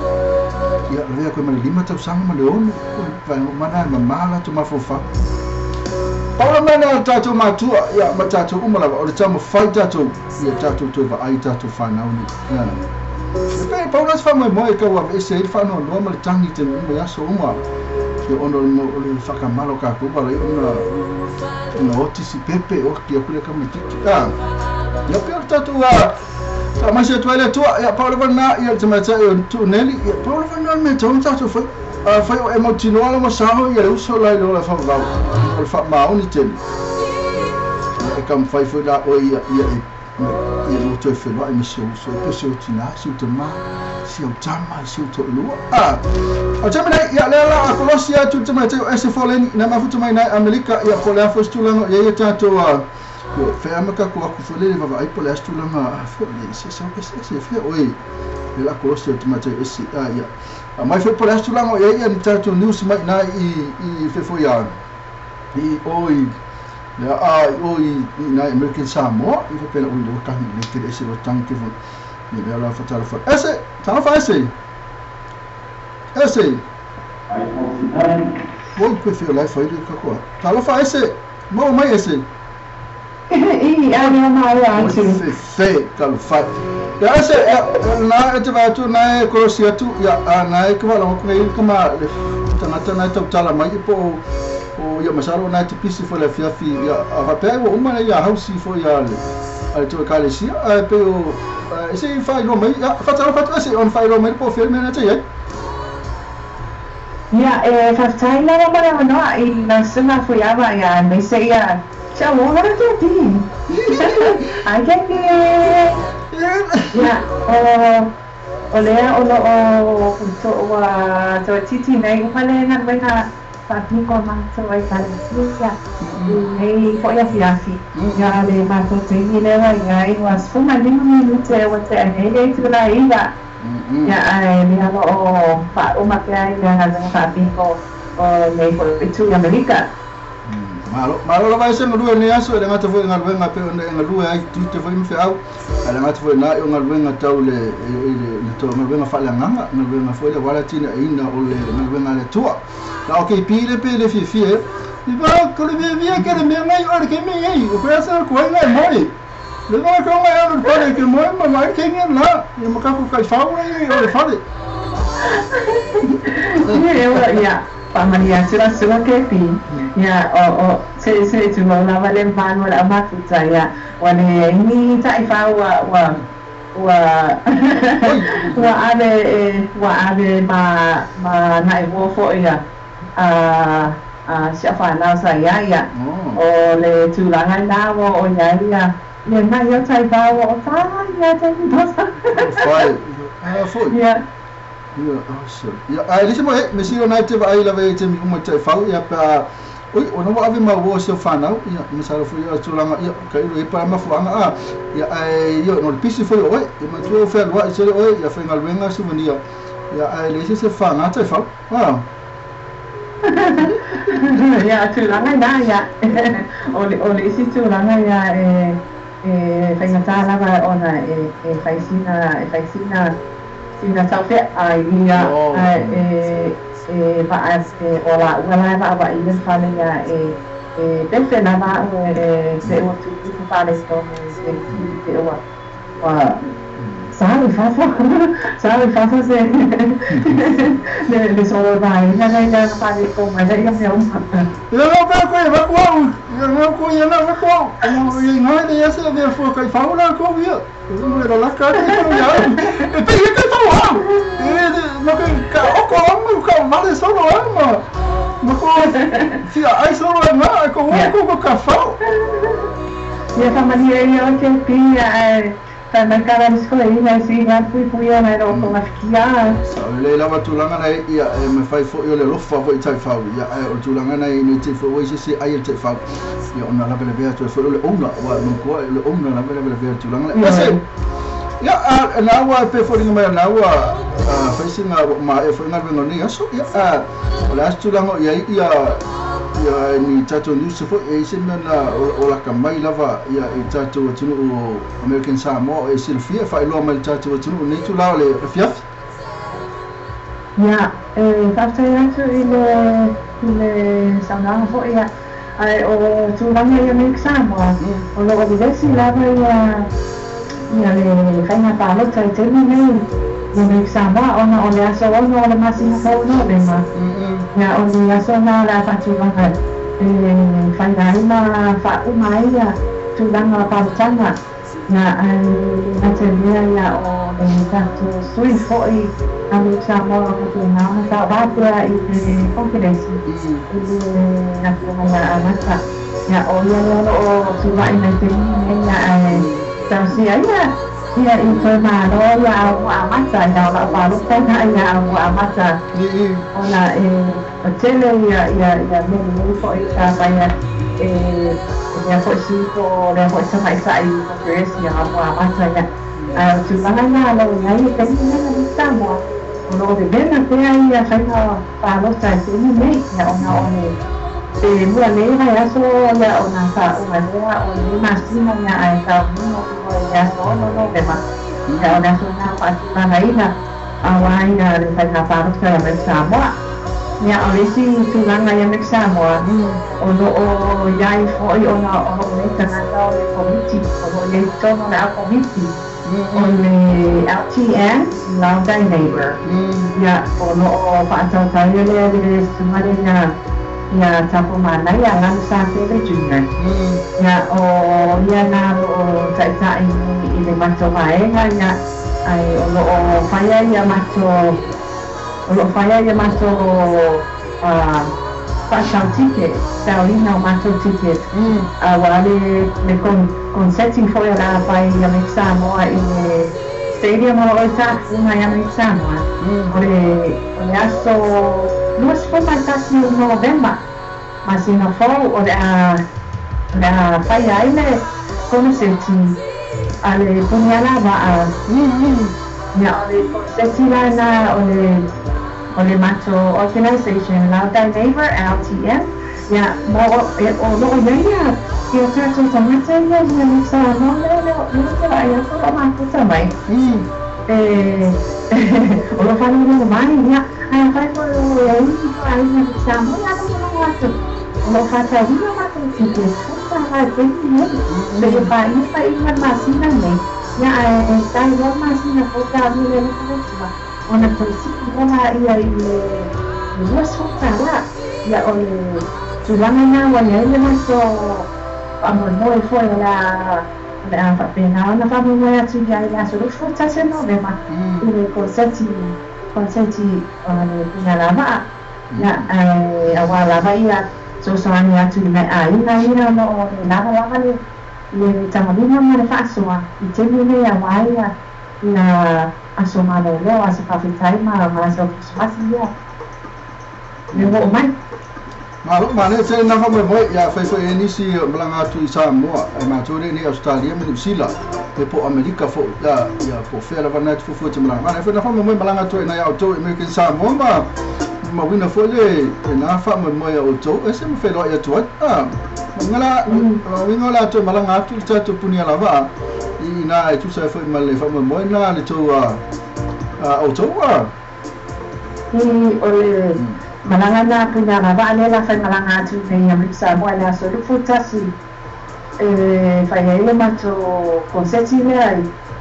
ia lavea koe ma le 5 tausaga ma le 6 vaega uma na e mamā latou mafaufau. Paula mana tātou matua ia ma tātou uma lava o le taumafai tātou ia tātou toe vaai tātou whanau ni. E pe paula se whamoemoe kau a ese ai le whaanoanoa ma le tangi te uma i aso uma ia ona o le whakamalo kākou wala i ona oti si pepe o ki aku le kamakiki. Ia pe o le tātou a maise atu ai le atua ia paula wana ia le tamatai o tuuneli ia paula wana le mea tauna tātou whai whai o e mautinoa la masaho ia le uso lai le ola whawawau o le whaamaoni tele e kamawhai foi la oe ia ia e ia lo toe whenua e ma se uso e pe se o tina se o tama se o tama se o to'olua o tama nei ia lea la a kolosi atu te mai o ese fōleni na mafuta mai nai Amerika ia po le afo se tulaga ia ia tātou a whea maka ko aku foi le vavaai po le ase tulaga a fea le se se se fea oe le la kolosi o te mai ese a ia a mai foi po le ase tulaga ia ia ni tātou news mai nai i fe foi a i oi le a oi i nai American Samoa i fe pela oi le wakangi le te ese o tangi te fo ni le la fatala fa ese tala fa ese ese Oi pe feo lai fai le kakoa tala fa ese mau mai ese I ai mai atu fe tala fa ya ese na e te vatu na e korosi atu ya na e ka la ko nei kama le tangata na tau tala mai po o ia masalo na te pisi fo le fiafi ia a rapea ua uma ia hausi fo ia le a le toe kalesia a pe o ese i whai loa mai ia whatala whatu ese on whai loa mai po fia mea na te iai. Ia e whaftai lava ma le manoa i lau suga fuiava ia me se ia Tia o hara te pi. Ai ke pi. Ia o lea o lo o to ua to titi nei uma le galuega faapiko matou ai kalesia nei fo'i afiafi ia le matou taimi lea ia i ua 15 minute ua tea nei le itula iva ia ae lea lo o faauma pea i le galuega faapiko o nei fo'i itu i Amerika. Malo malo lava ese ngalue nei aso e le gata foi galuega pe ona e ngalue ai tute foi ma feau a le gata foi na i o galuega tau le le tau galuega faaleagaga galuega foi le wala tina ina o le galuega le tua na o ke pi le pe le fiafia i va ko le fiafia ke le mea ngai o le ke mea ngai o pea sa ko ngai moi le va ko ngai o le pale ke moi ma mai ke ngai la i ma ka ku kai fau le o le fale ia Whamani atu la sua ke pi. Ia o se se tu mau lava le manu le mafuta ia wa le ni tai fa ua ua Ua ua ave ua ave ma ma na'i uo fo'i ia a si au fanau sa iā ia o le tulaga lena ua oo i ai ia ia na'i o taivao ua o tā ia taimi Fai a foi ia. Ia awesome. Ia ae le isi mea me sili ona e te vaai lava i taimi uma i taifau ia pe a oi ona ua ave ma uo si au fanau ia masalo foi ia tulaga ia tailo i ai pa mafuaaga a ia ae ia ona o le pisi foi o oe ia manatua ua fealuai tele oe ia faigaluega suvania ia ae leai se isi e faga taifau a. Ia tulaga ina ia o le o le isi tulaga ia e e faigata lava ona e e fai sina e fai sina sina taufe'ai ia ae e e va'a e o lāua la e va'ava'i le fale ia e e pefe lava a'u e te ua tupu faaletonu i se te ua ua Sa i fafo, sa i fafo se le le solo vaega lea i le faaletonu mai ai ia mea uma. Ia lau pea koe e vaku au, ia lau koe ia lau vaku au, o ia inga le ia se mea fua kai fau la kou ia, mo le lalaka atu ia ia au, e pei ia kai fau au, e ma kai ka oko au ma ka vale solo au ma ma ko fia ai solo ai ma ko ko ko ka fau. Ia faamalie ia o te pia ae fai mai ka rā skoleina e sii ngā puipuia nai lo tonga fikia. Sa o lelei lava tulaga nei ia e mafai foi o le alofa foi i taifau ia ae o le tulaga nei nei te foi se se ai le taifau ia ona lavelavea atu ai foi o le owner aua e manatua o le owner lava e lavelavea i le tulaga lea. Ese ia a na ua e pei foliga mai o na ua fai sina ua maea foi galuega o lenei aso ia a o le a se tulaga o i ai ia ia ni tatou news foi e i ai se mea na o laka mai lava ia i tatou atunuu o American Samoa o e silafia e faailoa mai i le tatou atunuu i lenei itula o le afiafi. Ia, e faafetai atu i le i le saunoaga foi ia, ae o tulaga i Amerika Samoa, o lo o vevesi lava ia ia le faiga palota i taimi nei i Amerika Samoa ona o le aso 6 o le masina fou Novema. Ia, o le aso lena o le a faatulaga e fai ai ma faauma ai ia tulaga o palotaga. Ia, ae le gata i lea ia o le tatou sui fo'i Amerika Samoa o faapena ona tauvā pea i le Konkeresi i le afioga ia Amata. Ia, o ia lea o lo o tula'i mai taimi lenei ia ae talosia ia ia i toe malo ia a ua amata ia o la'u palota ina ia a ua amata ona e tele ia ia ia mea lelei fo'i sa faia e lea fo'i sui po o lea fo'i tamaita'i Konkeresi a ua amata ia ae o tulaga ina o lo o i ai le taimi lenei ma Samoa o lo o vevela pea ia faiga palota i taimi nei ia ona o le Pe lua nei vaiaso ia ona faauma lea o lenei masina ia ae taunuu atu loa i le aso 6 Novema ia o le aso lena faatulagaina auā ia le faiga palota ia Amerika Samoa. Ia o le isi tulaga i Amerika Samoa o lo o i ai fo'i ona o lo'u nei tagata o le Komiti o lo o i ai i totonu o le au Komiti o le LTN, Love Thy Neighbor, ia o lo o fa'atautaia lea e le susuga lea ia Tapomanaia Lanu Satele Junior. Ia o ia na o lo o ta'ita'i nei i le matou vaega ia ae o lo o faia ia matou o lo o faia ia matou fa'atau ticket, saoina o matou ticket auā le le konseti fo'i o le a fai i Amerika Samoa i le stadium o lo o i Tafuga i Amerika Samoa o le o le aso 21 o Novema masina fou o le a o le a faia ai le koneseti a le Punialavaa. Ia o le koneseti la lena o le o le matou organization Love Thy Neighbor, LTN, ia mo o lo o i ai ia ia tatou tagata ia i le Samoa lea lea lea ou te vaai atu o lo o mafuta mai e o lo o faalogologo mai ia ae afai foi o i ai ni aiga i Samoa ia logologo atu o lo o faatauina matou tickets $10 i le taimi nei seia paia faaiuga le masina lenei ia ae tai loa le masina fou pe a alu le alofa le Atua ona toe sii loa laia i le $20. Ia o le tulaga lena ua i ai le matou faamoemoe foi o le a O le a faapena ona faamoemoe atu i ai le aso 21 Novema i le konseti o le Punialavaa. Ia ae auā lava ia fesoasoani atu i nai aiga ia o loo le lavalava le tamalima ma le faasoa i taimi nei auā ia ia aso malōlō aso faafetai ma aso kerisimasi ia le oo mai. Malo manaia tele na faamoemoe ia fai foi e nisi malaga atu i Samoa e matou lea nei Australia ma Niu Sila e po Amerika foʻi ia ia po fea lava na fuafua e te malaga manaia foi na faamoemoe malaga atu ai nai a outou American Samoa ma ma uiga foi le lena faamoemoe a outou e se ma feiloai atu ai a ma uiga o le a toe malaga atu le tatou Punialavaa i ina e tusa ai foi ma le faamoemoe na le tou a outou a I o le malaga na Punialavaa lea la faimalaga atu nei i Amerika Samoa i le aso 21 e fai ai le matou konseti lea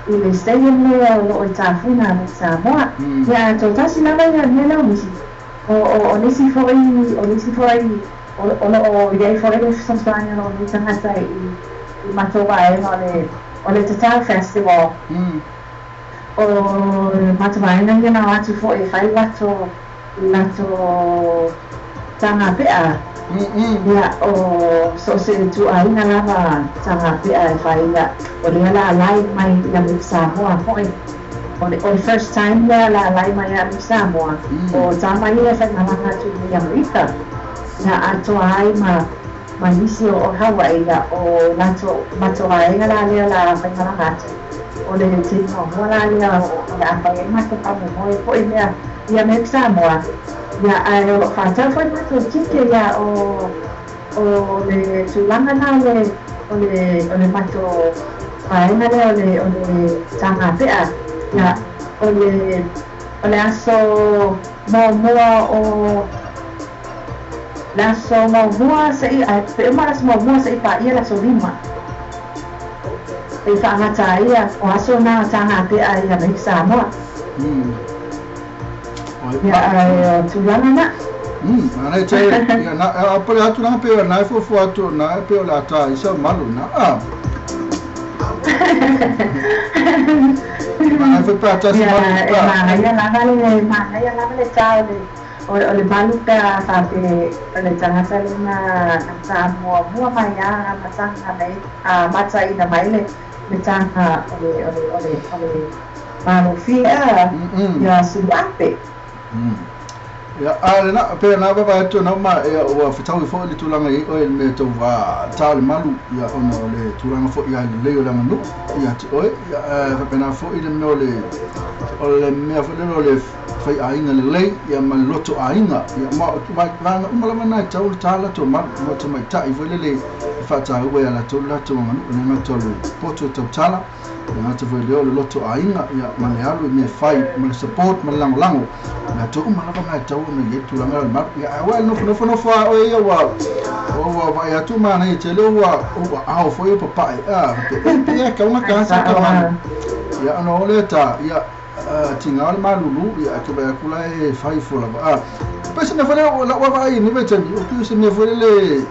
i le stadium lea o loo i Tafuna Amerika Samoa. Ia ae toatasi lava ia mea lea o nisi o nisi foi o nisi foi o loo i ai foi le fesoasoani a loo nei tagata i matou vaega o le Tatau Festival. O matou vaega ia na o atu foi e fai latou taga pea. Ia o so o se ituaiga lava taga pea e fai ia o lea la alai mai i Amerika Samoa foi. O le first time lea la alai mai ia Amerika Samoa o tama ia e faimalaga atu i Amerika. Ia atoa ai ma nisi o Hawaii ia o latou matou vaega la lea la faimalaga atu. O le taimi muamua la lea o le a fai ai matou faamoemoe foi lea i Amerika Samoa. Ia ae o loo faatau foi matou tike ia o le tulaga na o le matou vaega lea o le taga pea. Ia o le aso muamua o le aso muamua seʻi ae pe uma le aso muamua seʻi paia le aso 5 e faagata ai ia o aso na taga pea i Amerika Samoa. Ia ae o tulaga na. Manaia tele ia na a pale atu na pe na e fuafua atu na e pe o le ata i sa malu na a. Manaia foi pe ata se Ia malu e pa. manaia lava le tā o le malu pe a faape o le tagata lea na faamuamua mai a amataga mai amataina mai le taga o le malofia ia suluape. Ia a le na pe na vava atu na ma ia ua fetaui foi le tulaga i oe le mea tau tā o le malu ia ona o le tulaga foi ia lelei o le aganuu ia te oe ia faapena foi le mea o le mea foi lele o le faiaiga lelei ia ma le loto aiga ia ma vaega uma lava na e tau le tā latou malu mo tamaitai foi lele e faataua ia latou le latou aganuu le gata o le poto e tautala le gata foi lea o le loto aiga ia ma le alu i mea fai ma le support ma le lagolago latou uma lava na e tau ona i ai tulaga o le malu ia ae ua nofonofo a oe ia ua ua vaai atu manaia tele ua ua ao foi o papae a pe pe ia kauga Ai ka sa ka sa'o malu a. ia ona o le ta ia tiga o le malulu ia ae ke vai aku la e fai fo lava a pe se mea foi lea lau vaai ni vaitaimi o kiu se mea foi lele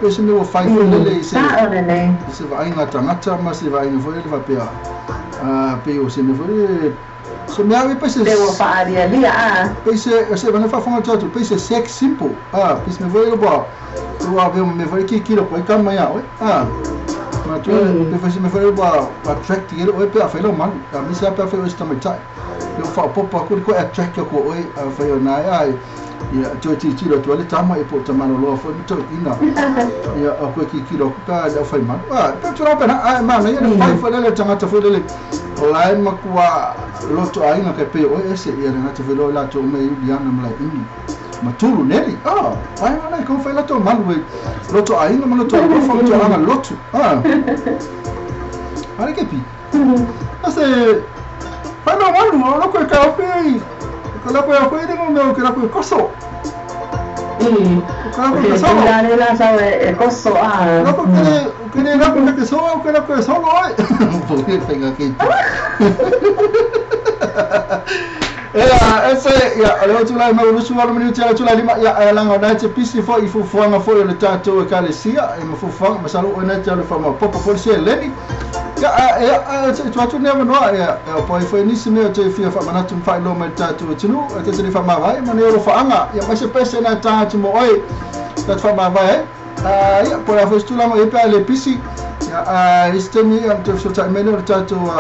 pe se mea ua fai foi lele i se Sa'o lelei. i se vaaiga tagata ma se vaaiga foi lele faapea pei o se mea foi lele se mea au pe se Pe ua faalialia a. pe se se vana faafofoga atu pe se sex simple a pe se mea foi lele ua ua avea ma mea foi lele kikilo koe ka mai a oe a manatua pe foi se mea foi lele ua attract i ele oe pe a fai lau malu a misi a pe a fai oe se tamaitai pe o faaopoopo aku le koe attract aku oe a fai o nae ae ia toe tilotilo atu ai le tama ia po o tamaloloa foi ma tauina ia o koe kikilo aku pe a le aufai malu a pe tulaga pena ae manaia le fai foi lele tagata foi lele o lae makua loto aiga kai pei oe ese ia le gata foi lea o latou uma e Iuliana ma Laini ma Tulu Neli a vaega na e kau fai latou malu e loto aiga ma loto alofa ma tulaga lotu a ale kepi ase fai mau malu o loko e kaofe ai o ka lako e afoe lengo mea o ke lako e koso o ka O lako e ke kasolo tulaga lea la sau e koso a. lako kele kele lako ke solo o ke lako e solo ai po e whainga kei. Ese ia le tula mai lusu wala minuti ala tula lima ia langa na te pisi fo i fufuanga fo le tatou e kalesia e mafufuanga masalo o na te le fama popo fo se leni ia te atu ne manoa ia po i fo ni se mea te fia fa manatu fa lo mai tatou tinu te te fa mavai ma ne o fa anga ia mai se pese na tatou mo oi ta fa mavai ia po la fo tula mo e pa le pisi ia istemi am te so ta mele o tatou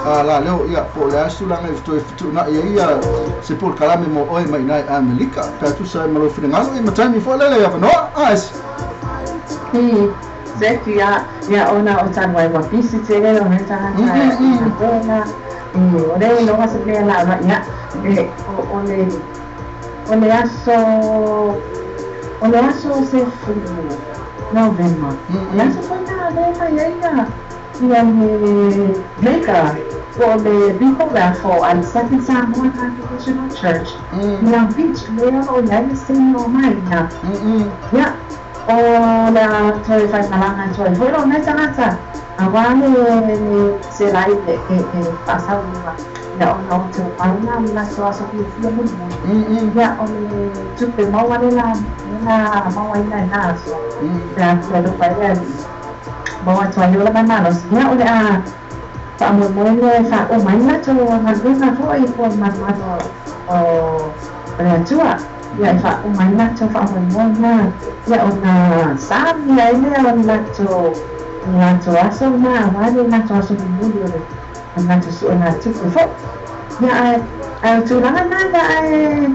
la leo ia po le asu langa i toe na ia ia se por kalame mo oi mai nai Amerika ta tu sai malo finangalo e matani fo lele ia no as se ia ia ona o tan wai wa pisi te le o ta ta o le no se le la ia o le aso se fu november la so foi na le ia ia le Mega for the people for and Second Samoa Congregational Church. Now beach leo o le se o mai na. Ya o la toe fai malanga toe foi lo meta nata. Awa le se lai e pasau lua. Ya o no te pauna la so so fi fi mo. Ya o le tupe maua le la maua ina na so. Ya lo pai le bawa tuai yola mai malos ya o le a fa mo mo le fa o mai na to na na fo i po ma ma o le tua ya fa o mai na to fa mo mo na ya o na sa mi ai le o na to aso na wa le na to aso mo le na to so na to fo ya a tu la na na ai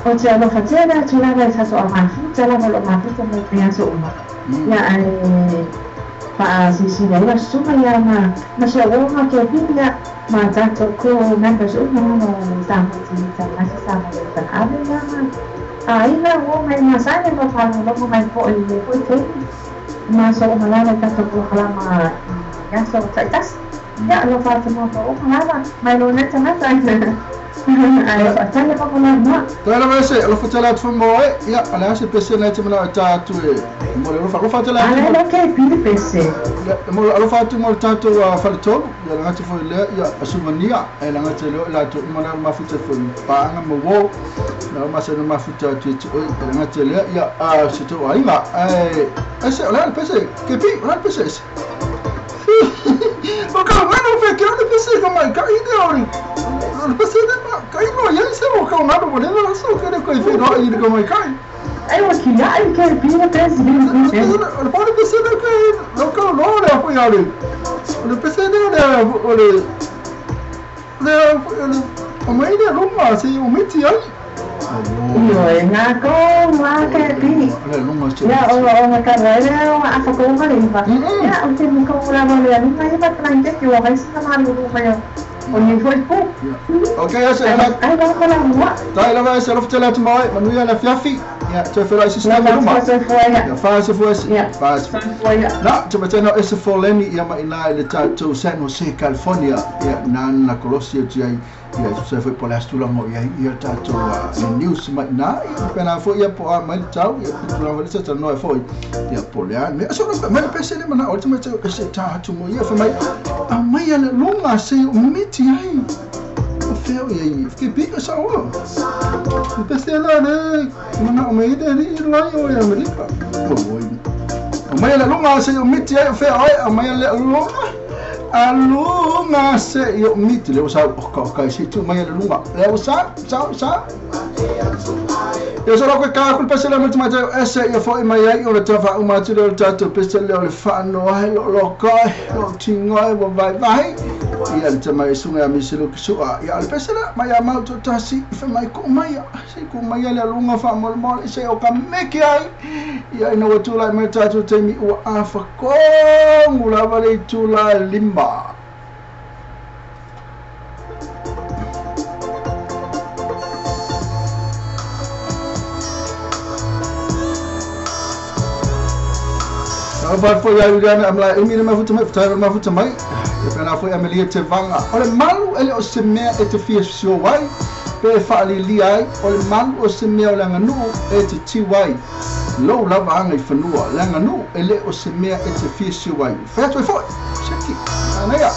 o te alo fa te na tu la na sa so ma fu te la mo lo ma fu mo ya so ma ya ai fa si si la suma ya ma ma se o ma ke pia ma ta to ko members o no no sa mo ti ta ma sa mo le ta ave na ma ai na o mai na sa le no fa no mo mai po i po te ma so ma la ta to ko hala ma ya so ta tas ya lo fa to mo o ma la mai lo na ta na ta ai fa ta le ko na ma ta la se lo fa ta la tu mo ya ala se pese na te mo ta tu e mo lo fa ta la ala lo ke pili pese ya mo lo fa tu mo ta tu fa le to ya la te fo le ya asumania e la te lo la tu mo na ma fu te fo pa nga mo wo na ma se no ma fu ta tu tu e la te le ya a se to ai ma e ese la pese ke pi la pese o ka bueno fe que no pese como ka ide ori no pese de ka ino ya se o ka na bo le no so que ko ife no i como ka ai o que ya ai que pi no pese o pone pese de que no ka no le apoiar o pese de le o le le o mai de ruma se o meti ai Io e na ko ma ke pi ya o o ka re o a fa ko ma le ba ya o te mi ko la mo le ma ia pa tra ke o ga sa ma lu ma yo o ni foi po okay ya se la ai ba ko la mo ta la va se lo tela tu mai manu ya la fiafi ya te fe la se sa ma ya fa se fo se fa se na te ma no ese fo leni ya ma ina le ta to San Jose California ya na na Colosio ti ai ia se foi por las tula mo ia ia ta to news mai na ia pena fo ia po a mai tau ia tula mo se no foi ia po le me so no me pese le mana ultimate se ta tu mo ia foi mai a mai le longa se o miti ai o feo ia que pica sa o pese la le mana o me de ni la o ia Amerika o o mai le longa se o miti ai o feo ai a mai le longa alunga se yo miti le usa o ka se tu mai le lunga le usa sa sa yo solo que ka kul pese le multi mai ese yo fo mai ai o le tafa o mai le tato pese le le fa no ai lo lo ka lo tinga e vai vai ia le mai sunga mi se lo su a ia le pese la mai ma to tasi fe mai ko mai se ko mai le lunga fa mo mo se o ka me ke ai ia ina o tu la mai tato te mi o a fa ko ngula va le tu la limba. Ba fo ya Juliana am la emi ma futa mai futa ma futa mai e pena fo Amelia te vanga o le malu ele o se mea e te fia sio wai pe fa li li ai o le malu o se mea o le nganu e te ti wai lo lava anga i fanua le nganu ele o se mea e te fia sio wai fa toi fo seki anaia.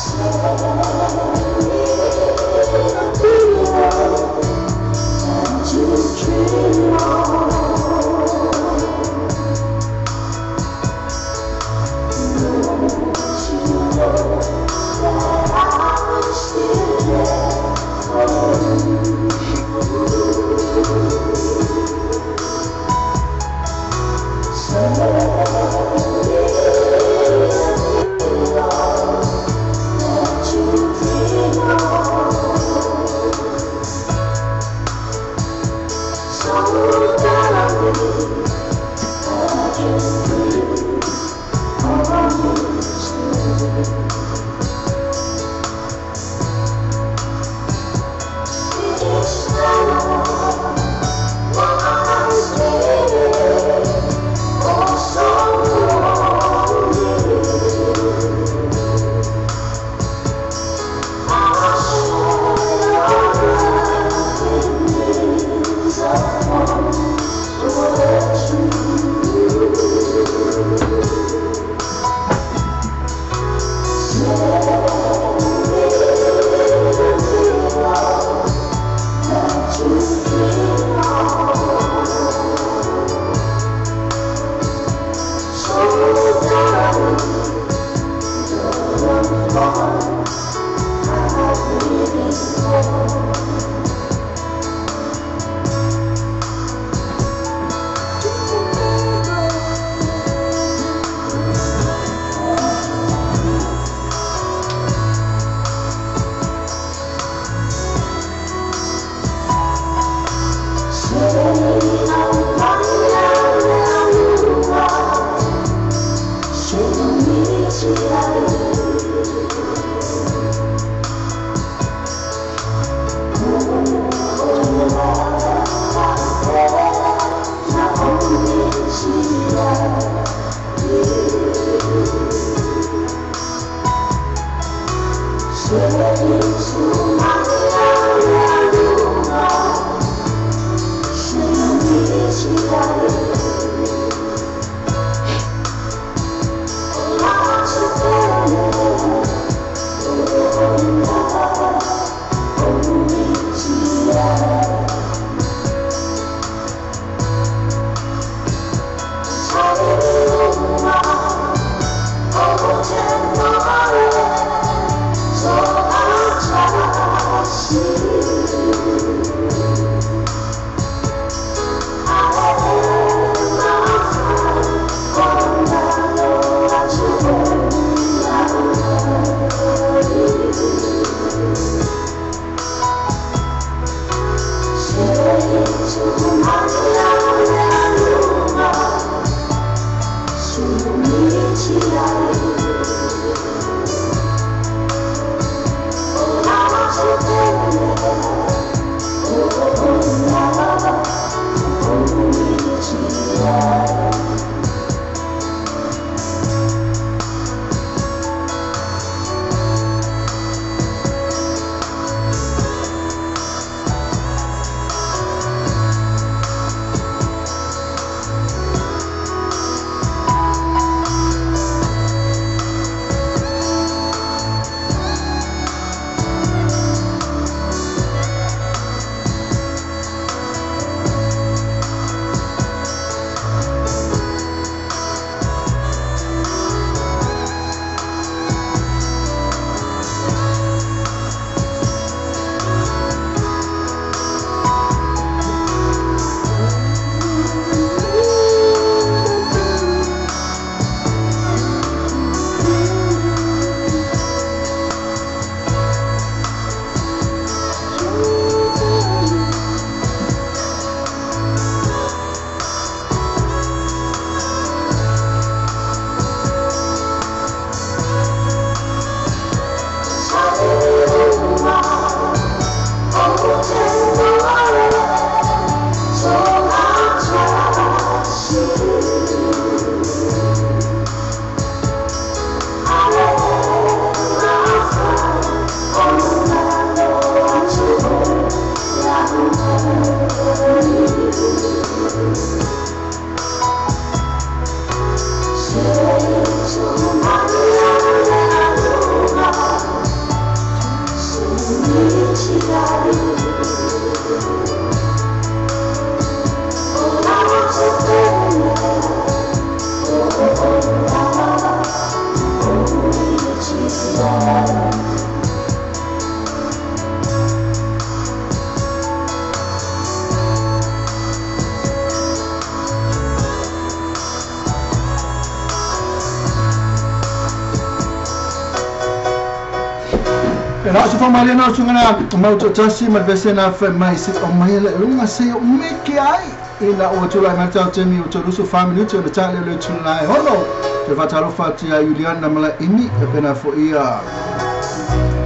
E la se fa mai na sunga mau to tasi ma vese na fa mai se o mai le lunga se o me ke ai e la o tula mai ta temi o to lusu 5 minutes o ta le le tula hono te fa talo fa ti a Juliana mala imi e pena fo ia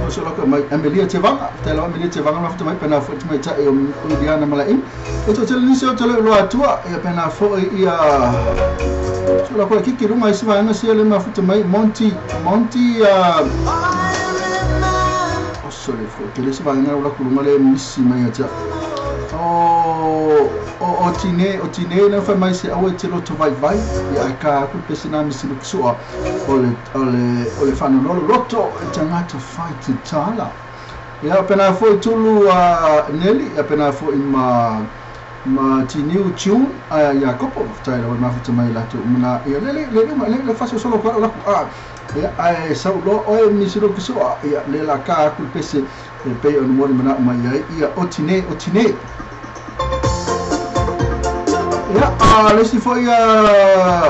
o so loko mai Amelia te vanga te lo Amelia te vanga ma mai pena fo ti mai ta e Juliana mala imi e to te le se o to le lo atua e pena fo ia so loko kiki lunga isi va na se le ma futa mai Monty sorry for ke le se va nga la kulunga le misi mai atia o tine na fa mai se awe te loto vai vai ia ka ku pese na misi lu sua o le fa no loto e tangata fight tala ia pena fo tulu a Nelly ia pena fo ma tiniu tune a Jacopo tai la ma futa mai la tu na ia le le fa solo ko la a ia ai sau lo o misi lu sua ia le la ka ku pese e pe o no mana mai ia o tine ia a le si foi a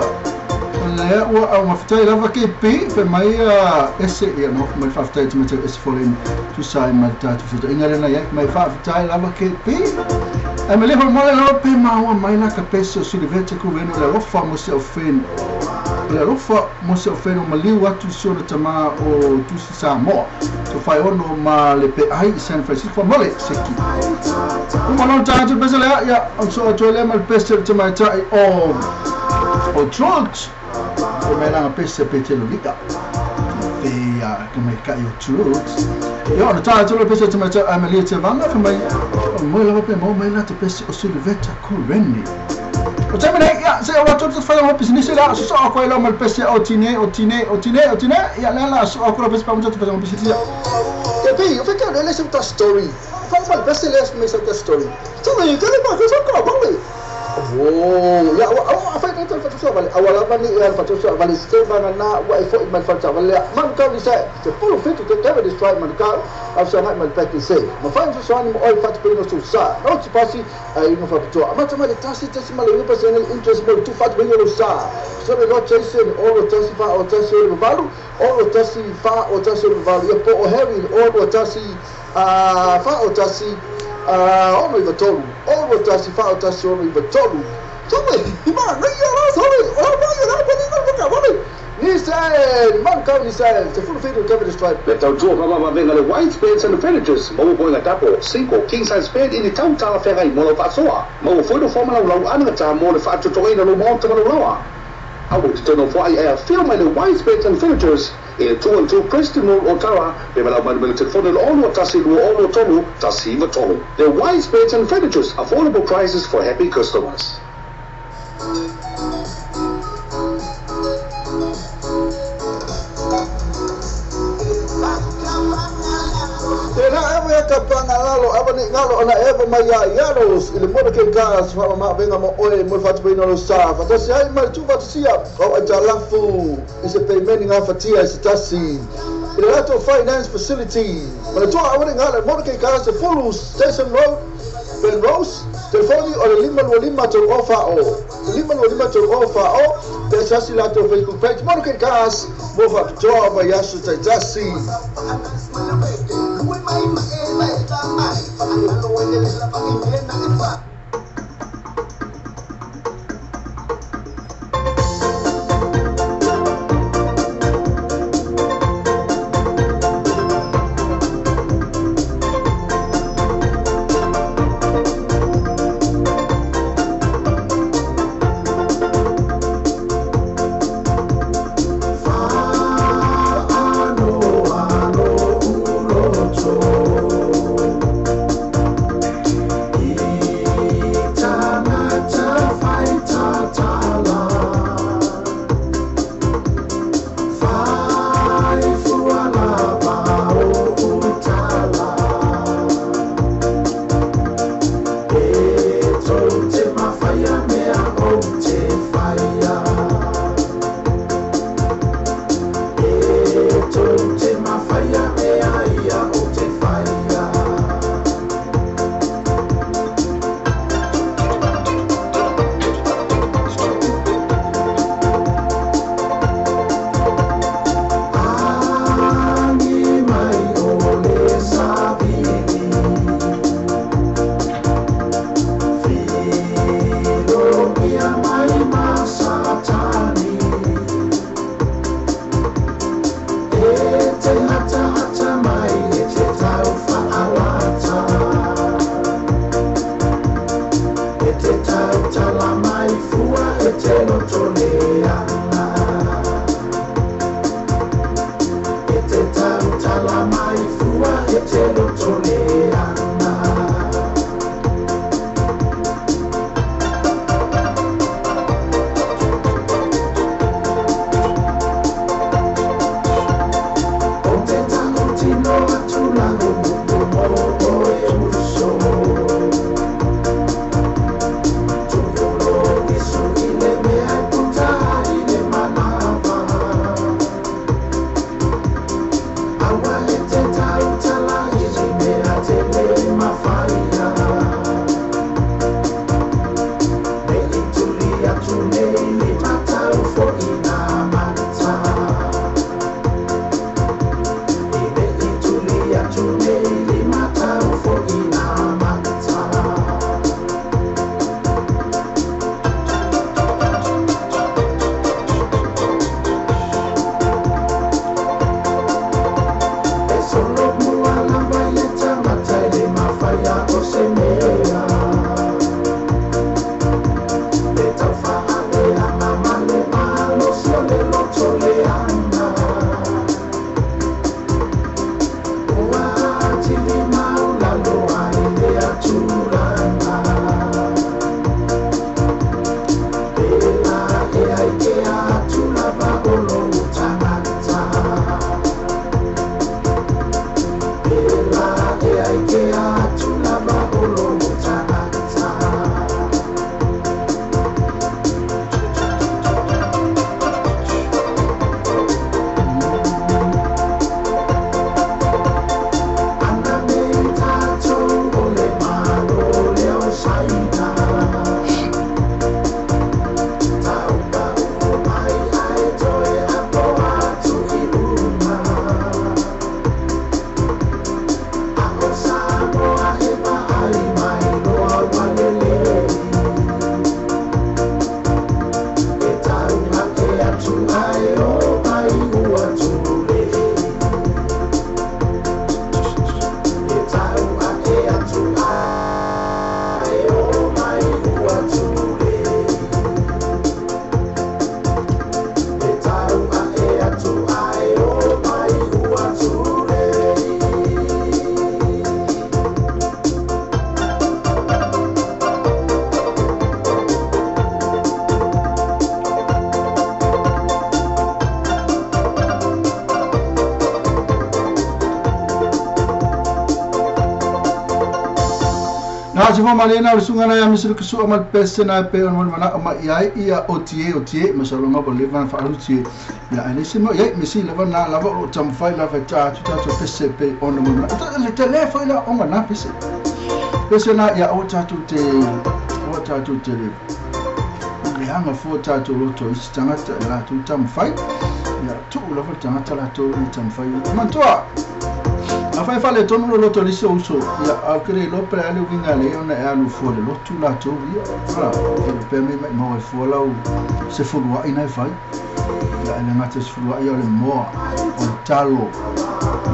le o ma ftai lava ke pe fe mai a ese ia no mai fa ftai tu mete ese folen tu sai mai ta tu ftai ngare na ia mai fa ftai lava ke pe e me le fa mole lo pe ma o mai la ka peso si le vete ku veno le lofa mo se ofen le lofa mo se ofen o maliu atu si o tama o tu si sa mo to fai ono ma le pe ai San Francisco mole seki uma non ta tu pese le ia on so to le mal pese te mai ta o trucks o mai la pese pe te lo lika te ia ke mai ka yo trucks ia no ta tu le pese te mai ta Amelia te vanga fa mai o mo la pe mo mai la te pese o Silveta Kureni o te mene ia se o la tu fa mo business la so ko lo mal pese o tine ia la so ko lo pese pa mo tu fa mo business ia e pe o fe ka le se ta story fa mal pese le me se ta story so le ke le pa so ko ba le oh ya o fa ta fa so vale awala ba ni ya fa so vale se va na wa e fo mal fa vale man ka ni se te polo fe tu te deve destroy man ka af so mal pa ti se ma fa so ni o fa pe no so sa no ti pasi ai no fa to ma ta ma le tasi tasi ma le pa se interest mo tu fa pe no sa so le no chase o lo tasi fa o tasi o valu o lo tasi fa o tasi o valu ya po o heavy o lo tasi a fa o tasi o no iva tolu o lo tasi fa o tasi o no iva tolu so le ma no ya la so le o ma ya la pa ni no ka vale ni se man ka ni se te full feed cover destroy le tau tua mama venga le white beds and furnitures mo boy tapo single king size bed in the town tala ferai mo lo fasoa mo fo no forma la ana ta mo le fa to to lo mo to lo I would turn off why I feel my white beds and furnitures in 212 Preston Road, Ottawa, the white beds and furnitures, affordable prices for happy customers. Ngalo abani ngalo ona eva mai iaros ile mo ke gas fa ma venga mo oe mo fa tbino lo sa fa tasi ai mai tu fa sia o ajalafu is a payment nga fatia is tasi ile lato finance facility ma tu abani ngalo mo ke gas full station road Belrose telefoni o le 5 to ofa o 5 to ofa o te sasi lato Facebook page mo ke gas mo fa to ba yasu tasi. Yeah. Na se foma lena o sunga na ya misuru kusu amal pese na pe on mana ma ia ia otie otie masalonga bo leva fa alutie ya ane se mo ia misi leva na lava o tamfai lava ta tu ta pese pe on mana le telefono ila onga na pese pese na ia o ta tu te o ta tu te le anga fo ta tu loto istanga la tu tamfai ya tu lava tanga la tu tamfai mantua a fai fale tonu lo loto lisi uso ya a kre lo pre ale winga le ona e alu fo le lotu la to ia ala e pe me mai mo fo la se fu wa ina fai ya ina ngate se fu wa ia le mo o talo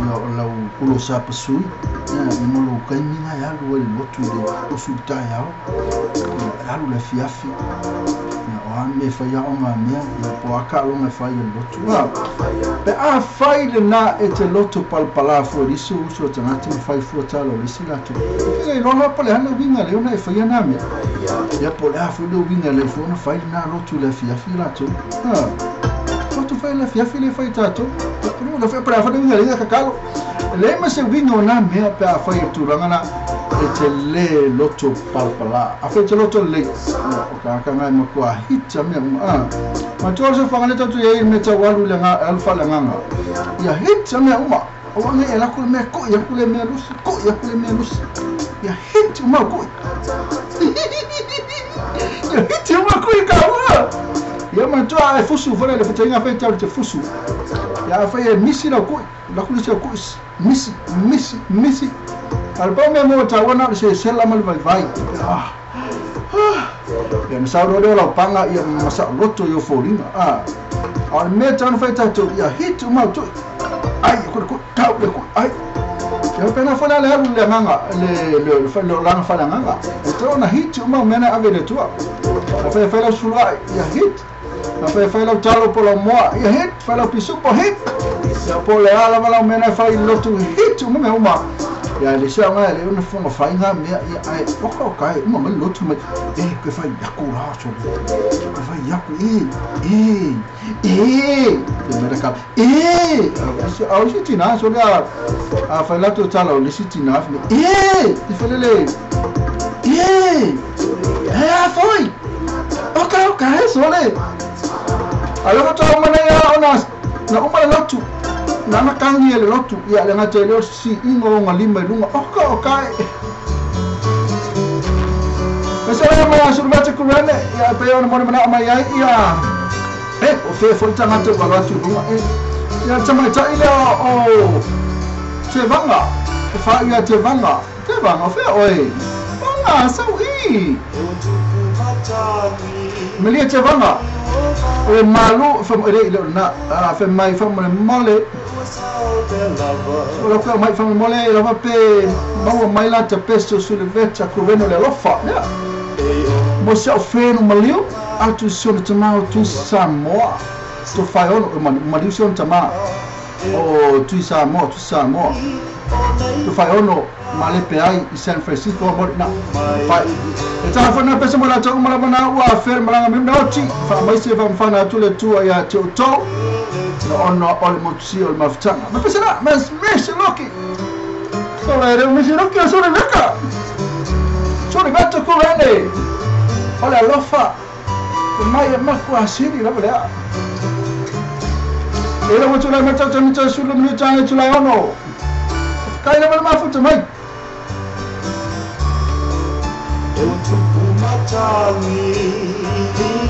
ya la ulo sa pasu ya ni mo lo kai minga ya lu le lotu le o su ta ya alu le fiafi ya o ame fai ya onga mea ya po aka lo me fai le lotu pe a fai le na e te loto palpala fo lisi uso tangata fai fo talo lisi la tu e lo la pole hana winga le ona e fai na mea ya po le a fo le winga le fo na fai na lotu le fiafi la tu ha lotu fai le fiafi le fai tato no le fai para fai winga le kakalo le ma se winga na mea pe a fai tu ranga e te le loto palpala a fai te loto le o ka ka ngai makua hita mea a ma tu se fanga le tatu e me ta walu le nga alfa le nganga ya hita mea uma o ngai ela ku me ko ya ku le mea lusi ko ya ku le mea lusi ya hita uma ko ya hita uma ko ka wa ya ma tu a fusu fora le fata nga fai ta te fusu ya fai misi la ko la ku se ko misi misi misi al pa me mo ta wana se sela mal vai vai ah ya me sauro le la panga ia masa loto yo foringa ah al me tan fai ta to ya hit uma to ai ko ko ta ko ai ya pena fala le le nganga le le le la fala nganga e to na hit uma mena ave le tua a fai fai la sula ya hit a fai fai la talo polo moa ya hit fai la pisu po hit ya po le ala mala mena fai loto hit uma me uma ya le sa nga le una fonga fai nga mea ia ai oka kai uma mai lotu mai e ke fai yaku la so ke fai yaku e e e te mera ka e a o si tina so le a fai la to tala o le si tina e te fai le e e a foi oka oka so le a lo to mana ya ona na uma lotu nana kangi ele lotu ia le ngate le si ingo nga lima lunga oka oka Mesela ma survate kurane ia pe ona mona mana mai ai ia e o fe foi tangata ba lotu lunga e ia tama ta ile o te vanga fa ia te vanga fe oi vanga sau i melia te vanga o malu fa le na fa mai fa mole o la ko mai fa mole la va pe mau mai la te pesto sulle veccia curveno le lofa ya mo se o feno malio a tu sono tamao tu Samoa to fai ono malio sono tamao o tu Samoa to fai ono male pe ai i San Francisco mo na fai e ta fa na pesa mo la to mo la na ua fer malanga me no ti fa mai se fa mfana tu le tu ya te to no ono o le motsi o le maftanga ma pesa na mas me loki so la re me loki so le veka so le gato ko vene o le lofa mai ma ko asiri la bla e la mo tu la meta tu meta su le minuta tu la ono kai la ma futa mai Eu tupu matani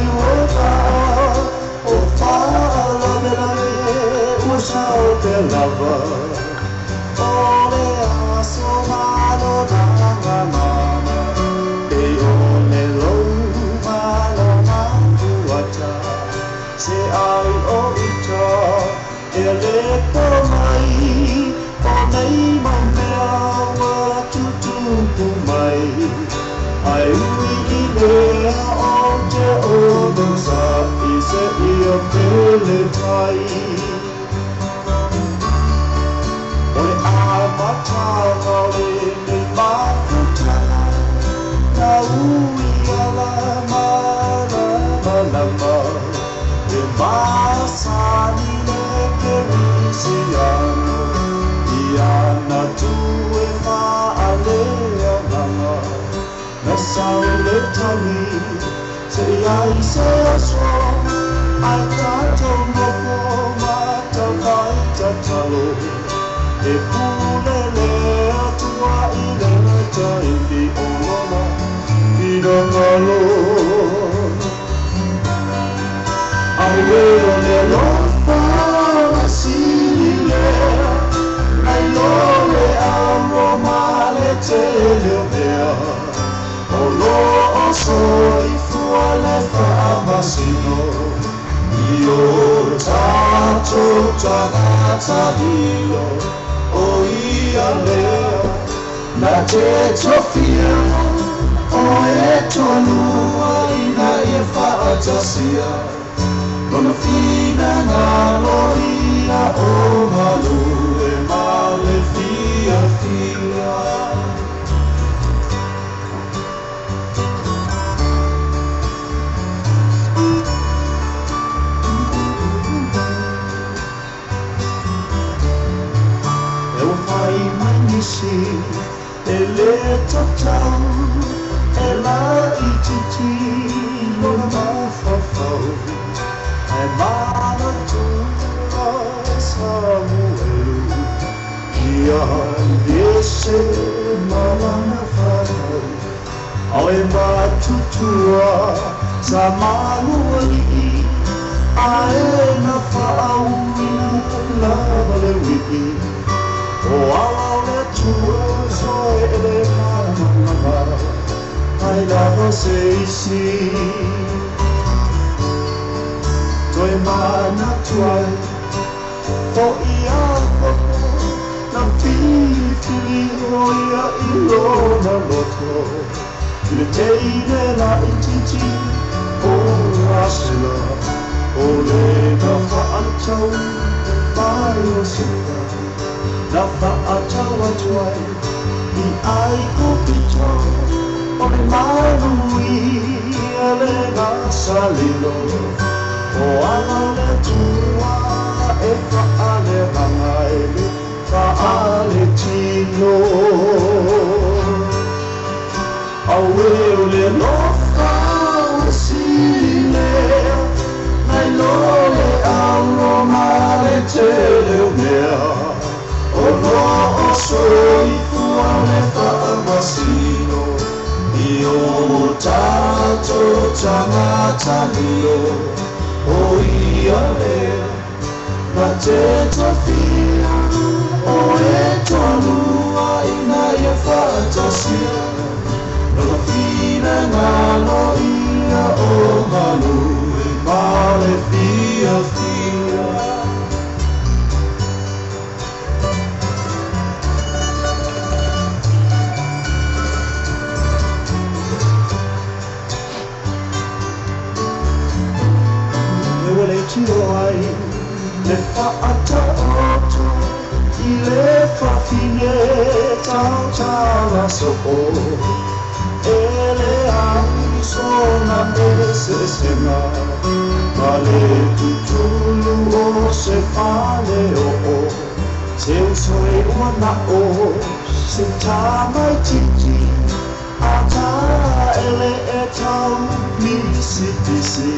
o o fala bela o sao te lava o le aso malo na mama e o le lo malo na tuata se ai o ita e le po mai o nei mau mea wa tutupu mai ai ui i lea o te ono sa i se ia pele tai o le a matanga o le nei mafutanga na ui ala mana malama e masani le kerisiano i ana tu e whaalea nganga. tau le tali Se ia i se aso Ai tātou nofo mātau kai tatalo E pule le atua i le taimi o lona finagalo Aue o le alofa ua sili lea Nai lo le amo ma le tele o mea O lo o soifua le faamasino I o tātou tagata lilo O ia lea na te tofia O e tolua ina ia faatasia Lona finagalo ia o malu e ma le fiafia E ua fai mai nisi e le tatau E la itiiti lona mafaufau Ae manatua Samuelu Ia Iese ma lana fanau Ao e matutua sa malualii Ae na faauuina lava le ui'i O ala o le Atua soe e le malamalama Ai lava se isi Toe manatu ai Fo'i Iakopo Na filifili o ia i lona loto I le teine laitiiti o Rasela O le na faatau mai Iosefa Na faatau atu ai i Aikupito O le manuia le gasalilo O ala o le Atua e faaleaga e le faaletino Aue o le alofa ua sili lea Nai lo le amo ma le tele o mea O lo o soifua le faamasino I o tātou tagata lilo O ia lea na te tofia O e tolua ina ia faatasia Lona finagalo ia o malu e ma le fiafia E ua le tio ai le faataoto I le fafine tautala soo E le ai sona eseesega Ma le tutulu o se fale oo Se uso e ua na'o se tamaitiiti A taele e tau pisipisi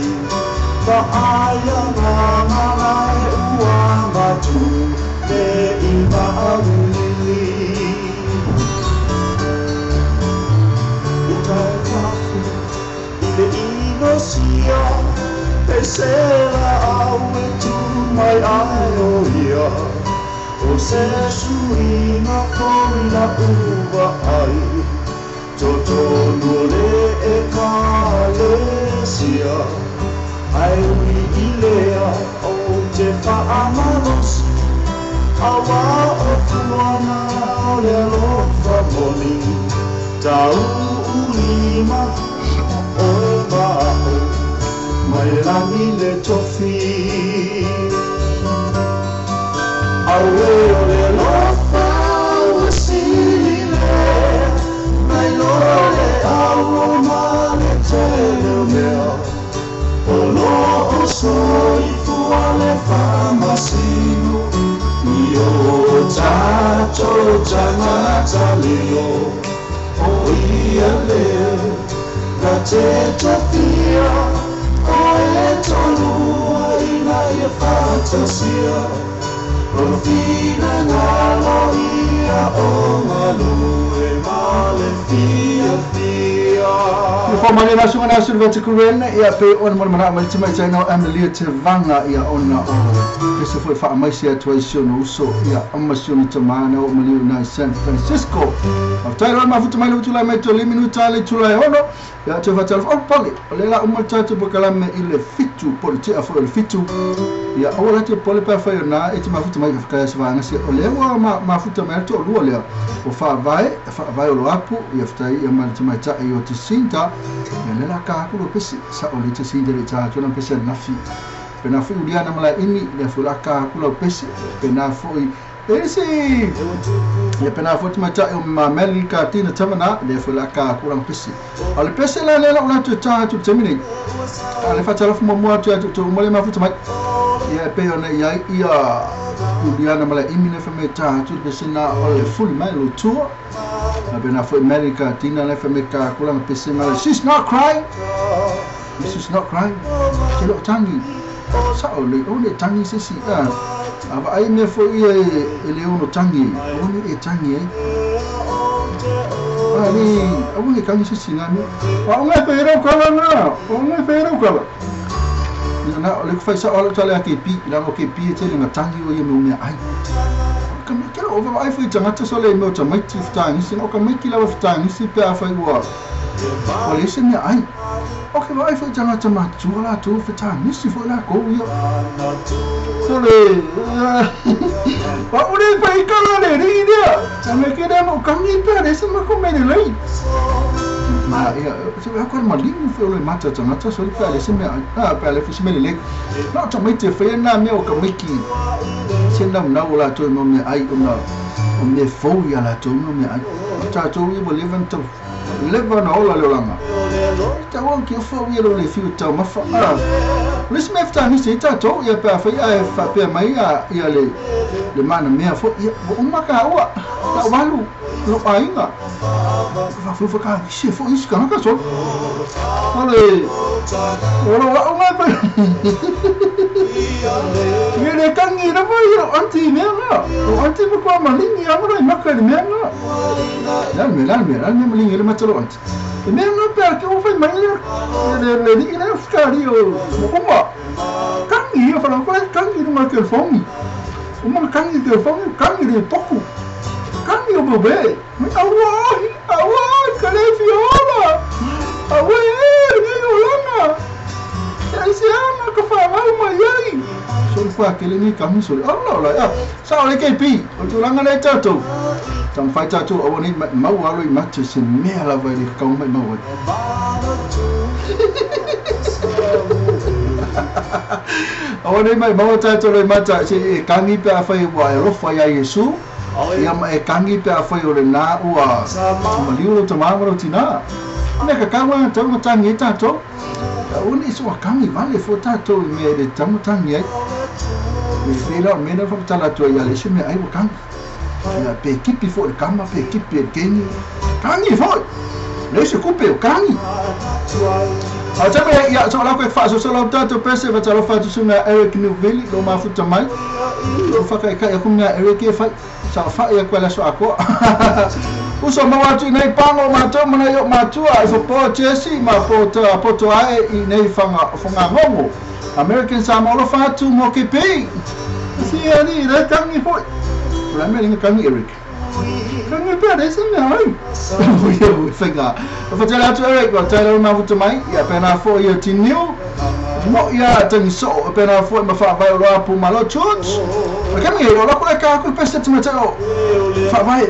Vaaia ngā malae ua matu Le i maulili I tautafu i le inosia Pesela au e tu mai ai o ia O se suiga foi la uva ai Totonu o le ekalesia Ai ui i lea o te faamalosi Auā o fuaga o le alofa moni Tau ulima o e ma'o Mai lagi le tofi Aue o le alofa ua sili lea Nai lo le amo ma le tele o mea O lo o soifua le faamasino I o tātou tagata lilo O ia lea Na te tofia o e tolua ina ia whatasia O whina ngalo ia o ngalue ma le fia fia. Fo mani na sunga na silva te kuren ia pe ona mo mana mai timai tai no Amelia te vanga ia ona o pese foi fa mai sia toi sio no uso ia amma sio ni tamana o mali na San Francisco. Aftai ro mafuta mai le tulai mai to le minuta le tulai ono ia te fa telefo pali o le la uma tatu pokalame i le fitu politia fo le fitu ia o la te pole pa fa na e te mafuta mai ka se vanga se o le wa mafuta mai to lua le o fa vai o lo apu ia ftai ia mai te mai ta i o te sinta ia le la ka ku lo pesi sa o le te sinta le ta to na pesi na fi pe na fi ulia na mala ini le fu la ka ku lo pesi pe na foi ese ia pe na foi te mai ta o ma meli ka tina tamana le fu la ka ku la pesi o le pesi la le la te ta tu te mini a le fa ta lo mo mo tu tu mo le mafuta mai ia pe ona ia ia ulia na mala imi le fa me ta tu pesi na o le fuli mai lo tu na pe na foi America tina le fa me ka ku la pesi ma she's not crying. She's not crying. Ke lo tangi sa o le o le tangi se si a ava ai me foi ia e le ono tangi o le e tangi e ali o le tangi se si na me o ngai pe ro kala na o ngai pe ro kala na o le fai sa o le tale ke pi la o ke pi e te le tangi o ia me o me ai ka me ke o va ai foi tangata so le me o mai ti tangi se o ka mai ki la wa tangi si pe a fai ua o le se me ai o ke vai foi tangata matua la tu fe tangi si foi la ko ia so le pa o le pai kala le ri dia ta me ke da mo kangi pe le se ma ko me le lei ma ia se a ko ma lingu fe o le mata tangata so le pe le se me a pe le se me le no ta mai te fe na me o ka miki se na na o la tu mo me ai o na o me fo ia la tu mo me ai ta tu i mo leven to leva na ola le olanga ta o ki fo ia le fiu ta ma fa a le se me ta ni se ta to ia pa fa ia fa pe mai ia ia le le mana mea fo ia o maka ua la walu lo ainga fa fu fa ka se fo is ka ka so ole o lo o mai pa ye le kangi na fa ia anti mea na o anti mo kwa malingi amro i maka le mea na la me la me la me malingi le matalo anti e mea na pe ke o fai mai le le le le skari o uma kangi ia fa ko kangi no ma ke fongi uma kangi te fongi kangi le toku kangi o bebê awai awai ka le fiola awai ne olanga ai se ama ka fa vai mai ai so fa ke le ni kangi so ala la ya sa le ke pi o tu langa le tatu tam fai tatu o ni mau alo i matu se mea la vai le ka mai mau o nei mai mau tatu le mata se e kangi pe a fai wa e rofa ia Yesu ia ma e kangi pe a fai o le na ua maliu lo tamama lo tina me ka kawa tau tangi e tatou o ni so kangi vale fo tatou me le tamu tangi ai me vela me na fa tala tu ia le se me ai o kangi ia pe kipi fo le kama pe kipi e kengi kangi fo le se kupe o kangi a tape ia so la ko fa so la tatou pese va talo fa tu sunga Eric Nuveli lo mafuta mai lo fa ka ka ku nga Eric e fa sa fa ia ko la so ako uso ma watu nei pango ma to mana yo matua e fo po Jesse ma po ta po to ai i nei fanga fanga ngongo American Samoa lo fa tu mo ke pi si ani re kangi fo la me linga kangi Eric kangi pe re se me ai o fanga fa tala atu Eric wa tala ma futa mai ia pe na fo ia tiniu mo ia tangi so pe na fo ma fa vai lo apu ma lo church kangi ro la ko ka ko pese te matao fa vai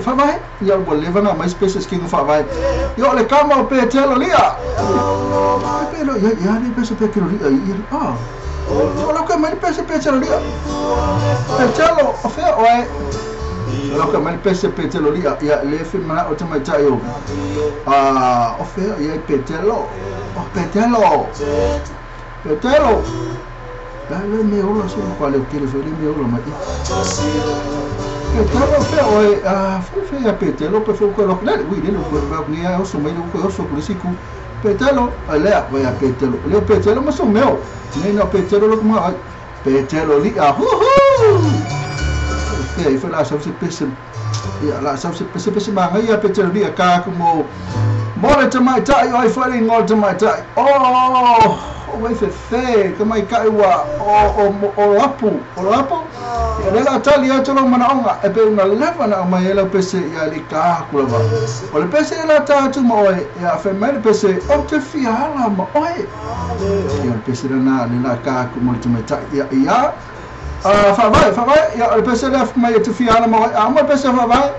ia bo leva na mais pese que fa vai yo le kama pe telo lia pe lo ia ia le pese pe ke lia ia ah o la ko mai pese pe telo lia pe telo o fe o e la ko mai pese pe telo lia ia le fe mana o te mai ta yo ah o fe ia pe telo o pe telo pe telo la le me ola se ko le ke le fe le me ola mai Petelo fe o a fe fe a petelo pe fo ko lo le wi le ko ba ni a o so mai ko o so ko le siku Petelo alea vai Petelo le Petelo ma so meo nei na Petelo lo kuma ai Petelo li a hu hu e foi lá sabe se pese ia lá sabe se pese pese manga ia Petelo li a ka como mora te mai tai oi foi ngol te mai tai oh o fe fe ka mai kai wa o lapu o lapu ia le la tali atu lo manaonga e pe una leva na mai ela pese ia le ka kula ba o le pese la ta atu mo ia fe mai le pese o te fiala ma oi ia le pese na le la ka ku mo te mai tai ia ia fa vai ia le pese le mai te fiala ma oi a mo pese fa vai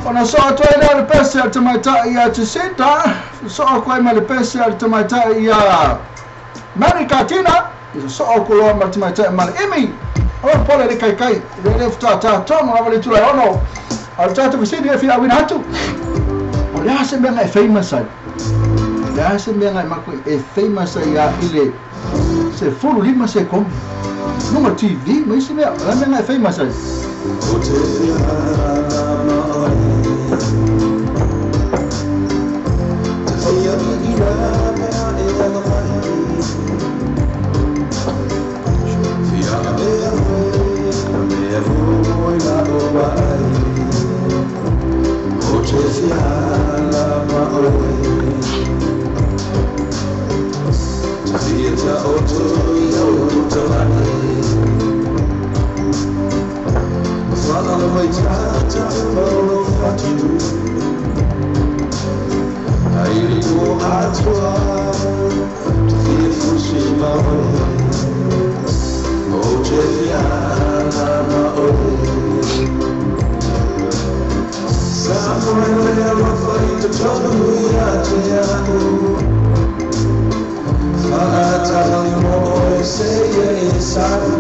ona so atu ai le pese te mai tai ia te seta so ko mai le pese te mai tai ia Mary Katina is so ko lo ma te mai tai ma imi o pole le kai kai le le ta tono lava le tula ono al tata visidi fi awina atu o le ase mea e famous ai le ase mea e mako e famous ai ia ile se fulu lima se kom numa TV ma isi mea la mea e famous ai O te whiala ma oe Te whia i rā mea e ala mai Whia mea oe, mea oe la o ai O te whiala ma oe Te whia ta o toi o talani Whaala mai tata mauro whatu Haere ko atua Te whia fusi ma oe O te whiala ma oe Sa moe lea whai te tonu ia te aku Whaatali mo oe se ia e saru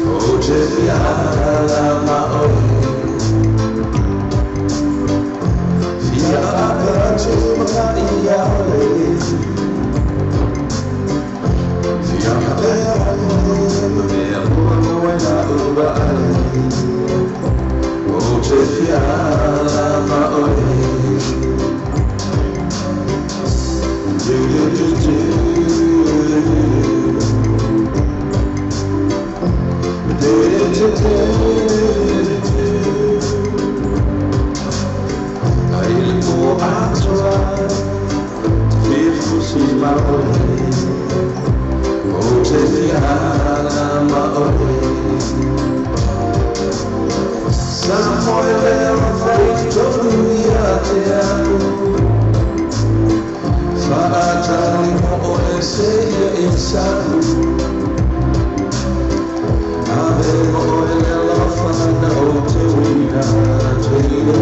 O te whiala ma oe Whia atu makai ia oe Whia mea oe mea oe la ua ai O te whiala ma oe Do do do do do do do do Haere ko atua Te whia ma oe O te whiala ma oe Sa moe lea whai tonu ia te aku Whaatali mo oe se ia e saru Ave mo oe le lofana o te wina teire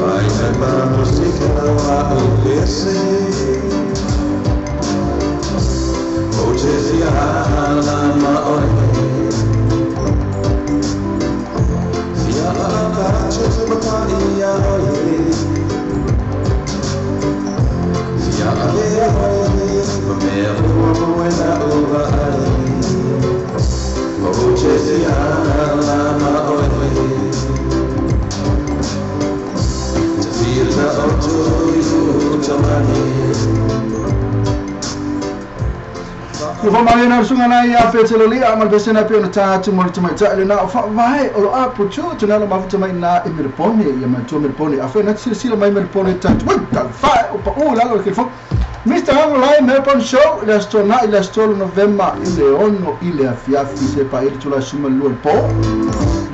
Whai mai ma musika wa o pese O te whiala ma oe Whiala atu makai ia oe Whia mea oe, mea oe la ua ai O te whiala ma oe Te whia ta o toi o tamani Ku whamarena sunga na ia Petelo lia ma le pese na pe ona tā atu mo le tamaitai le na o whaavae o lo apu tū tuna lo mafuta mai nā e Melbourne ia matua Melbourne a whai na silasila mai Melbourne tatu wai talfae o pa o lalo le kelefo Mr. Hango Lai Melbourne Show i le aso na i le aso 3 Novema i le 6 i le afiafi se pa ili tula suma lua le pō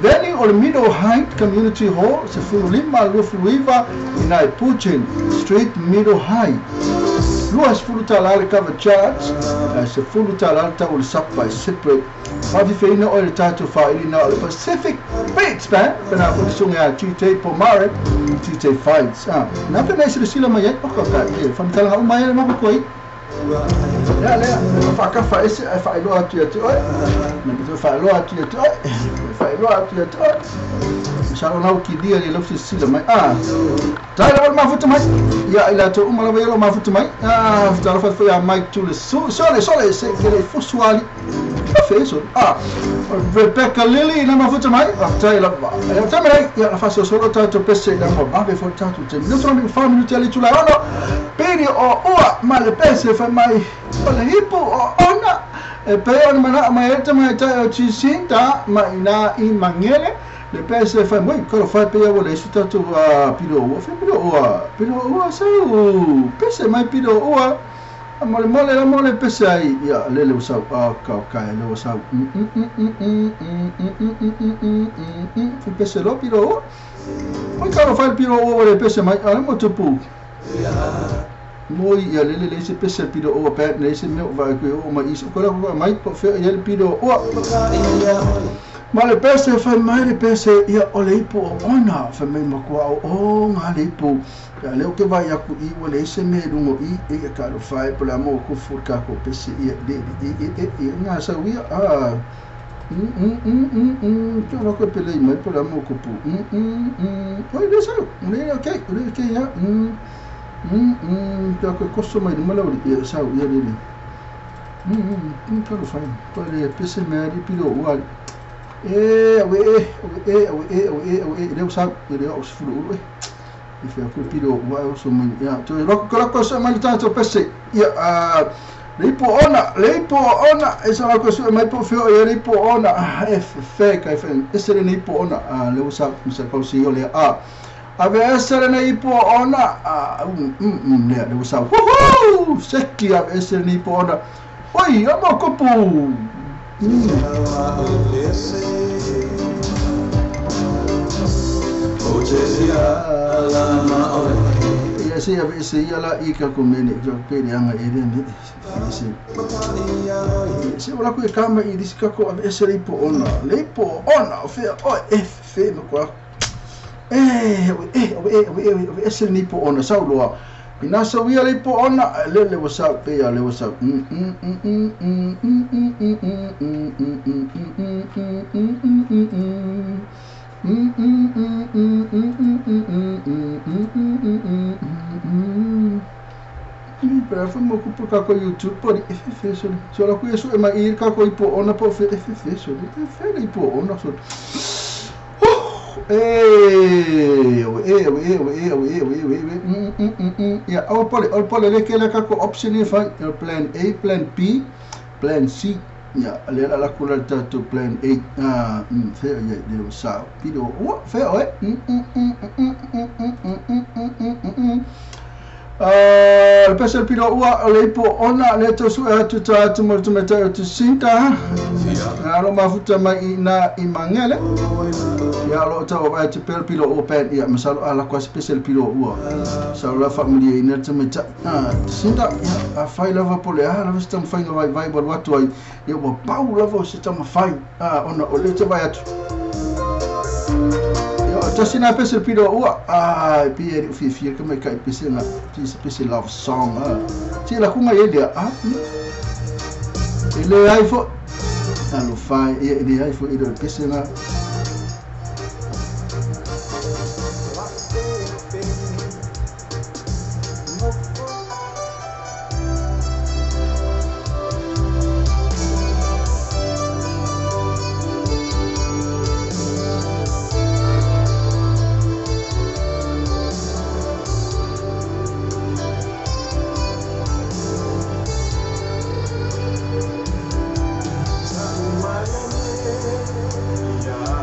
Venue o le Middle Height Community Hall se 15 25 i nai Putin Street Middle Height Lua sefulu tala le cover charge se fulu tala le tau le sapa e separate Whawhiwhina o le tātou whaili na o le Pacific Beats Band pena fo le sunga a TJ Pomare TJ Fights. Nā pena i silasila mai ai o ka ka e whamitala hau mai ai mako koe. Lea lea whaakafa ese ai whaeloa atu ia te oe. Me te whaeloa atu ia te oe. Whaeloa atu ia te oe. Masalo nau ki dia le lausi sila mai. Tai lava mafuta mai. Ia ila to uma lava ia mafuta mai. Talo fa foi a Mike Tule. Sole sole se ke le fosuali. Feso. Rebecca Lily na mafuta mai. Tai lava. Ia tai mai ia la faso solo tato pese na mo ba be fo tato te. No so mi fa minuti ali tula ono. Piri o ua ma le pese fa mai. O le hipu o ona. E pe ona mana mai eta mai tai o chisinta ma ina i mangele. Le pese fa mai ko fa pe ia le su tato piro ua fe piro ua sau pese mai piro ua mole mole la mole pese ai ia lele o sau ka ka le o sau pese lo piro ua oi ka fa piro ua le pese mai ala mo tupu moi ia lele le se pese piro ua pe le se me va ko o mai iso ko la mai po fe ia le piro ua ma le pese fa mai le pese ia o le ipu o ona fa mai makua o ngā le ipu ia leo ke vai aku i ua le se me rungo i e ka ro fai po la mo ku fu ka ko pese ia le e ngā sa ia a tu la ko pele mai po la mo ku pu oi le sa le okay le ke ia ka ko koso mai numa lauri ia sa ia le le ka ro fai po le pese me ari piro ua e e e e e le usa le o sfulu e e fe ko piro ua o so mai ia to lo ko so mai tato pese ia le po ona e sa ko so mai po fe o le po ona e fe ka fe ese le po ona le usa sa ko si o le a ave ese le po ona le le usa hu seki ave ese le po ona oi o mo ko pu ia se ia se ia la i ka komene jo pere anga ere ne se se ola ko e kama i disika ko ave ese le po ona le po ona o fe o e fe no ko e e e ese le po ona sau loa ina sau ia le po ona le le o sau pe ia le o sau Pero foi mo ku ka ko YouTube por FF so so la ku eso e ma ir ka ko ipo ona po FF so fe le ipo ona so e e e e e e ia o pole le ke la ka ko option e fa plan A, plan B, plan C ia le la ku la to plan A fe ia le o sa piro o fe o le pese piro ua le ipo ona le to su atu ta atu mo tu meta tu sinta alo mafuta mai na i mangele ia lo ta o atu pel piro o pen ia masalo ala kwa special piro ua sa la familia ina te meta sinta ia a fai lava pole a lava sta fai vai vai bo watu ai ia ua pau lava se ta fai ona o le te vai atu Tasina pese piro ua a pi e fi fi ka mai kai pese na ti pese love song ti la kunga ye dia e le ai fo alo fai e le ai fo e le pese na Yeah.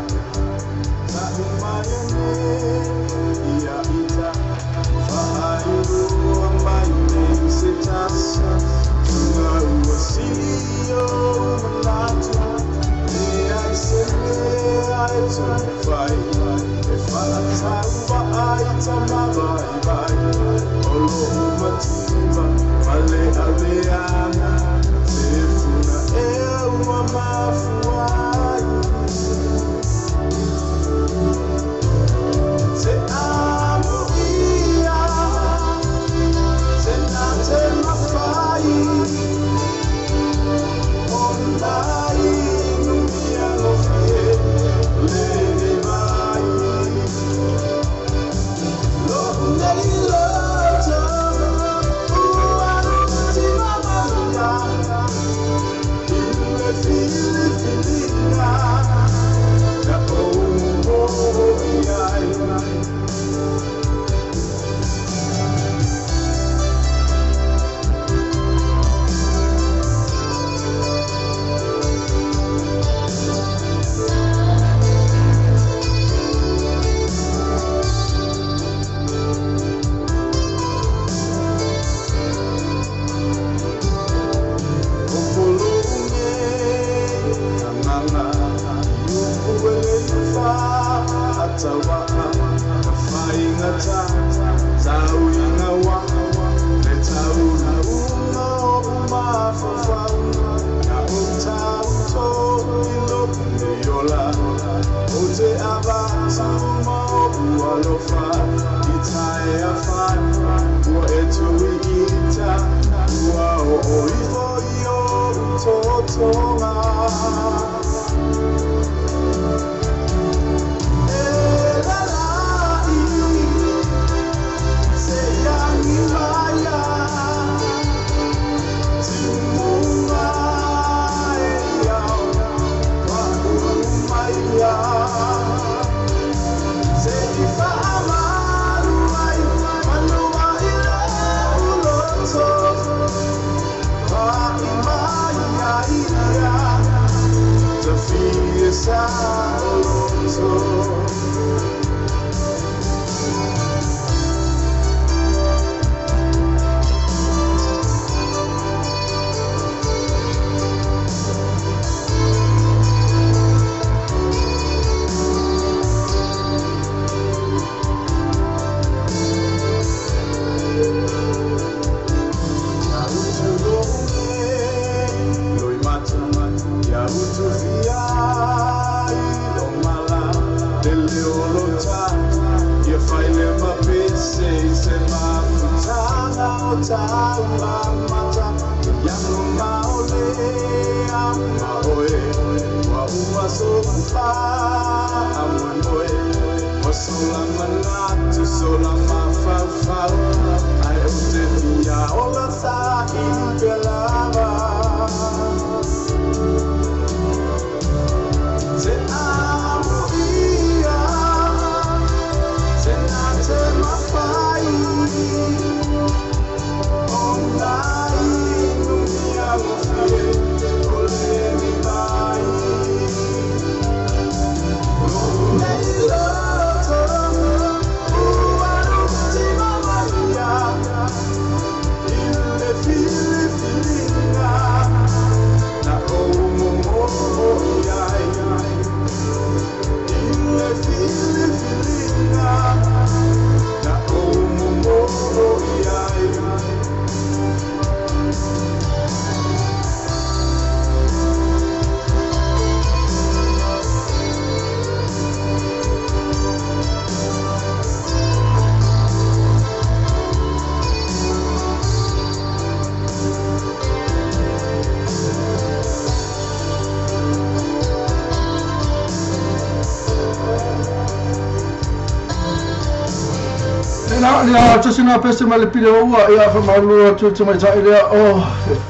Ia tasi na pese ma le pile ua ia fa malu atu te mai tai lea o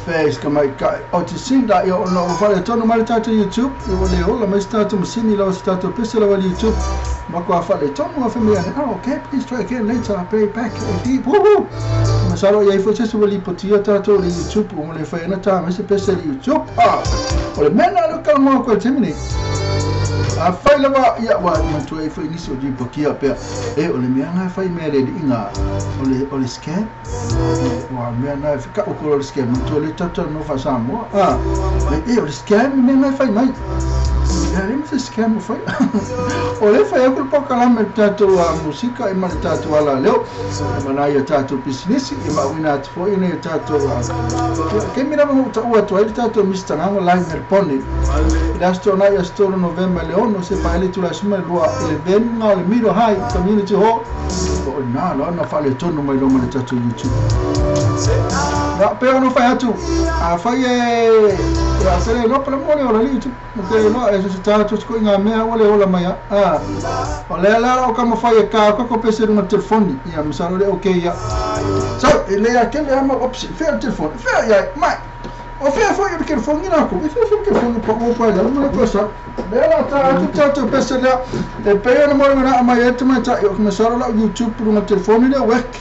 face ka mai kai o te sinda ia ona o fale tonu mai tatu YouTube ia o le ola mai tatu masini la tatu pese la YouTube ma ko fale tonu fa me oh okay please try again later I'll be back deep woo masalo ia ifo se wali potia tatu le YouTube o le fa na ta me se pese le YouTube ah o le mena lo ka mo ko temini a fai lava ia wa matua e fai nisi o di pokia pea e o le mea ngai fai mea le inga o le scam wa mea ngai fai ka o le scam matua le tata no fa Samoa ah e o le scam mea ngai fai mai ia le se scam o fai o le fai aku poka la me tatou a musika e ma le tatou ala leo mana ia tatou business e ma wina atu foi ne tatou a ke mira mo ta ua tu ai tatou Mr. Ngango live Melbourne last night ya November le ono se pa le tula suma lua le venga le miro high community hall o na la na fa le tonu mai lo le tatou YouTube na pe ono fa atu a fa ye ya se le no pa mo le o le YouTube te no e se tatou ko inga mea o le ola mai a o le la o ka mo fa ye ka ko pese no telefoni ya misalo le okay ya so le ya ke le ama opsi fe telefoni fe ya mai o fe foi o telefoni na ko fe foi telefoni pa o pa la mo ko sa le la ta tu tatou pese la e pe no mo na mai e mai ta o misalo la YouTube no telefoni le work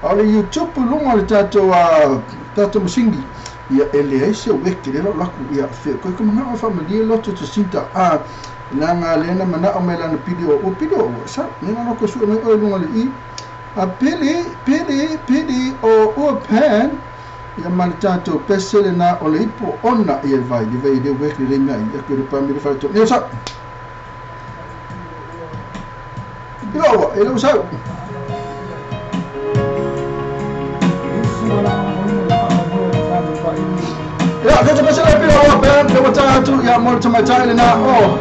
o le YouTube lunga le tatou a tatou musingi ia ele ai se work le la ku ia fe ko ko na fa me lo tu sinta a na nga le na mana o me la na pili o pili o sa me na ko su me o lunga le i a pili pili pili o o pen ia ma le tatou pese le na o le ipo ona ia vai le vai le work le mea ia ko le pa me le fa to ne sa pili o e lo sa ia ko te pese le pili o pen le wata atu ia mo te mai tai le na o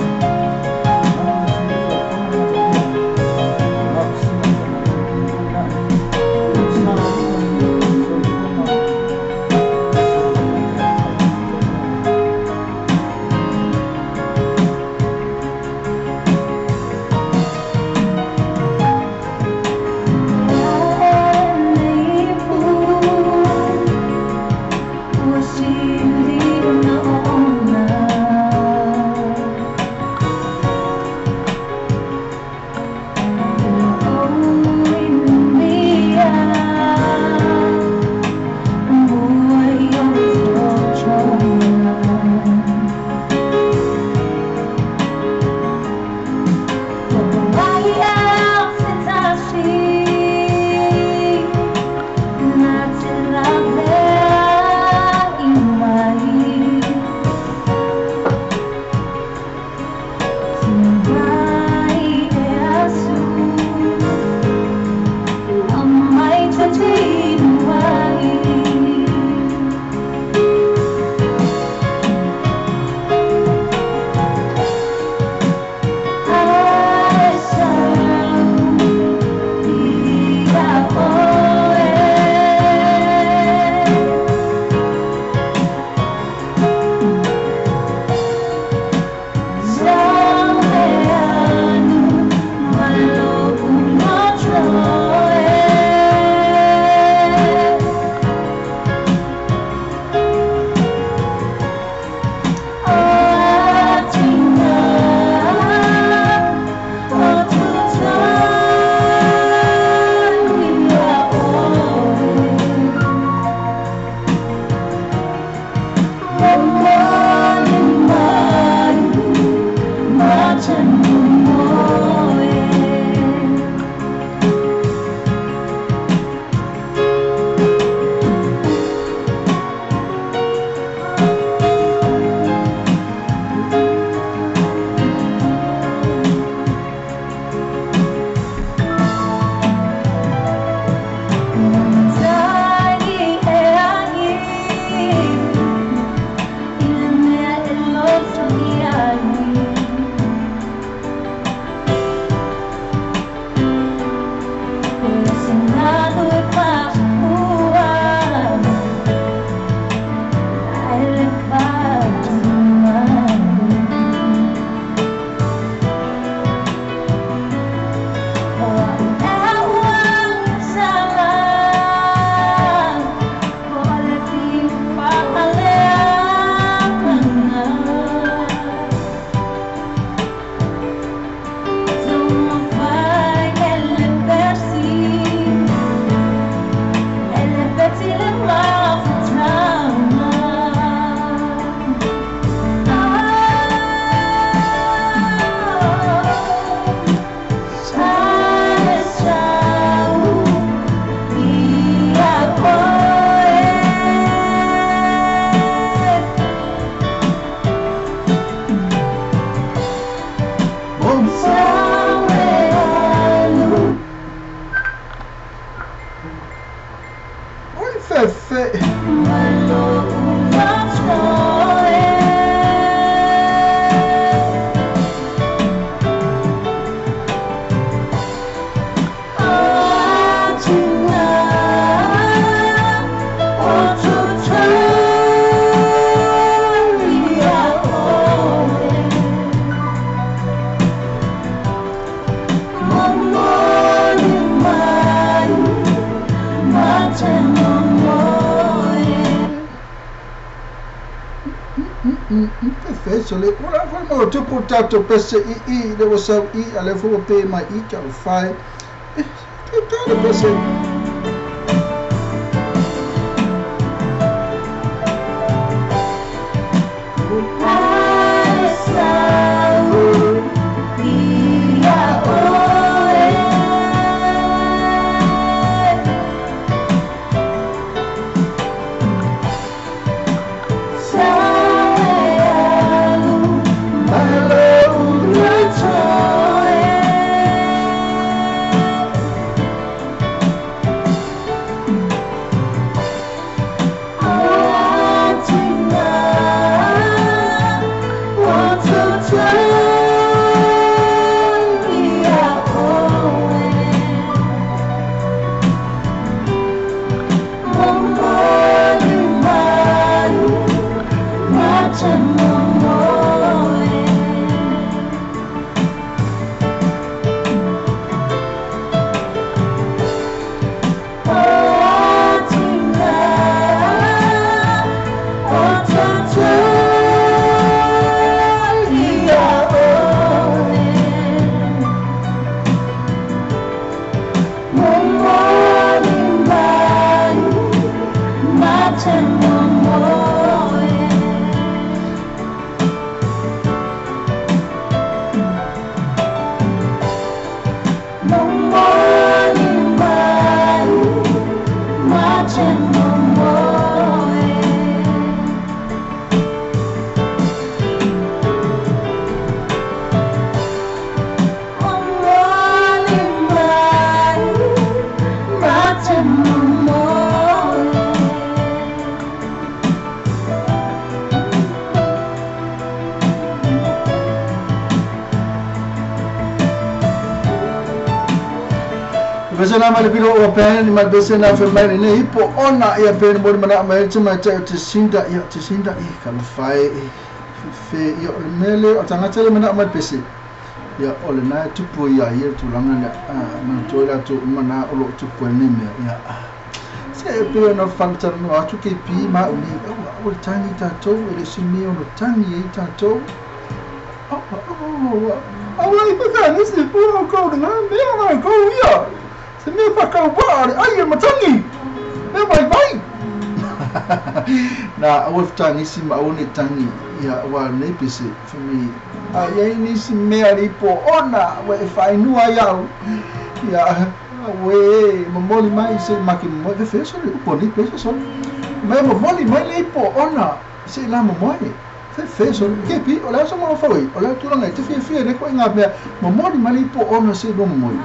Tato pese i le wasau i a le fo pe mai i ka fai e ka le pese Vesena mai pilo o pen mai vesena fe mai ne ipo ona ia pen mo mana mai te mai te sinda ia te sinda i ka fai fe ia o mele o tanga tele mana mai pese ia o le na tupu ia ia tulanga na mana toi la tu mana o lo tupu ne me ia se pe no fanta no atu ke pi ma uni o le tangi tatou ele simi o no tangi e tatou o o o ai pa ka ni se pu o ko na me o ko ia se me pa ka wa ai e matangi me vai vai. Na aua futagisi ma aua nei tagi ia ua lenei pese fai a iai nisi mea le ipo ona ua e faainua ai au ia ue momoli mai se make momoe fefe sole upu nei pese sole mai momoli mai le ipo ona se la momoe fefe sole ke pi o le aso mo foi o le tulaga e te fiafia le koʻiga mea momoli mai le ipo ona se lo momoe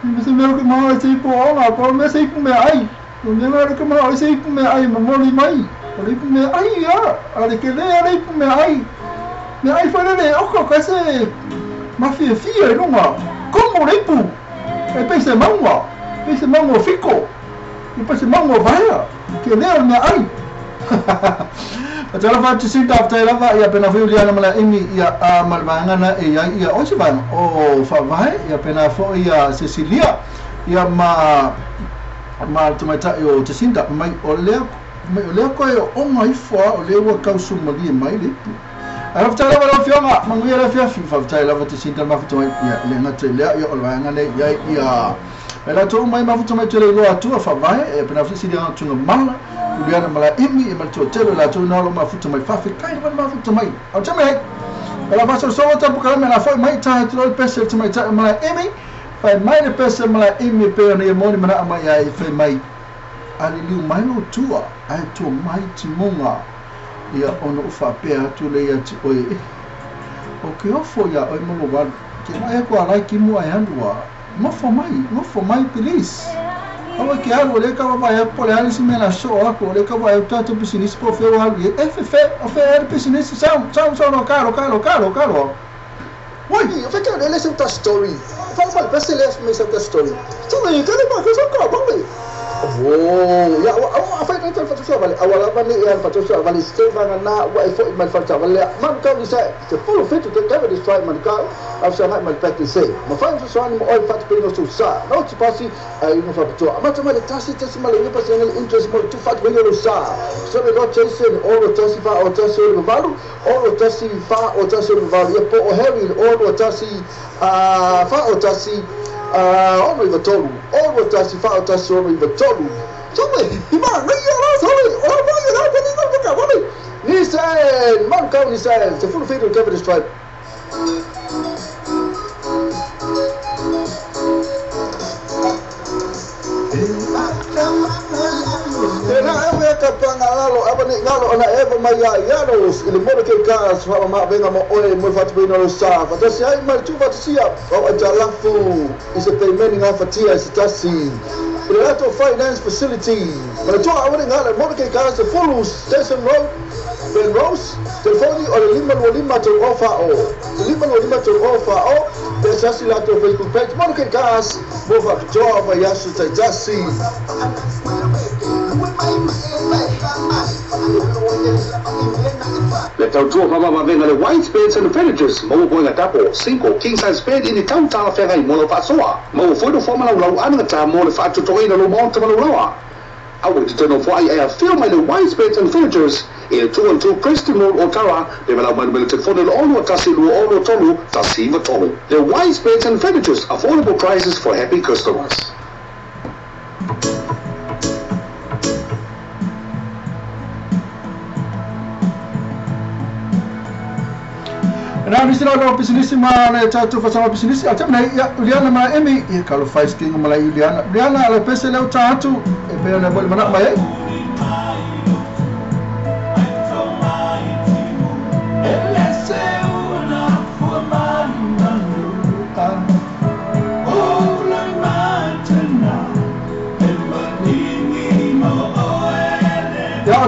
me se mea ke mau se ipo ona ko me se ipo mea ai o mea le ke mau se ipo mea ai momoli mai o le ipo mea ai ia a le ke le le ipo mea ai mea ai foi le o ko ka se mafiafia i luga como le ipu e pese mauga fiko e pese mauga vaea ke lea o le mea ai. Patala fa tisi taftai lava ia pena foi uliana mala emi ia a malvaega na e iai ia o se vaega o faavae ia pena foi ia Cecilia ia ma tamaitaʻi o Jacinda mai o lea koe o oga ifo a o lea ua kausumalie mai le ipu. Ae faafetai lava lau afioga manuia le afiafi faafetai lava Jacinda le mafuta mai ia le gata i lea ia o le vaega nei iai ia mai latou mai mafuta mai tele iloa atua faavae ia pena foi Cecilia tuga mala Uliana mala imi e mal tele la tu na lo mafuta mai faafetai lava le mafuta mai au te mai ela vaso tapu kalame la foi mai ta tu lo pese te mai ta mala imi fai mai le pese mala imi pe ona ia moni mana mai ai fai mai aliliu mai lo tua ai tua mai timuga ia ona u faapea atu le ia ti oe o ke ofo ia oe mo walu ke mai ko alai ki mo ai andua ngofo mai please. Awa ke alu o le ka vai po le ali se mena so a ko le ka vai tato business po fe o alu e fe fe o fe er business sao sao no caro. Oi, o fe que le se story. Fa fa pese le me se story. So me ka le ba ko so ka ba me. Oh, ya wa fa ta fa so vale. Awala va ni ya fa so vale se va na wa e fo mal fa vale. Man ka ni se se full fit to cover this try man ka. Af sa mal practice se. Ma fa so so ni mo fa pe no so sa. No ti pasi ai no fa to. Ma ta mal tasi tasi mal ni pasi ni interest mo tu fa go sa. So le lo chase o lo tasi fa o tasi o valu o lo tasi fa o tasi o valu. Ya po o Harry o lo tasi fa o tasi ono i tolu o tasi fa o tasi ono i tolu so me ima me yo so me o va yo la ni no ka va ni sen man ka ni sen se full fit to cover this tribe. Ka pangalalo ava nei ngalo ona eva mai ia iaros i le mora ke ka fa ma venga mo oe mo fa tupina lo sa fa tasi ai mai tu fa tsia o ajalafu is a payment nga fatia is tasi Relato Finance Facility ma to ava nei ngalo mora ke ka se full Station Road Belrose telefoni o le 525 to ofa o 525 to ofa o te sasi la to Facebook page mora ke ka mo fa to fa yasu tasi. Le tautua faamavaega le White Beds and Furnitures maua poega tapo 5 king size bed i le tautala feagai mo lau faasoa maua foi no foamalaulau anagata mo le faatotogaina lou maota ma laulaua aua i totonu foai ai afio mai le White Beds and Furnitures i le 212 Preston Road Otara pe malau mai le telefone le 6 1 2 6 3 1 9 3. Le White Beds and Furnitures, affordable prices for happy customers. Na nisi la business ma le tatu fa sama business a tamna ia Uliana ma emi ia ka lo fai skinga ma la Uliana Uliana le pese le tatu e pe na bol mana mai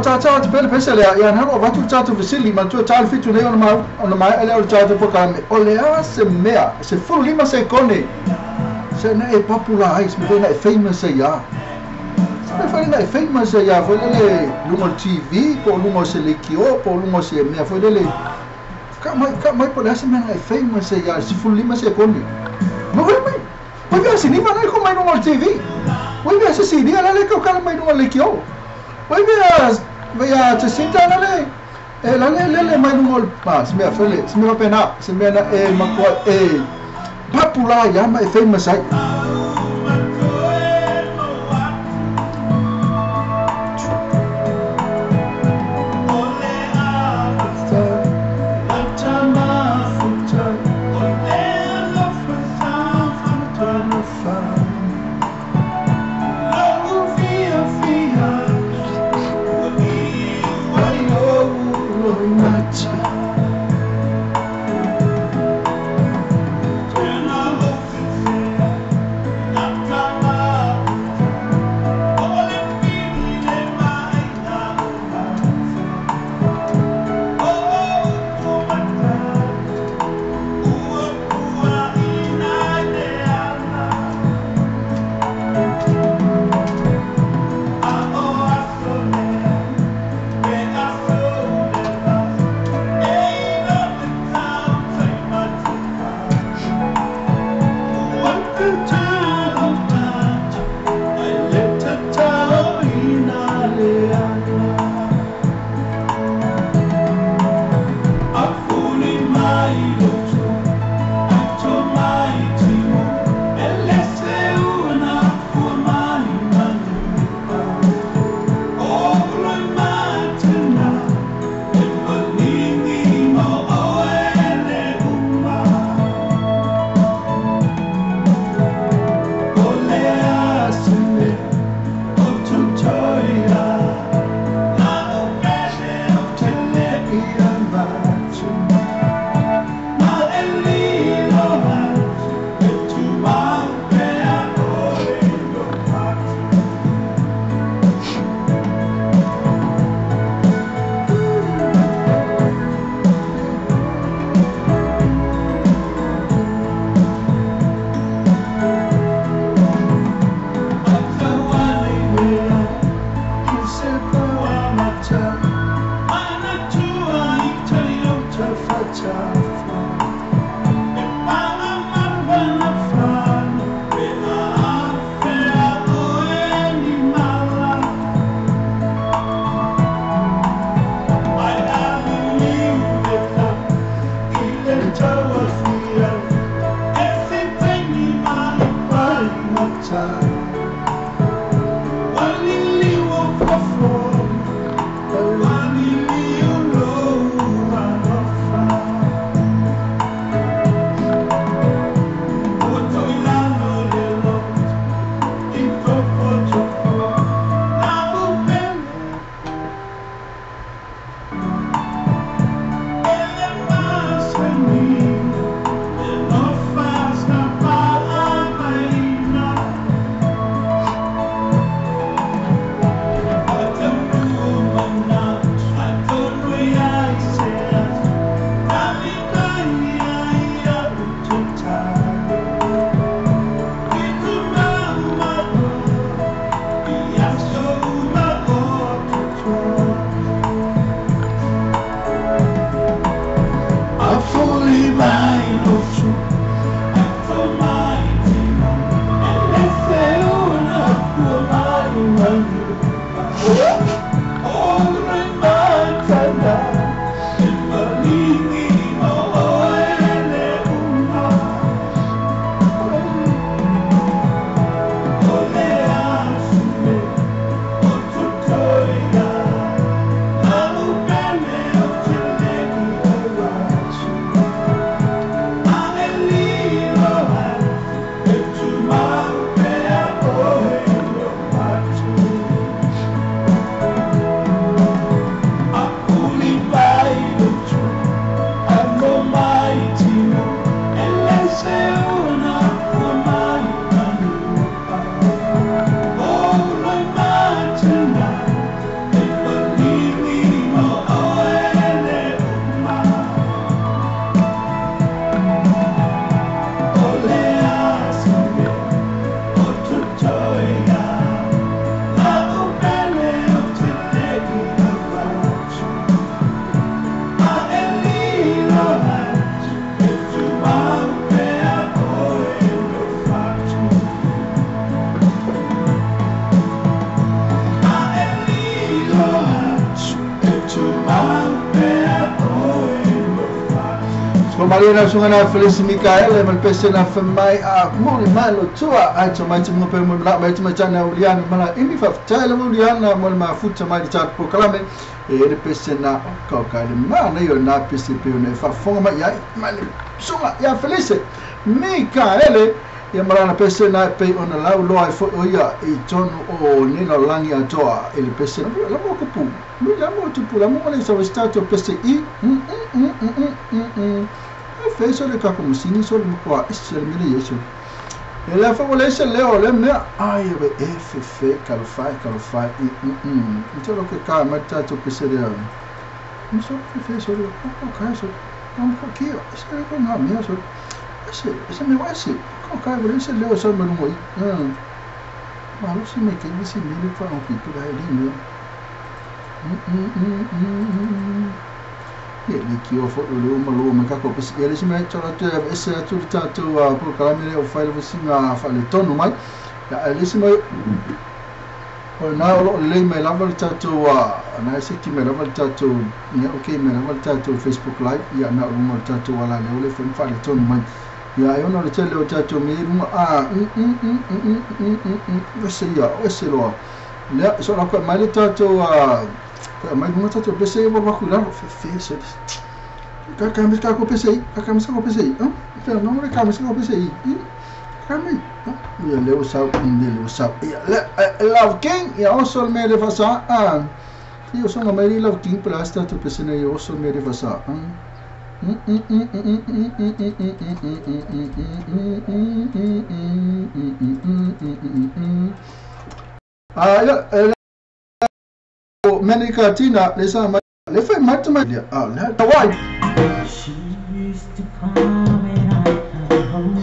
tata te pele pese lea ia na o vatu tatu vesili ma tu tal fitu nei ona mai ele o tatu pokame o lea se mea se fulu lima se kone se na e popular ai se na e famous ia se na foi na e famous ia foi le lungo TV po lungo se le kio po lungo se mea foi le ka mai po lea se mea na e famous ia se fulu lima se kone mo foi mai foi via se ni va na ko mai lungo TV foi via se se dia le ko kala mai lungo le kio foi via Vai te sinta la le la le le mai no pa se me fele se me pena se me na e makua e popular ya ma e famous ai Maria sungana Felice Michael ma pese na mai a muri malo tua ai to mai mo pe mo la mai to mai tana uliana mala imi fa tele uliana mo ma futa mai ta po kalame e le pese na ka ka le ma na yo na pese pe ne fa fonga mai ai ma le sunga ya Felice Michael ia mala na pese na pe ona lau loa fo o ia i tonu o ni la langi atoa e le pese la mo ko pu mi la mo tu pu la mo le sa stato pese i fez le kako musini so le kwa se le mele yeso e la fa le se le o le me ai be f f kalfai kalfai i lo ke ka ma ta to pese le mi so fe so le ko ka so am ko ki se le ko na mi so se se me wa se ko ka le se le o so me no i ma lo se me ke mi se mi le fa on ki to ga le mi le ki o fo le o malo ma ka ko pese ele se me tsola te ese atu tatou a po kalame o file singa fa le tonu mai ya ele se me o na o le me la vol tatou a na se ki me la vol tatou ya okay me la vol tatou Facebook live ya na o mo tatou ala le o le fa le tonu mai ya e ona le tele o tatou me ruma a se ya o se lo le so la ko mai le tatou a mai mo tatou pese o ba ku la fe se ka ka me ka ko pese ka me ka pese ah fe no me ka me ka pese i ka me ya le o sa le o sa ya le love king ya o sol me le fa sa ah io sono mai love king per sta tu pese ne io sol me le fa sa ah ya Menika Tina, lesa le fait maintenant ah la Hawaii. She used to come and I come home.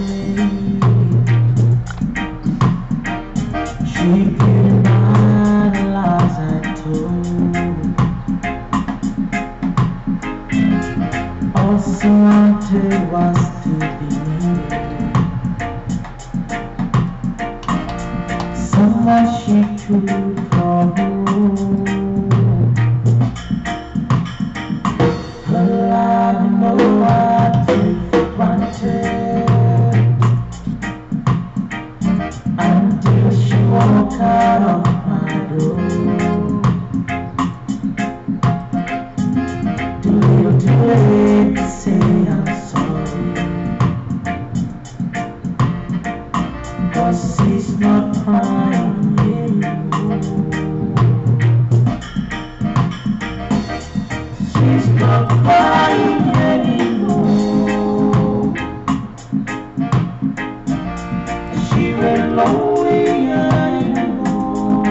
She didn't mind the lies I told. Also She wanted was to be needed. Someone she could call home. Well, I don't know what I took for granted until she walked out of my door. Too little, too late to say I'm sorry, 'cause she's not crying anymore. She's not crying anymore. She ain't lonely anymore.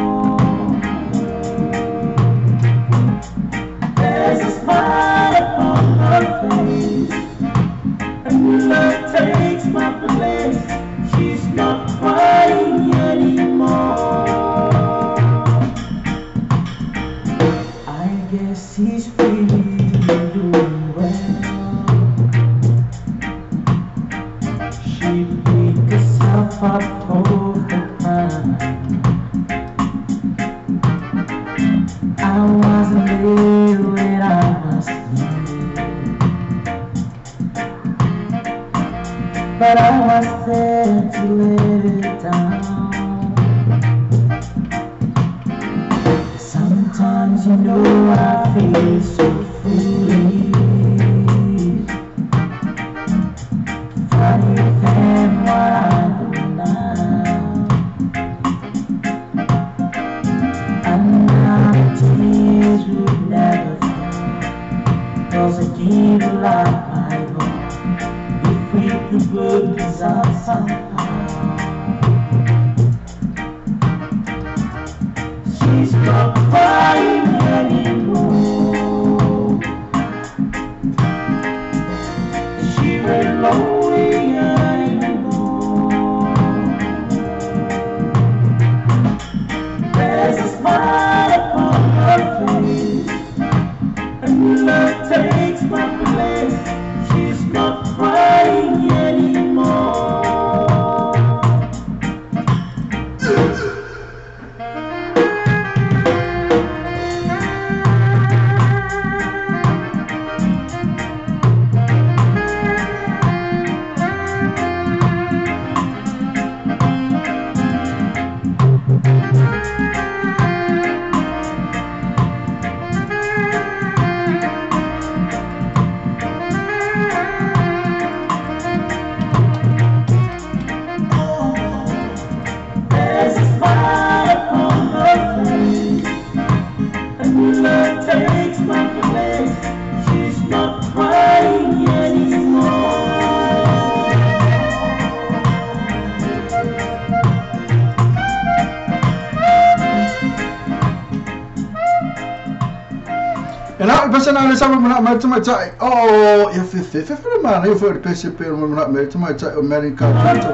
There's a smile upon her face, and love takes my place. She's not crying anymore. I guess she's really doing well. She picked herself up all the time. I wasn't there when I was needed, but I was there to let it down. Sometimes you know I feel so foolish. Funny than what I do now. And now the tears would never fall, 'cause I give a lot my all. If we could work this out somehow. She's not crying anymore. She ain't lonely anymore. There's a smile upon her face, and love takes my place. She's not crying anymore. There's a smile upon her face, and love takes my place. She's not crying anymore. E na pese na le sama mana mai tamaitai o ia fefe mana ia foi le pese pe mana mai tamaitai o Mary Carter.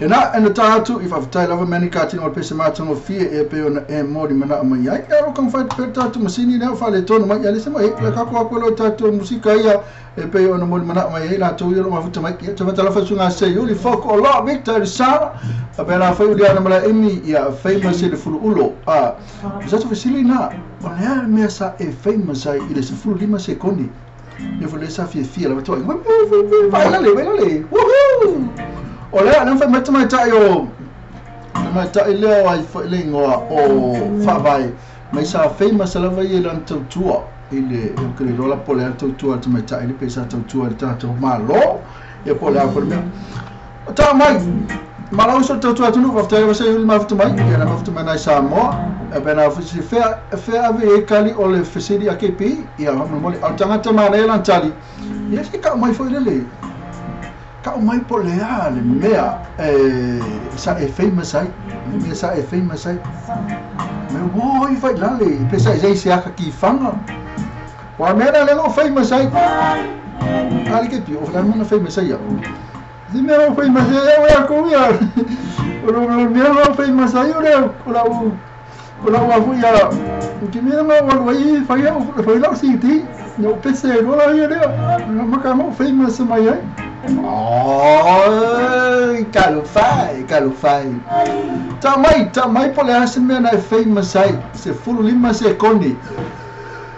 E na e ta atu i whaftai lava Mary Carter o pese matango fie e pe ona e mori mana mai ai e ro kan fai pe tatu masini ne fa le tonu mai ale sama e le ka ko lo tatu musika ia e pe ona mori mana mai ai la tu ia lo mafuta mai ia te matala fa sunga se yuli foko o lo Victor Sara a pe na fa uli ana mala emi ia famous le fulu ulo a zato fesili na o le mea sa e famous ai i le 15 sekondi e fo le sa fie fie la to vai la le woohoo o le ana fa mai mai tai o mai tai le o ai fo le ngoa o fa vai mai sa famous la vai lan tautua i le o ke le rola po le tautua te mai tai le pesa tautua le tatou malo e po le a fo le mea ta mai Malau so tautua tunu waftai wasa yuli mafuta mai ia na mafuta mai nai Samoa e pena fisi fea ave e kali o le fesili a KP ia mole au tangata mana e lan tali ia se ka mai foi lele ka mai po le a le mea e sa e famous ai mea sa e famous ai me wo i fai lale pesa e se aka ki fanga wa mea le lo famous ai ali KP o la mea famous ai Si me lo famous ai o ya ko ya o lo mea lo famous ai o le o la wa fu ya o ki mea ma wa i fai o fai la si ti No pese lola ia lea. Maka mo famous mai ai. Oi, kalufai, kalufai. Ta mai po le ase mea na e famous ai. Se fulu lima se koni.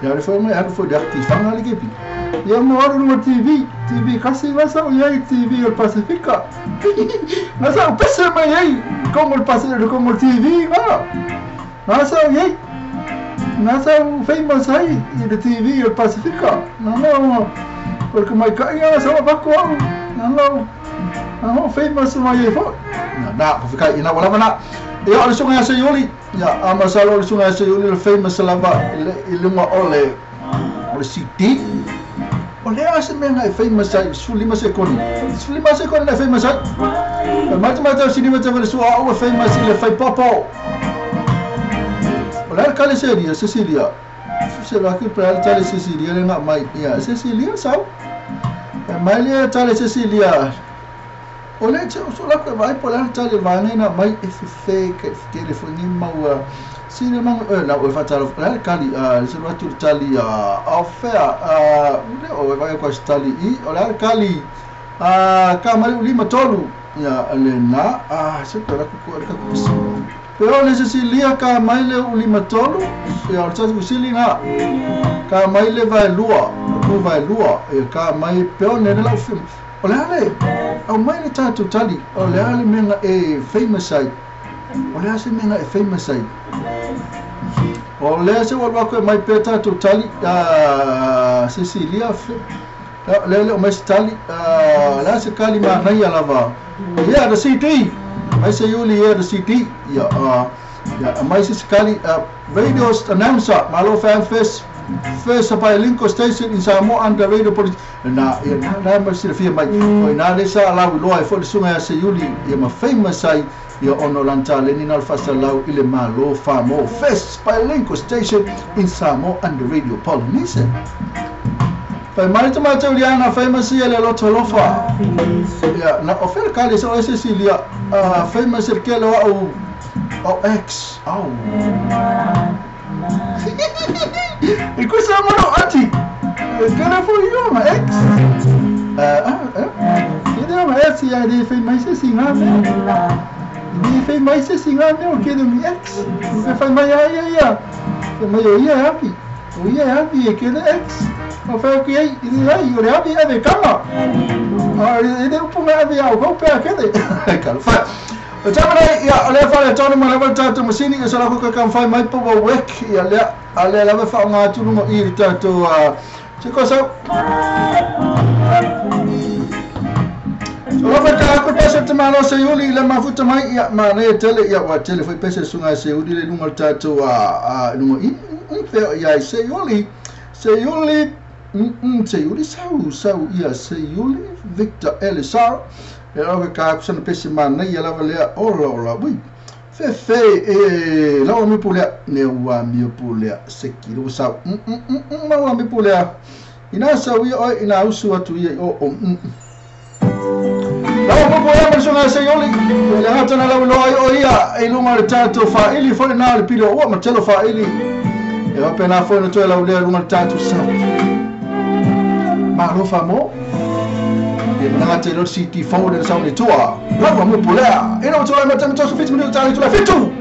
Ia le fo mai alu fo de ati fanga le kepi. Ia mo alu no TV, TV kasi masa o ia TV o Pacifica. Masa o pese mai ai, como el Pacifica, como el TV, va. Masa o ia. Nasa o famous ai i le TV o Pacifica. No no, porque mai ka ia sa ba ko. No no. No famous mai ai fo. Na, na, pa ina wala mana. Ia o le sunga se yoli. Ia ama sa lo le sunga se yoli le famous lava i lunga o le CD. O le ase mea ngai famous ai, sulima se koni. Sulima se koni na famous ai. Mai mai tau sinima te wale sua au e famous i le fai popo. O le kale seria, Cecilia. Se la ki pre tale Cecilia le ngā mai. Ia, Cecilia sau. Mai le tale Cecilia. O le te o la ko vai po le tale vai na mai e fe ke telefoni mau sine mang na o fa tale la kali se lo tu tali a fea le o vai ko tali i o la kali ka mai lima tolu ia le na se to la ko ka ko pero le Cecilia ka mai le lima tolu ia o tatu sili na ka mai le vai lua ko vai lua e ka mai pe ne la film o le ale au mai le tatu tali o le ale menga e famous ai o le ase menga e famous ai o le se o ko mai pe tatu tali Cecilia le le o mai tali la se kali ma nai lava ia the CD mai se yuli ia the CD ia ia mai se kali radio announcer malo fan first by Lincoln Station in Samoa under radio police na ia na ma se fia mai o na le sa la lo ai fo le sunga se yuli ia ma famous ai ia ono lanta le ni na fasalau ile malo famo first by Lincoln Station in Samoa under radio Polynesian Pai mai te mātou liana famous ia le loto lofa. Ia na o fel kali so Cecilia famous el kelo au au ex au. E questo è mono ati. Kelo fo io ma ex. Io ma ex ia di famous si ngā me. Di famous si ngā me o kelo mi ex. O fai mai ia ia. Mai ia happy. O ia happy e kelo ex. O fai ku ai i ai o le abi ave kama. A e upu me ave au ko pe akede. Kal fa. O tamara ia le fa le tonu ma le tatu masini e sala ko ka fai mai po wek ia le ale la fa nga tu no i tatu se ko sa. O fa ka ko pese te malo se yuli le mafuta mai ia ma le tele ia wa tele foi pese sunga se yuli le lunga tatu a lunga i fe ia se yuli. Se yuli se yuli sau ia se yuli Victor Elisar e lava ka kusana pese mana ia lava lea ola ola ui fe fe e lawa mi pulea ne wa mi pulea se kilo sau ma wa mi pulea ina sau ia oi ina usu atu ia o o lawa mo pulea ma songa se yuli le hatana lawa lo ai o ia e lunga le tato fa ili fo na le pilo o ma telo fa ili e wa pena fo no toe lau lea lunga le tatu sau ma lo fa mo e mana te lo CT4 le sau le tua lawa mo pulea e no toe ma tama tosu 50 minuto tali tula fitu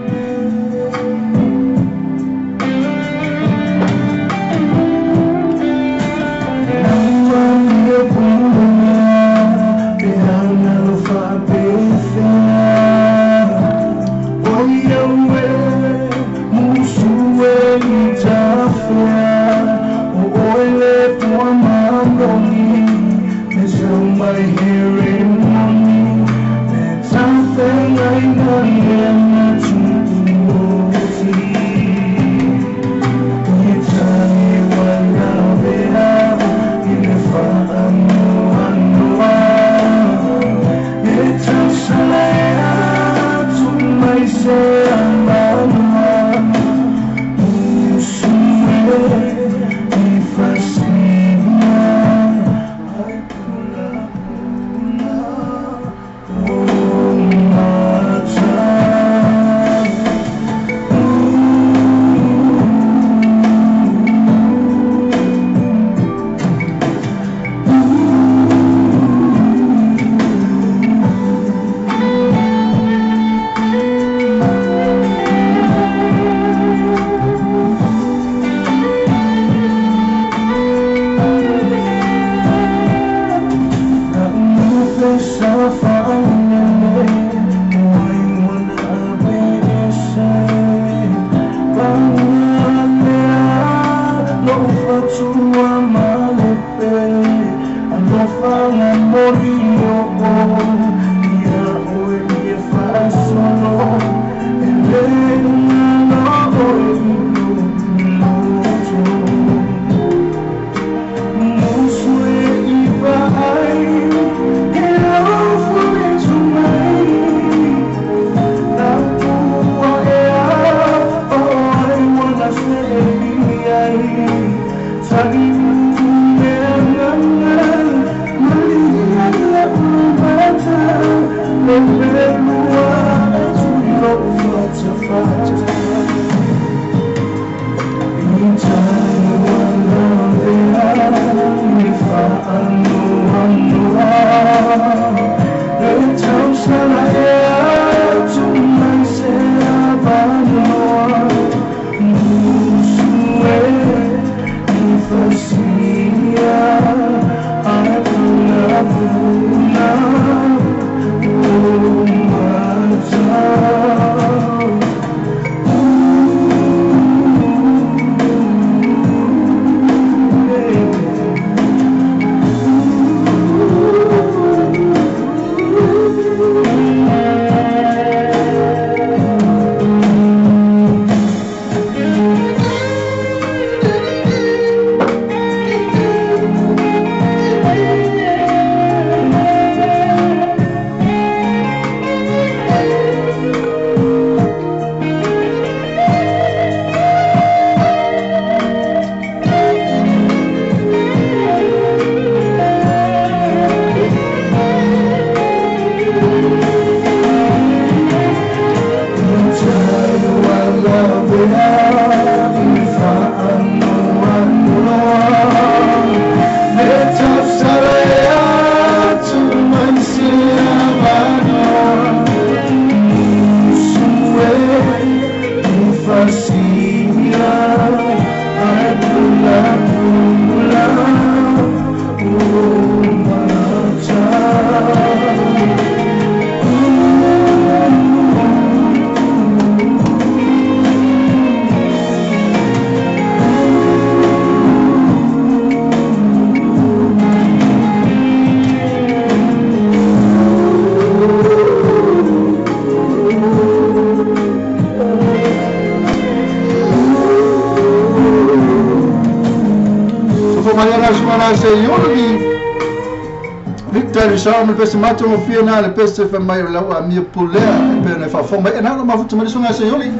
Sa me pese mato mo fia na le pese fa mai la wa mi pulea pe na fa fo mai na no mafutu mai sunga se yoli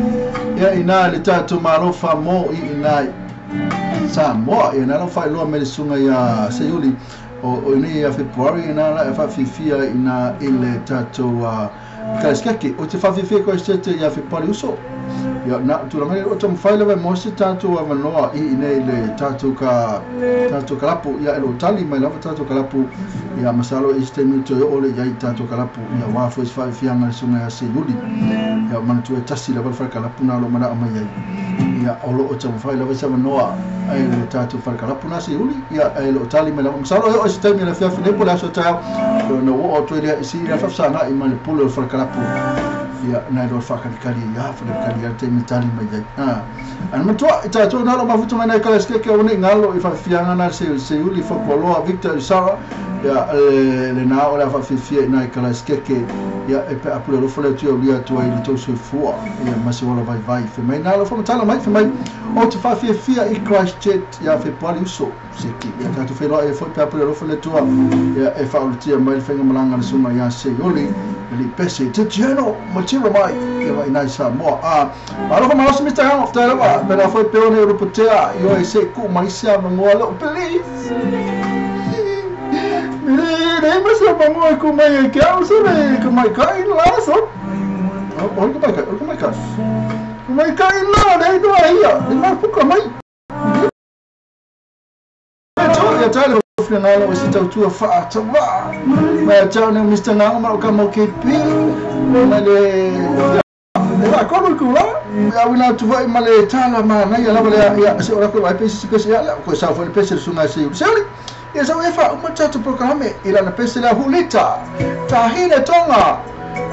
ya ina le tatu malo fa mo i ina sa mo ya na no fa lo me sunga ya se yoli o ni ya February na la fa fifia ina ile tatu kaskaki o te fa fifia ko se te ya February uso ya na tu la mai o tom faile va mo se tatu avanoa i ina ile tatu ka kalapu ya elo tali mai lava tatu kalapu ya masalo este minuto yo ole ya tatu kalapu ya wa fo fa fianga sunga ya se yuli ya man tu tasi la fa kalapu na lo mana mai ya olo o tom faile va sa noa ai le tatu fa kalapu na se yuli ya elo tali mai lava masalo yo este mi la fia fine pola so ta no o to ile si la fa sa na i mai pulo fa kalapu ya na do fa kali ya fa kali ya te mitali mai ya an matua ta to na lo mafutu mai kala ske ke one ngalo i fa fianga na se se yuli fa poloa Victor Sara ya le na ola fa fifia na kala ske ke ya e pe apule lo fole tu ya tu ai to so fua ya masi wala vai vai fe mai na lo fa tala mai fe mai o te fa fifia i Christchurch ya fe pali uso se ki ya ka tu fe lo e fo pe apule lo fole tu ya e fa o tia mai fe ngalanga le suma ya se yuli li pese te geno matira mai ya vai na sa mo a alo ko maso mr hang of tala ba pero foi pe one rupotea yo e se ku mai sia mo lo please mire mas mo mo ku mai ke au se ku mai kai la so o ku mai kai ku mai kai ku mai kai la nei do ai ya ni ma ku mai ya tala finalo o se tau fa ta wa ma tau ne Mr. Ngao ma ka mo ke pi ma le la ko ku la ya wina tu vai ma le tala ma na ya la ya se ora ko vai pese pese ya la ko sa fo pese sunga se se ya sa e fa uma tatu programe ila na pese la hulita tahine tonga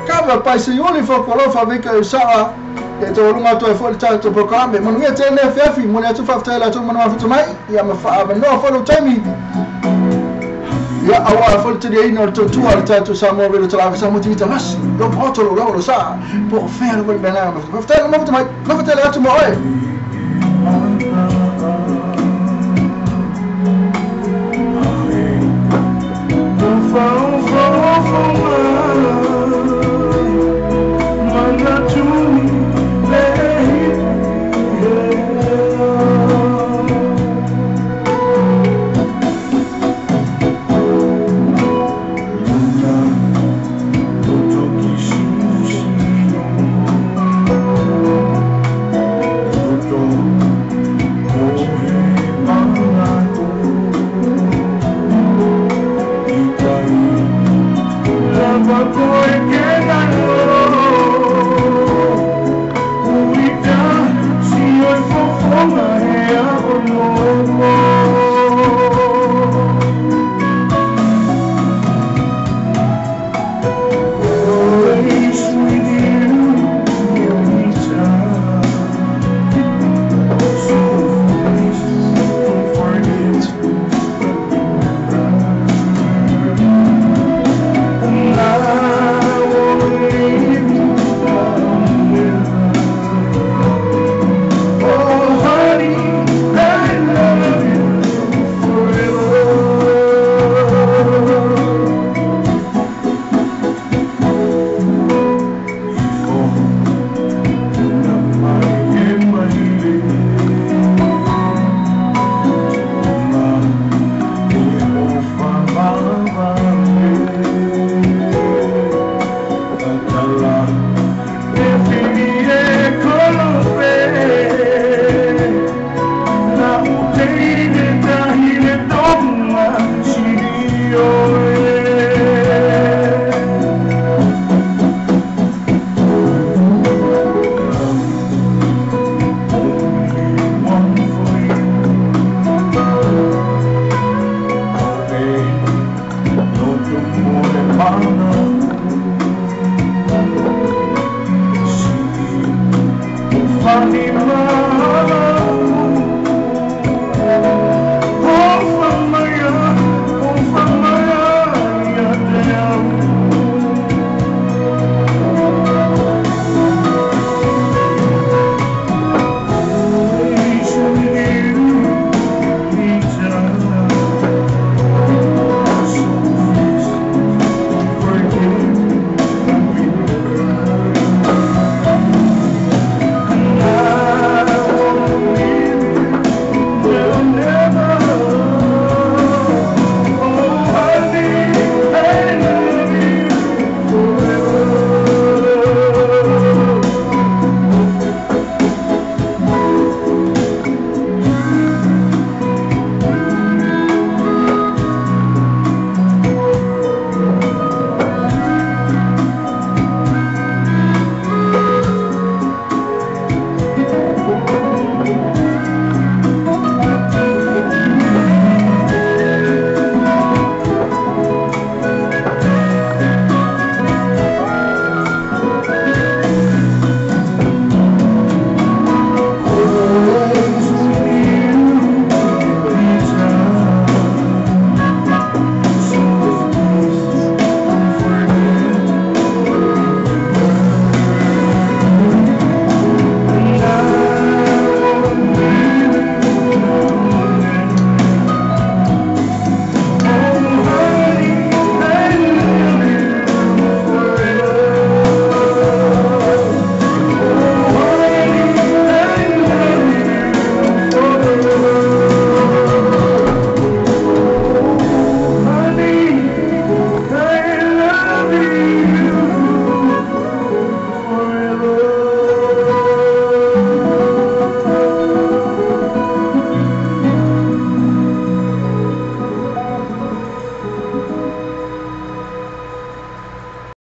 kava pa se yoli fo ko fa vika sa e to lunga to fo tatu programe mo ngia te ne fiafi mo ne tu fa tela tu mo na futu mai ya ma fa no fo lo temi Ia auā foi le taliaina o le tautua a le tatou Samoa Radio Talave Samoa TV tagasi lo poto lo lau lo sa po o fea lava le mea na. Faafetai le mafuta mai, nofo tele atu ma oe.